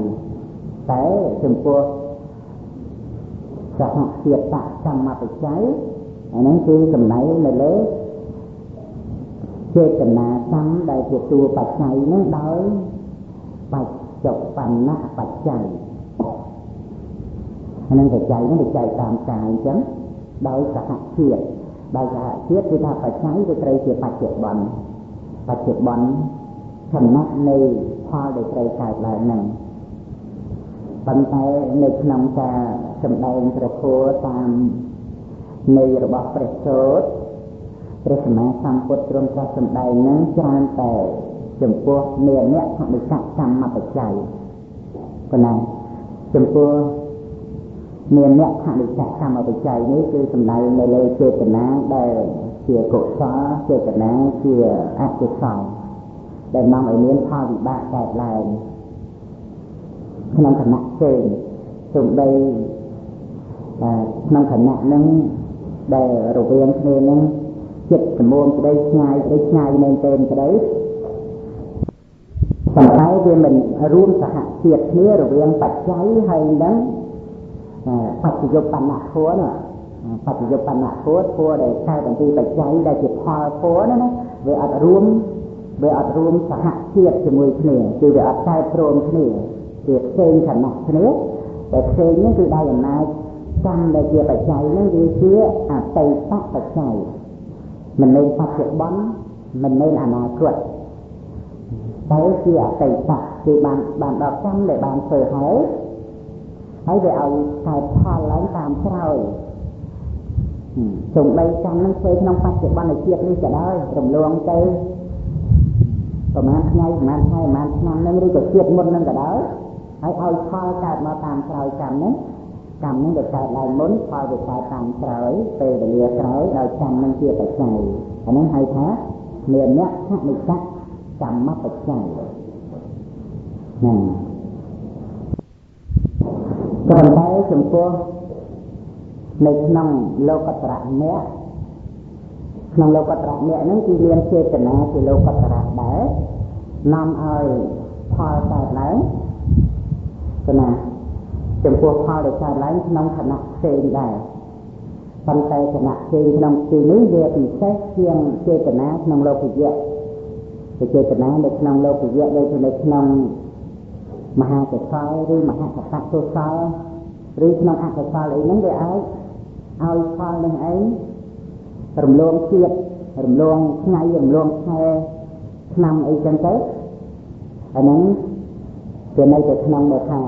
តែចំពោះសហជាតិកម្មបច្ច័យអាហ្នឹងគឺចំណៃនៅលើចេតនាកម្មដែលជាតួបច្ច័យហ្នឹងដោយបច្ចុប្បន្នបច្ច័យអាហ្នឹងបច្ច័យហ្នឹងបច្ច័យតាមកាយអញ្ចឹងដោយសហជាតិដោយសហជាតិគឺថាបច្ច័យវាត្រូវជាបច្ចុប្បន្នបច្ចុប្បន្នខណៈនៃផលដែលត្រូវកើតឡើងហ្នឹងប៉ុន្តែនៅក្នុងការសម្ដែងព្រះធម៌តាមន័យរបស់ព្រះសូត្រព្រះសម្មាសម្ពុទ្ធទ្រង់ត្រាស់សម្ដែងហ្នឹងច្រើនតែចំពោះនានខនិកកម្មបច្ច័យប៉ុណ្ណាចំពោះនានខនិកកម្មបច្ច័យនេះគឺសំដៅនៅលើចេតនាដែលជាកុសលចេតនាជាអកុសលដែលនាំឲ្យមានផលវិបាកកើតឡើងក្នុងខណៈផ្សេងសូម្បីក្នុងខណៈហ្នឹងដែលរវាងគ្នាហ្នឹងចិត្តសមួមក្តីឆ្ងាយក្តីឆ្ងាយមែនទែនក្តីប៉ុន្តែវាមិនរួមសហជាតិគ្នារវាងបច្ច័យហើយនឹងបច្ចុប្បន្នធម៌នោះបច្ចុប្បន្នធម៌ធម៌ដែលកើតអំពីបច្ច័យដែលជាផលធម៌នោះណាវាអត់រួមសហជាតិជាមួយគ្នាគឺវាអត់កើតព្រមគ្នាវាផ្សេងខណៈគ្នាតែផ្សេងនេះគឺដោយអំណាចកម្មដែលជាបច្ច័យហ្នឹងវាជាអតីតបច្ច័យមិនមែនបច្ចុប្បន្នមិនមែនអនាគតតែជាអតីតគឺបានដល់កម្មដែលបានធ្វើហើយហើយវាឲ្យកើតផលឡើងតាមក្រោយសូម្បីកម្មនឹងធ្វើក្នុងបច្ចុប្បន្នជាតិនេះក៏ដោយរំលងទៅប្រហែលថ្ងៃប្រហែលខែប្រហែលឆ្នាំនឹងឬក៏ជាតិមុននឹងក៏ដោយហើយឲ្យផលកើតមកតាមក្រោយកម្មហ្នឹងកម្មហ្នឹងវាកើតឡើងមុនផលវាកើតតាមក្រោយពេលវេលាក្រោយដោយកម្មហ្នឹងជាបច្ច័យអាហ្នឹងហៅថានានខនិកកម្មបច្ច័យហ្នឹងក៏ប៉ុន្តែចំពោះនៅក្នុងលោកតរៈមគ្គក្នុងលោកតរៈមគ្គហ្នឹងគឺមានចេតនាជាលោកតរៈដែរនាំឲ្យផលកើតឡើងគណៈចំពោះផលដែលកើតឡើងក្នុងខណៈផ្សេងដែរប៉ុន្តែខណៈផ្សេងក្នុងទីនេះវាពិសេសជាងចេតនាក្នុងលោកយៈចេតនានៅក្នុងលោកយៈដូចជានៅក្នុងមហាកុសលឬមហាកតកុសលឬក្នុងអកុសលអីហ្នឹងវាអាចឲ្យផលនឹងឯងរំលងជាតិរំលងថ្ងៃរំលងខែឆ្នាំអីចឹងទៅអាហ្នឹងវានៅតែក្នុងដែលថា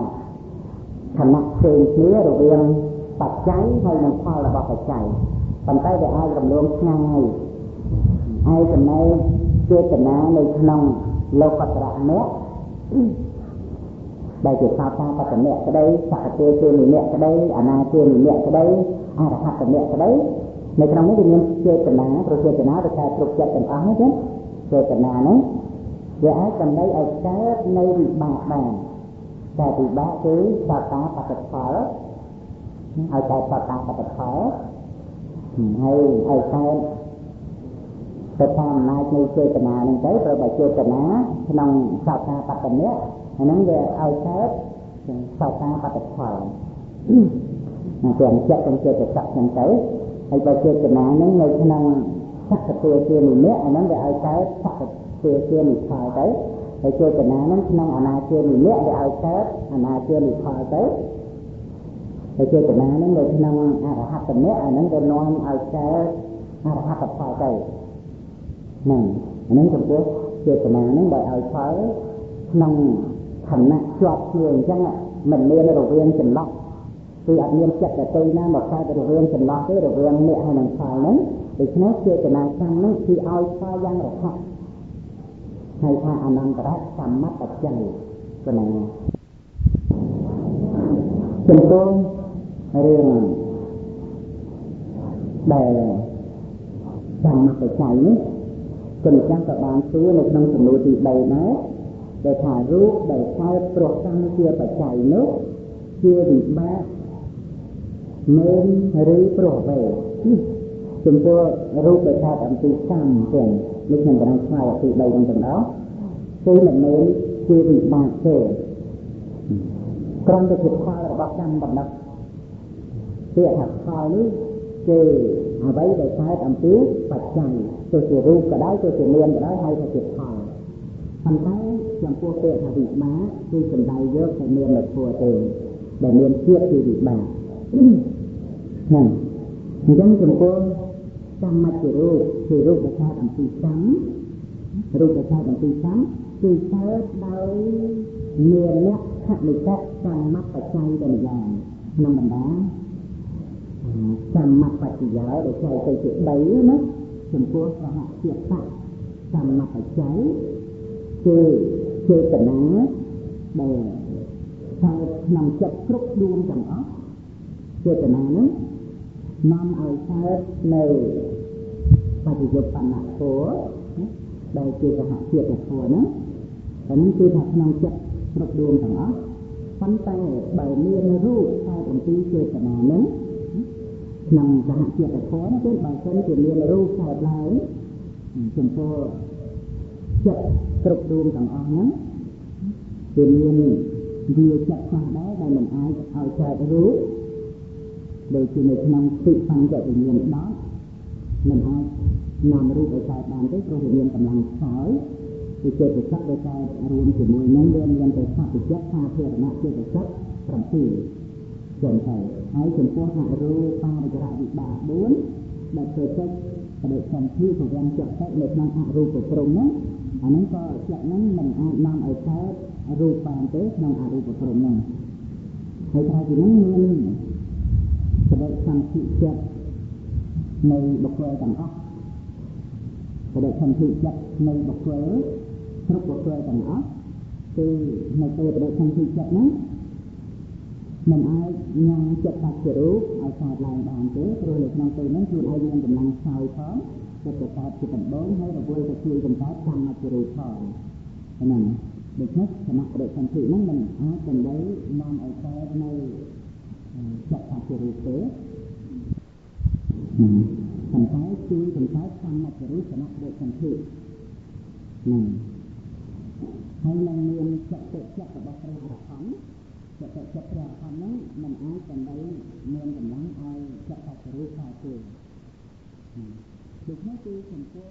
ខណៈផ្សេងគ្នារវាងបច្ច័យហើយនិងផលរបស់បច្ច័យប៉ុន្តែវាអាចរំលងឆ្ងាយហើយចំណែកចេតនានៅក្នុងលោកតរៈមគ្គដែលជាសោតាបត្តមគ្គក្តីសកតិជានិមគ្គក្តីអនាជានិមគ្គក្តីអរហត្តមគ្គក្តីនៅក្នុងនេះវាមានចេតនាព្រោះចេតនាវាកើតគ្រប់ចិត្តទាំងអស់ហ្នឹងចឹងចេតនាហ្នឹងវាអាចដើម្បីឲ្យកើតនៅវិបាកបានតែវិបាកគឺសោតាបត្តផលឲ្យកើតសោតាបត្តផលហើយឲ្យកើតទៅតាមអំណាចនៃចេតនាហ្នឹងទៅព្រោះបើចេតនាក្នុងសោតាបត្តមគ្គអាហ្នឹងវាឲ្យកើតសោតាបត្តផលទាំងចិត្តទាំងចេតសិកហ្នឹងទៅហើយបើចេតនាហ្នឹងនៅក្នុងសកតិជានិមៈអាហ្នឹងវាឲ្យកើតសកតិជានិផលទៅហើយចេតនាហ្នឹងក្នុងអនាជានិមៈវាឲ្យកើតអនាជានិផលទៅហើយចេតនាហ្នឹងនៅក្នុងអរហត្តមៈអាហ្នឹងវានាំឲ្យកើតអរហត្តផលទៅហ្នឹងអាហ្នឹងចំពោះចេតនាហ្នឹងដែលឲ្យផលក្នុងខណៈជាប់គ្នាអញ្ចឹងមិនមានរវាងចន្លោះ គឺអត់មានចិត្តដទៃណាមកកើតរវាងចន្លោះទេរវាងអ្នកហើយនឹងផលហ្នឹងដូច្នេះចេតនាកម្មហ្នឹងគឺឲ្យផលយ៉ាងរហ័សហើយថាអនន្តរកម្មបច្ច័យប៉ុណ្ណឹងចំពោះរឿងដែលកម្មបច្ច័យនេះគុណម្ចាស់ក៏បានសួរនៅក្នុងសំណួរទី3ដែរដែលថារូបដែលកើតព្រោះកម្មជាបច្ច័យនោះជាវិបាកមែនឬព្រោះអ្វីចំពោះរូបដែលកើតអំពីកម្មទាំងនេះខ្ញុំកំពុងឆ្លើយអំពី3នឹងទាំងអស់គឺមិនមែនជាវិបាកទេគ្រាន់តែជាផលរបស់កម្មប៉ុណ្ណោះពាក្យថាផលនេះគឺអ្វីដែលកើតអំពីបច្ច័យទោះជារូបក៏ដោយទោះជានាមក៏ដោយហើយថាជាផលប៉ុន្តែចំពោះពាក្យថាវិបាកគឺសំដៅយកតែនាមធម៌ទេដែលមានជាតិជាវិបាកហ្នឹងអញ្ចឹងចំពោះកម្មជារូបគឺរូបដែលកើតអំពីកម្មរូបដែលកើតអំពីកម្មគឺកើតដោយនាមខនិកកម្មបច្ច័យតែម្យ៉ាងក្នុងបណ្ដាកម្មបច្ចយាដែលចែកទៅជា3ណាចំពោះសហជាតិកម្មបច្ច័យគឺចេតនាដែលកើតក្នុងចិត្តគ្រប់ដួងទាំងអស់ចេតនាហ្នឹងនាំឲ្យកើតនៅបច្ចុប្បន្នធម៌ដែលជាសហជាតិធម៌ហ្នឹងតែនេះគឺថាក្នុងចិត្តគ្រប់ដួងទាំងអស់ប៉ុន្តែបើមានរូបកើតអំពីចេតនាហ្នឹងក្នុងសហជាតិធម៌គឺបើសិនជាមានរូបកើតឡើងចំពោះចិត្តគ្រប់ដួងទាំងអស់ហ្នឹងវាមានវាចិត្តខ្លះដែរដែលមិនអាចឲ្យកើតរូបដូចជានៅក្នុងទិបញ្ចវិញ្ញាណ10មិនអាចនាំរូបឲ្យកើតបានទេព្រោះវាមានកម្លាំងខ្សោយគឺចេតសិកដែលកើតរួមជាមួយនឹងវាមានតែសព្វចិត្តសាធារណៈចេតសិក7ចឹងទៅហើយចំពោះអរូបាវចរវិបាក4ដែលធ្វើចិត្តបដិសន្ធិពវញ្ចតិនៅក្នុងអរូបព្រំហ្នឹងអាហ្នឹងក៏ចិត្តហ្នឹងមិនអាចនាំឲ្យកើតរូបបានទេក្នុងអរូបព្រំហ្នឹងហើយក្រៅពីហ្នឹងមានបដិសន្ធិចិត្តនៃបុគ្គលទាំងអស់បដិសន្ធិចិត្តនៃបុគ្គលគ្រប់បុគ្គលទាំងអស់គឺនៅពេលបដិសន្ធិចិត្តហ្នឹងមិនអាចញ៉ាំចិត្តបាច់ជារូបឲ្យកើតឡើងបានទេព្រោះនៅក្នុងពេលហ្នឹងខ្លួនឯងមានកម្លាំងខ្សោយផងចិត្តទៅកើតជាដំបូងហើយរវល់ទៅជួយបង្កើតកម្មជារូបផងហ្នឹងដូច្នេះគណៈបដិសន្ធិហ្នឹងមិនអាចដើម្បីនាំឲ្យកើតនៅចិត្តបាច់ជារូបទេប៉ុន្តែជួយបង្កើតកម្មជារូបគណៈបដិសន្ធិហ្នឹងហើយនឹងមានចិត្តចិត្តរបស់ព្រះអរហន្តចិត្តចិត្តព្រះអរហន្តហ្នឹងមិនអាចដើម្បីមានកម្លាំងឲ្យចិត្តបាច់ជារូបកើតទេដូច្នេះគឺចំពោះ